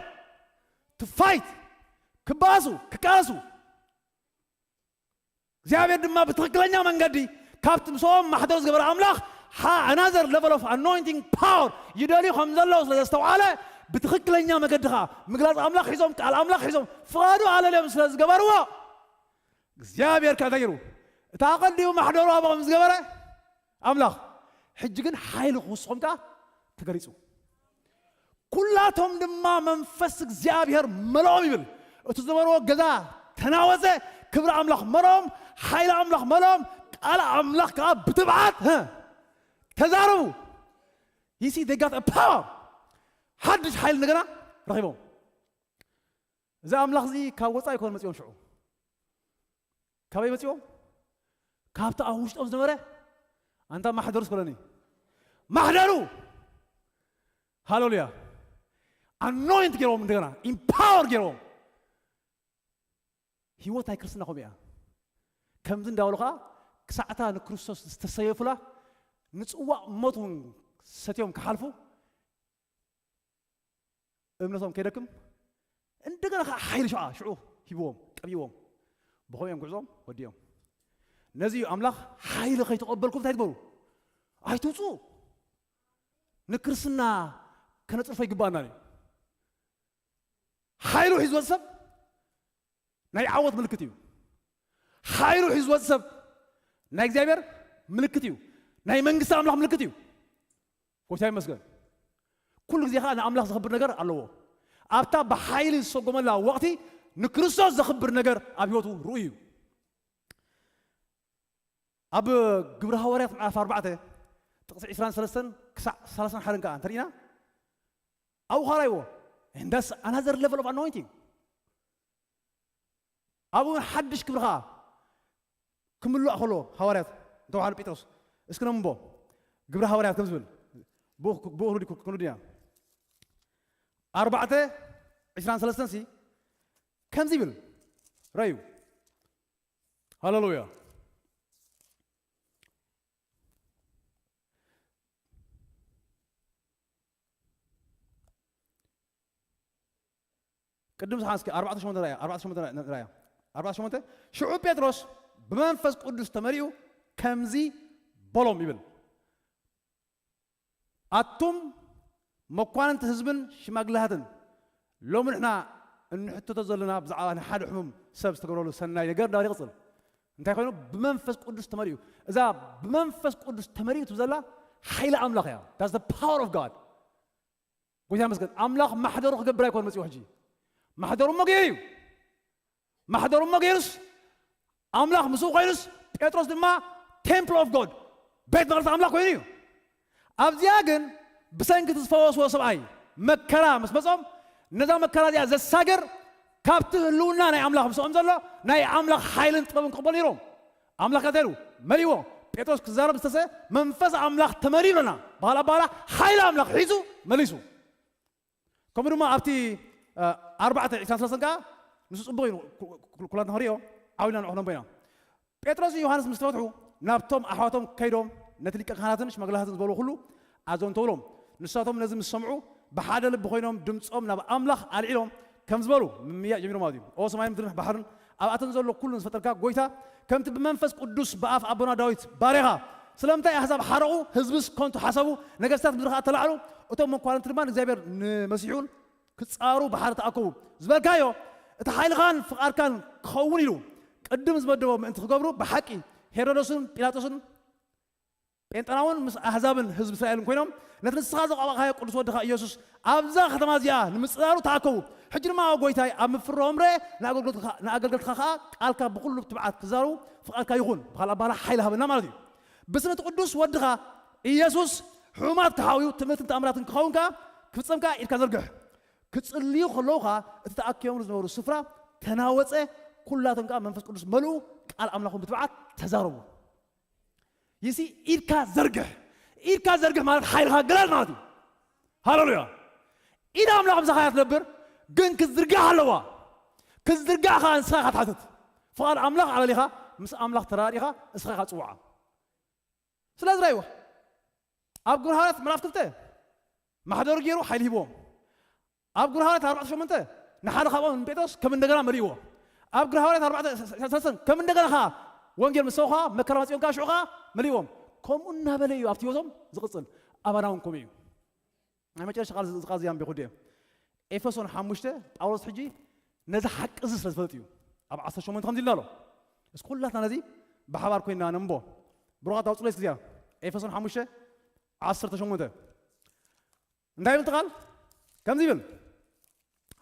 ትፋይት ክባሱ ክቃለሱ እግዚኣብሔር ድማ ብትኽክለኛ መንገዲ ካብቲ ምስኦም ማሕደር ዝገበረ ኣምላኽ another level of anointing power ይደልዩ ከም ዘለዉ ስለ ዘስተውዓለ ብትኽክለኛ መገዲ ኸዓ ምግላጽ ኣምላኽ ሒዞም ቃል ኣምላኽ ሒዞም ፍቓዱ ኣለልዮም ስለ ዝገበርዎ እግዚኣብሔር ከ እንታይ ገይሩ እታ ቀዲሙ ማሕደሩ ኣብኦም ዝገበረ ኣምላኽ ሕጂ ግን ሓይሊ ክውስኹም ከኣ ተገሊጹ። ኩላቶም ድማ መንፈስ እግዚኣብሔር መለኦም ይብል። እቲ ዝነበርዎ ገዛ ተናወጸ፣ ክብሪ ኣምላኽ መለኦም፣ ሓይሊ ኣምላኽ መለኦም፣ ቃል ኣምላኽ ከኣ ብትብዓት ተዛረቡ። ይሲ they got a power ሓድሽ ሓይሊ እንደገና ረኺቦም። እዚ ኣምላኽ እዚ ካብ ወፃኢ ኣይኮነ መፂኦም ሽዑ ካበይ መፂኦም ካብቲ ኣብ ውሽጦም ዝነበረ ኣንታ ማሕደሩ ስኮለኒ ማሕደሩ ሃሌሉያ anoint ገይሮም እንደገና empower ገይሮም ህይወት ናይ ክርስትና ከምኡ እያ ከምዚ እንዳበሉ ከዓ ክሳዕታ ንክርስቶስ ዝተሰየፉላ ንፅዋእ ሞት እውን ሰትዮም ክሓልፉ እምነቶም ከይደክም እንደገና ከዓ ሓይሊ ሸዓ ሽዑ ሂብዎም ቀቢዎም ብኸምኡ እዮም ጉዕዞም ወዲኦም ነዚ እዩ ኣምላኽ ሓይሊ ከይተቐበልኩም እንታይ ትበሉ ኣይትውፁ ንክርስትና ከነፅርፎ ይግባኣና እዩ ሓይሉ ሒዝወ ሰብ ናይ ዓወት ምልክት እዩ ሓይሉ ሒዝወ ሰብ ናይ እግዚኣብሔር ምልክት እዩ ናይ መንግስቲ ኣምላኽ ምልክት እዩ ጎይታ ይመስገን ኩሉ ግዜ ከዓ ንኣምላኽ ዘኽብር ነገር ኣለዎ ኣብታ ብሓይሊ ዝሰጎመላ ወቕቲ ንክርስቶስ ዘኽብር ነገር ኣብ ህይወቱ ርኡ እዩ ኣብ ግብሪ ሃዋርያት ምዕራፍ ኣርባዕተ ጥቕሲ ዕስራን ሰለስተን ክሳዕ ሰላሳን ሓደን ከዓ እንተሪእና ኣብኡ ኻራይዎ that's another level of anointing ኣብኡ ሓድሽ ክብሪ ከዓ ክምሉእ ከሎ ሃዋርያት እንተባሃሉ ጴጥሮስ እስኪ ነንቦ ግብሪ ሃዋርያት ከም ዝብል ብኡ ክንዲ ኢና ኣርባዕተ ዕስራን ሰለስተን ሲ ከምዚ ይብል ረዩ ሃሌሉያ ቅድም ዝሓንስኪ ኣርባዕተ ሸሞንተ ራእያ ኣርባዕተ ሸሞንተ ራእያ ኣርባዕተ ሸሞንተ ሽዑ ጴጥሮስ ብመንፈስ ቅዱስ ተመሪኡ ከምዚ በሎም ይብል ኣቱም መኳንንቲ ህዝብን ሽማግላሃትን ሎሚ ንሕና እንሕተቶ ዘለና ብዛዕባ ንሓደ ሕሙም ሰብ ዝተገብረሉ ሰናይ ነገር እንዳበለ ይቕፅል እንታይ ኮይኑ ብመንፈስ ቅዱስ ተመሪኡ እዛ ብመንፈስ ቅዱስ ተመሪኡ ትብዘላ ሓይሊ ኣምላኽ እያ that's the power of God ጎይታ መስገን ኣምላኽ ማሕደሩ ክገብር ኣይኮን መፅኡ ሕጂ ማሕደሩ እሞ ገይሩ እዩ ማሕደሩ እሞ ገይሩስ ኣምላኽ ምስኡ ኮይኑስ ጴጥሮስ ድማ temple of God ቤት መቕደስ ኣምላኽ ኮይኑ እዩ ኣብዚኣ ግን ብሰንኪ እቲ ዝፈወስዎ ሰብኣይ መከራ ምስ መፆም ነዛ መከራ እዚኣ ዘሳግር ካብቲ ህልውና ናይ ኣምላኽ ምስኦም ዘሎ ናይ ኣምላኽ ሓይልን ጥበብን ክቕበሉ ነይሮም ኣምላኽ እንታይ ኢሉ መሪዎ ጴጥሮስ ክዛረብ ዝተሰ መንፈስ ኣምላኽ ተመሪብና ባህላ ባህላ ሓይሊ ኣምላኽ ሒዙ መሊሱ ከምኡ ድማ ኣብቲ ኣርባዕተ ዕስራን ሰለስተን ከዓ ንሱ ፅቡቅ እዩ ኩላትና ክንሪኦ ዓው ኢልና ንዕኹ ነንቦ ኢና ጴጥሮስን ዮሃንስ ምስ ተፈትሑ ናብቶም ኣሕዋቶም ከይዶም ነቲ ሊቀ ካህናትን ሽማግላታትን ዝበልዎ ኩሉ ኣዘንተውሎም ንሳቶም ነዚ ምስ ሰምዑ ብሓደ ልቢ ኮይኖም ድምፆም ናብ ኣምላኽ ኣልዒሎም ከም ዝበሉ ምምያእ ጀሚሩ ማለት እዩ። ኦ ሰማይን ምድርን ባሕርን ኣብኣተን ዘሎ ኩሉ ንዝፈጠርካ ጐይታ፣ ከምቲ ብመንፈስ ቅዱስ ብኣፍ ኣቦና ዳዊት ባርያኻ፣ ስለምንታይ ኣህዛብ ሓረቑ፣ ህዝብስ ከንቱ ሓሰቡ፣ ነገስታት ምድሪ ኸኣ ተላዕሉ፣ እቶም መኳንንቲ ድማ ንእግዚኣብሔር ንመሲሑን ክጻሩ ብሓደ ተኣከቡ ዝበልካዮ፣ እቲ ሓይልኻን ፍቓድካን ክኸውን ኢሉ ቅድም ዝመደቦ ምእንቲ ክገብሩ ብሓቂ ሄሮዶስን ጲላጦስን ጴንጠናውን ምስ ኣህዛብን ህዝቢ እስራኤልን ኮይኖም ነቲ ንስኻ ዘቋቋምካዮ ቅዱስ ወድኻ ኢየሱስ ኣብዛ ከተማ እዚኣ ንምጽራሩ ተኣከቡ። ሕጂ ድማ ጎይታይ ኣብ ምፍርራሆም ረአ፣ ንኣገልገልትኻ ንኣገልገልትኻ ኸኣ ቃልካ ብኹሉ ትብዓት ክዛረቡ ፍቓድካ ይኹን። ብኻልእ ኣባህላ ሓይሊ ሃበና ማለት እዩ። ብስም እቲ ቅዱስ ወድኻ ኢየሱስ ሕሙማት ክሓውዩ ትምህርትን ተኣምራትን ክኸውን ከኣ ክፍጸም ከኣ ኢድካ ዘርግሕ። ክጽልዩ ከለዉ ኸኣ እቲ ተኣኪቦምሉ ዝነበሩ ስፍራ ተናወጸ፣ ኩላቶም ከኣ መንፈስ ቅዱስ መልኡ፣ ቃል ኣምላኽን ብትብዓት ተዛረቡ። ይሲ ኢድካ ዘርግሕ። ኢድካ ዘርግሕ ማለት ሓይልኻ ግለጽ ማለት እዩ። ሃሌሉያ። ኢድ ኣምላኽ ምሳኻ እያ ትነብር፣ ግን ክትዝርጋሕ ኣለዋ። ክትዝርጋሕ ከኣ ንስኻ ኢኻ ትሓትት። ፍቓድ ኣምላኽ ኣለሊኻ ምስ ኣምላኽ ተራዲኻ ንስኻ ኢኻ ትጽውዓ። ስለዚ ራእይዋ ኣብ ግብረ ሃዋርያት ምዕራፍ ክልተ ማሕደሩ ገይሩ ሓይሊ ሂብዎም። ኣብ ግብረ ሃዋርያት ኣርባዕተ ሸሞንተ ንሓደ ካብኦም ንጴጥሮስ ከም እንደገና መሊእዎ። ኣብ ግብረ ሃዋርያት ኣርባዕተ ሰለስተ ከም እንደገና ኸዓ ወንጌል ምስ ሰብኻ መከራ መጺኦም ከኣ ሽዑ ኸዓ መሊእዎም። ከምኡ እናበለ እዩ ኣብቲ ህይወቶም ዝቕጽል። ኣባና እውን ከምኡ እዩ። ናይ መጨረሻ ቃል እዚ ቃል እዚ ኣንቢኹ ድየ? ኤፌሶን ሓሙሽተ ጳውሎስ ሕጂ ነዚ ሓቂ እዚ ስለ ዝፈልጥ እዩ። ኣብ ዓሰርተ ሸሞንተ ከምዚ ኢልና ኣሎ። እስኪ ኩላትና ነዚ ብሓባር ኮይንና ነንቦ። ብሩኻት ኣውፅለይ እስኪ እዚኣ። ኤፌሶን ሓሙሽተ ዓሰርተ ሸሞንተ እንታይ ይብል እቲ ቃል? ከምዚ ይብል።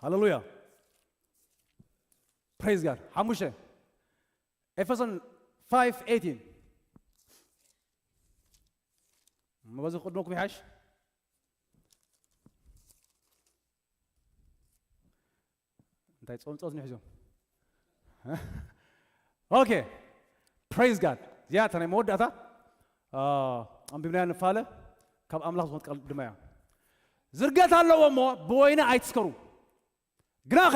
ሃሌሉያ። ፕሬዝ ጋድ። ሓሙሽተ ኤፌሶን ፋይቭ ኤይቲን። እሞ በዚ ክቕድመኩም ይሓሽ። እንታይ ጾም ጾት ንሕዞም። ኦኬ። ፕሬዝ ጋድ። እዚኣ እታ ናይ መወዳእታ፣ አ፣ ኣንቢብናያ ንፋለ፣ ካብ ኣምላኽ ዝኾነት ቃል ድማ እያ። ዝርገት ኣለዎ እሞ ብወይኒ ኣይትስከሩ። ግናኸ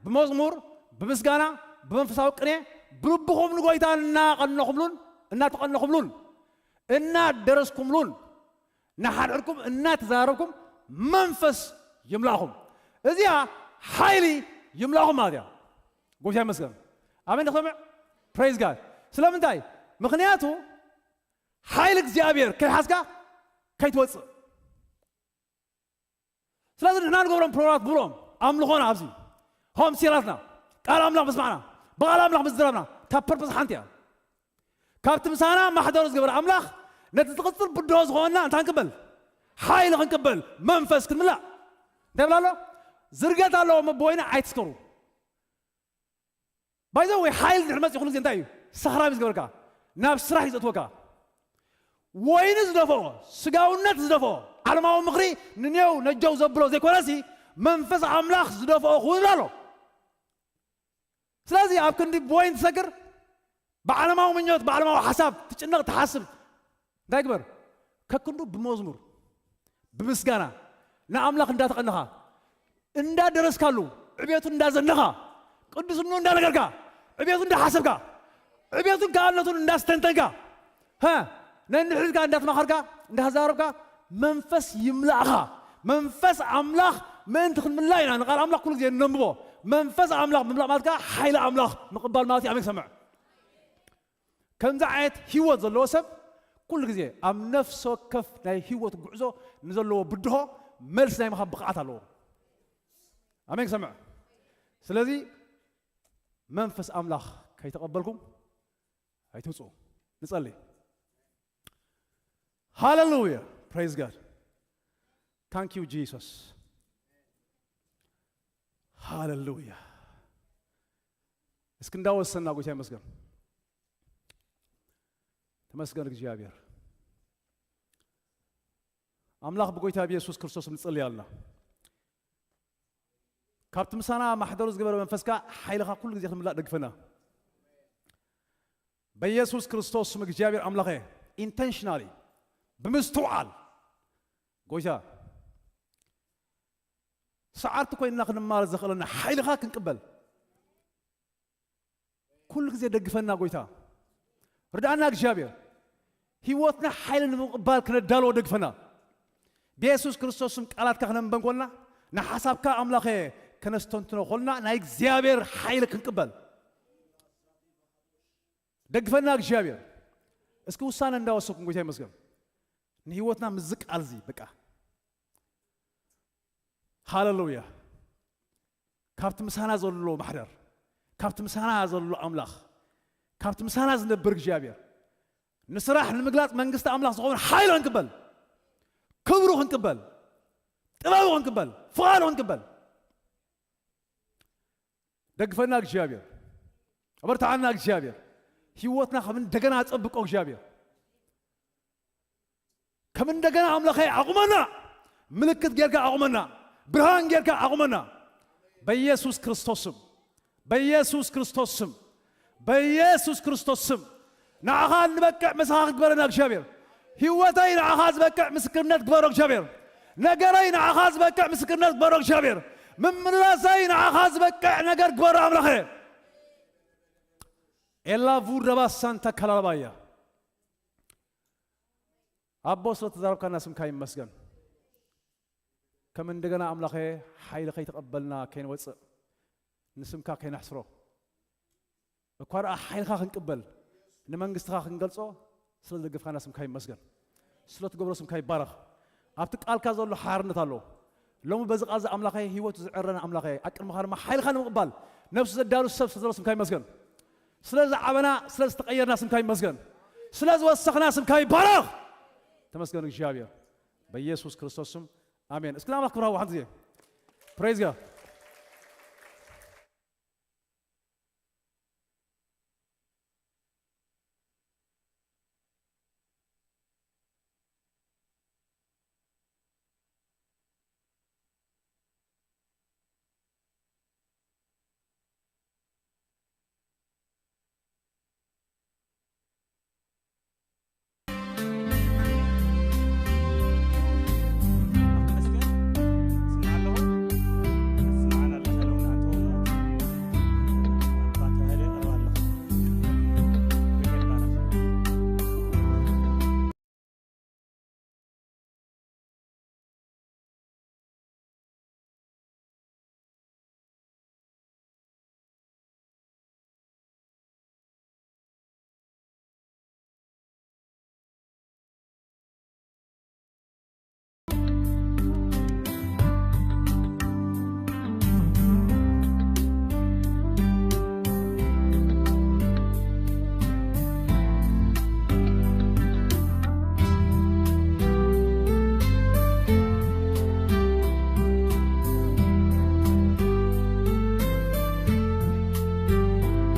ብመዝሙር፣ ብምስጋና፣ ብመንፈሳዊ ቅኔ፣ ብልብኹም ንጎይታ እናቐነኹምሉን፣ እናተቐነኹምሉን፣ እናደረስኩምሉን፣ ንሓድሕድኩም እናተዛረብኩም መንፈስ ይምላእኹም። እዚኣ ሓይሊ ይምላእኹም ማለት እያ። ጎይታ ይመስገን። ኣሜን። ንሰምዕ። ፕሬዝ ጋድ። ስለምንታይ? ምኽንያቱ ሓይሊ እግዚኣብሔር ከይሓዝካ ከይትወፅእ። ስለዚ ንሕና ንገብሮም ፕሮግራማት ብሎም ኣምልኾና ኣብዚ ሆም ሴላትና ቃል ኣምላኽ ምስማዕና ብቃል ኣምላኽ ምስ ዝረብና ካብ ፐርፐስ ሓንቲ እያ። ካብቲ ምሳና ማሕደሩ ዝገበረ ኣምላኽ ነቲ ዝቕጽል ብድሆ ዝኾንና እንታይ ክንቅበል? ሓይሊ ክንቅበል፣ መንፈስ ክንምላእ። እንታይ ይብል ኣሎ? ዝርገት ኣለዎ እሞ ብወይኒ ኣይትስከሩ። ባይዘ ወይ ሓይሊ ድሕሪ መጽእ ኩሉ ግዜ እንታይ እዩ? ሰኽራም እዩ ዝገበርካ። ናብ ስራሕ እዩ ዘእትወካ። ወይኒ ዝደፍኦ፣ ስጋውነት ዝደፍኦ፣ ዓለማዊ ምኽሪ ንኔው ነጀው ዘብሎ ዘይኮነሲ መንፈስ ኣምላኽ ዝደፍኦ ክውን ኣሎ። ስለዚ ኣብ ክንዲ ብወይኒ ትሰክር፣ ብዓለማዊ ምኞት፣ ብዓለማዊ ሓሳብ ትጭነቕ ትሓስብ እንታይ ግበር? ከክንዱ ብመዝሙር፣ ብምስጋና ንኣምላኽ እንዳተቐነኻ፣ እንዳደረስካሉ፣ ዕቤቱ እንዳዘነኻ፣ ቅዱስኑ እንዳነገርካ፣ ዕቤቱ እንዳሓሰብካ፣ ዕቤቱን ከኣነቱን እንዳስተንተንካ፣ ሃ፣ ነንሕድካ እንዳተማኸርካ፣ እንዳተዛረብካ፣ መንፈስ ይምላእኻ። መንፈስ ኣምላኽ ምእንቲ ክንምላእ ኢና ንቃል ኣምላኽ ኩሉ ግዜ እነንብቦ። መንፈስ ኣምላኽ ምምላእ ማለት ከኣ ሓይሊ ኣምላኽ ምቕባል ማለት እዩ። ኣሜን ሰምዕ። ከምዚ ዓይነት ህይወት ዘለዎ ሰብ ኩሉ ግዜ ኣብ ነፍሲ ወከፍ ናይ ህይወት ጉዕዞ ንዘለዎ ብድሆ መልሲ ናይ ምሃብ ብቕዓት ኣለዎ። ኣሜን ሰምዕ። ስለዚ መንፈስ ኣምላኽ ከይተቐበልኩም ኣይትውፅኡ። ንጸሊ። ሃሌሉያ። ፕሬዝ ጋድ። ታንክ ዩ ጂሰስ። ሃሌሉያ። እስኪ እንዳወሰና ጎይታ ይመስገን። ተመስገን እግዚኣብሔር ኣምላኽ። ብጎይታ ብየሱስ ክርስቶስ ንጸልይ ኣለና። ካብቲ ምሳና ማሕደሩ ዝገበረ መንፈስካ ሓይልኻ ኩሉ ግዜ ክንምላእ ደግፈና። በየሱስ ክርስቶስ ስም እግዚኣብሔር ኣምላኸ ኢንተንሽናሊ ብምስትውዓል ጎይታ ሰዓርቲ ኮይንና ክንማር ዘኽእለና ሓይልኻ ክንቅበል ኩሉ ግዜ ደግፈና ጎይታ። ርድኣና እግዚኣብሔር። ህይወትና ሓይሊ ንምቕባል ክነዳልዎ ደግፈና። ብየሱስ ክርስቶስ ስም ቃላትካ ክነንበን ኮልና ንሓሳብካ ኣምላኸ ከነስተንትኖ ኮልና ናይ እግዚኣብሔር ሓይሊ ክንቅበል ደግፈና እግዚኣብሔር። እስኪ ውሳነ እንዳወሰኩም ጎይታ ይመስገን። ንህይወትና ምዚ ቃል እዚ በቃ ሃሌሉያ። ካብቲ ምሳና ዘሎ ማሕደር፣ ካብቲ ምሳና ዘሎ ኣምላኽ፣ ካብቲ ምሳና ዝነብር እግዚኣብሔር ንስራሕ ንምግላጽ መንግስቲ ኣምላኽ ዝኸውን ሓይሉ ክንቅበል፣ ክብሩ ክንቅበል፣ ጥበቡ ክንቅበል፣ ፍቓዱ ክንቅበል ደግፈና እግዚኣብሔር። ኣበርትዓና እግዚኣብሔር። ህይወትና ከም እንደገና ኣጸብቆ እግዚኣብሔር። ከም እንደገና ኣምላኸይ ኣቑመና። ምልክት ጌርካ ኣቑመና። ብርሃን ጌርካ ኣቑመና። በኢየሱስ ክርስቶስ ስም፣ በኢየሱስ ክርስቶስ ስም፣ በኢየሱስ ክርስቶስ ስም ንዓኻ እንበቅዕ ምሳኻ ክትግበረና እግዚኣብሔር። ህይወተይ ንዓኻ ዝበቅዕ ምስክርነት ግበሮ እግዚኣብሔር። ነገረይ ንዓኻ ዝበቅዕ ምስክርነት ግበሮ እግዚኣብሔር። ምምልላሰይ ንዓኻ ዝበቅዕ ነገር ግበሮ ኣምላኸ። ኤላ ቡር ደባሳን ተከላልባያ። ኣቦ ስለ ተዛረብካና ስምካ ይመስገን። ከም እንደገና ኣምላኸ ሓይሊ ከይተቐበልና ከይንወፅእ ንስምካ ከይነሕስሮ እኳ ደኣ ሓይልካ ክንቅበል ንመንግስትኻ ክንገልጾ ስለ ዝደገፍካና ስምካ ይመስገን። ስለ ትገብሮ ስምካ ይባረኽ። ኣብቲ ቃልካ ዘሎ ሓርነት ኣሎ። ሎሚ በዚ ቃል እዚ ኣምላኸ ህይወቱ ዝዕረና ኣምላኸ ኣብ ቅድመኻ ድማ ሓይልካ ንምቕባል ነብሱ ዘዳሉ ሰብ ስለ ዘሎ ስምካ ይመስገን። ስለ ዝዓበና ስለ ዝተቐየርና ስምካ ይመስገን። ስለ ዝወሰኽና ስምካ ይባረኽ። ተመስገን እግዚኣብሔር። በኢየሱስ ክርስቶስ ስም ኣሜን። እስኪ ንኣምላኽ ክብሪ ሃቡ ሓንቲ ግዜ። Praise God።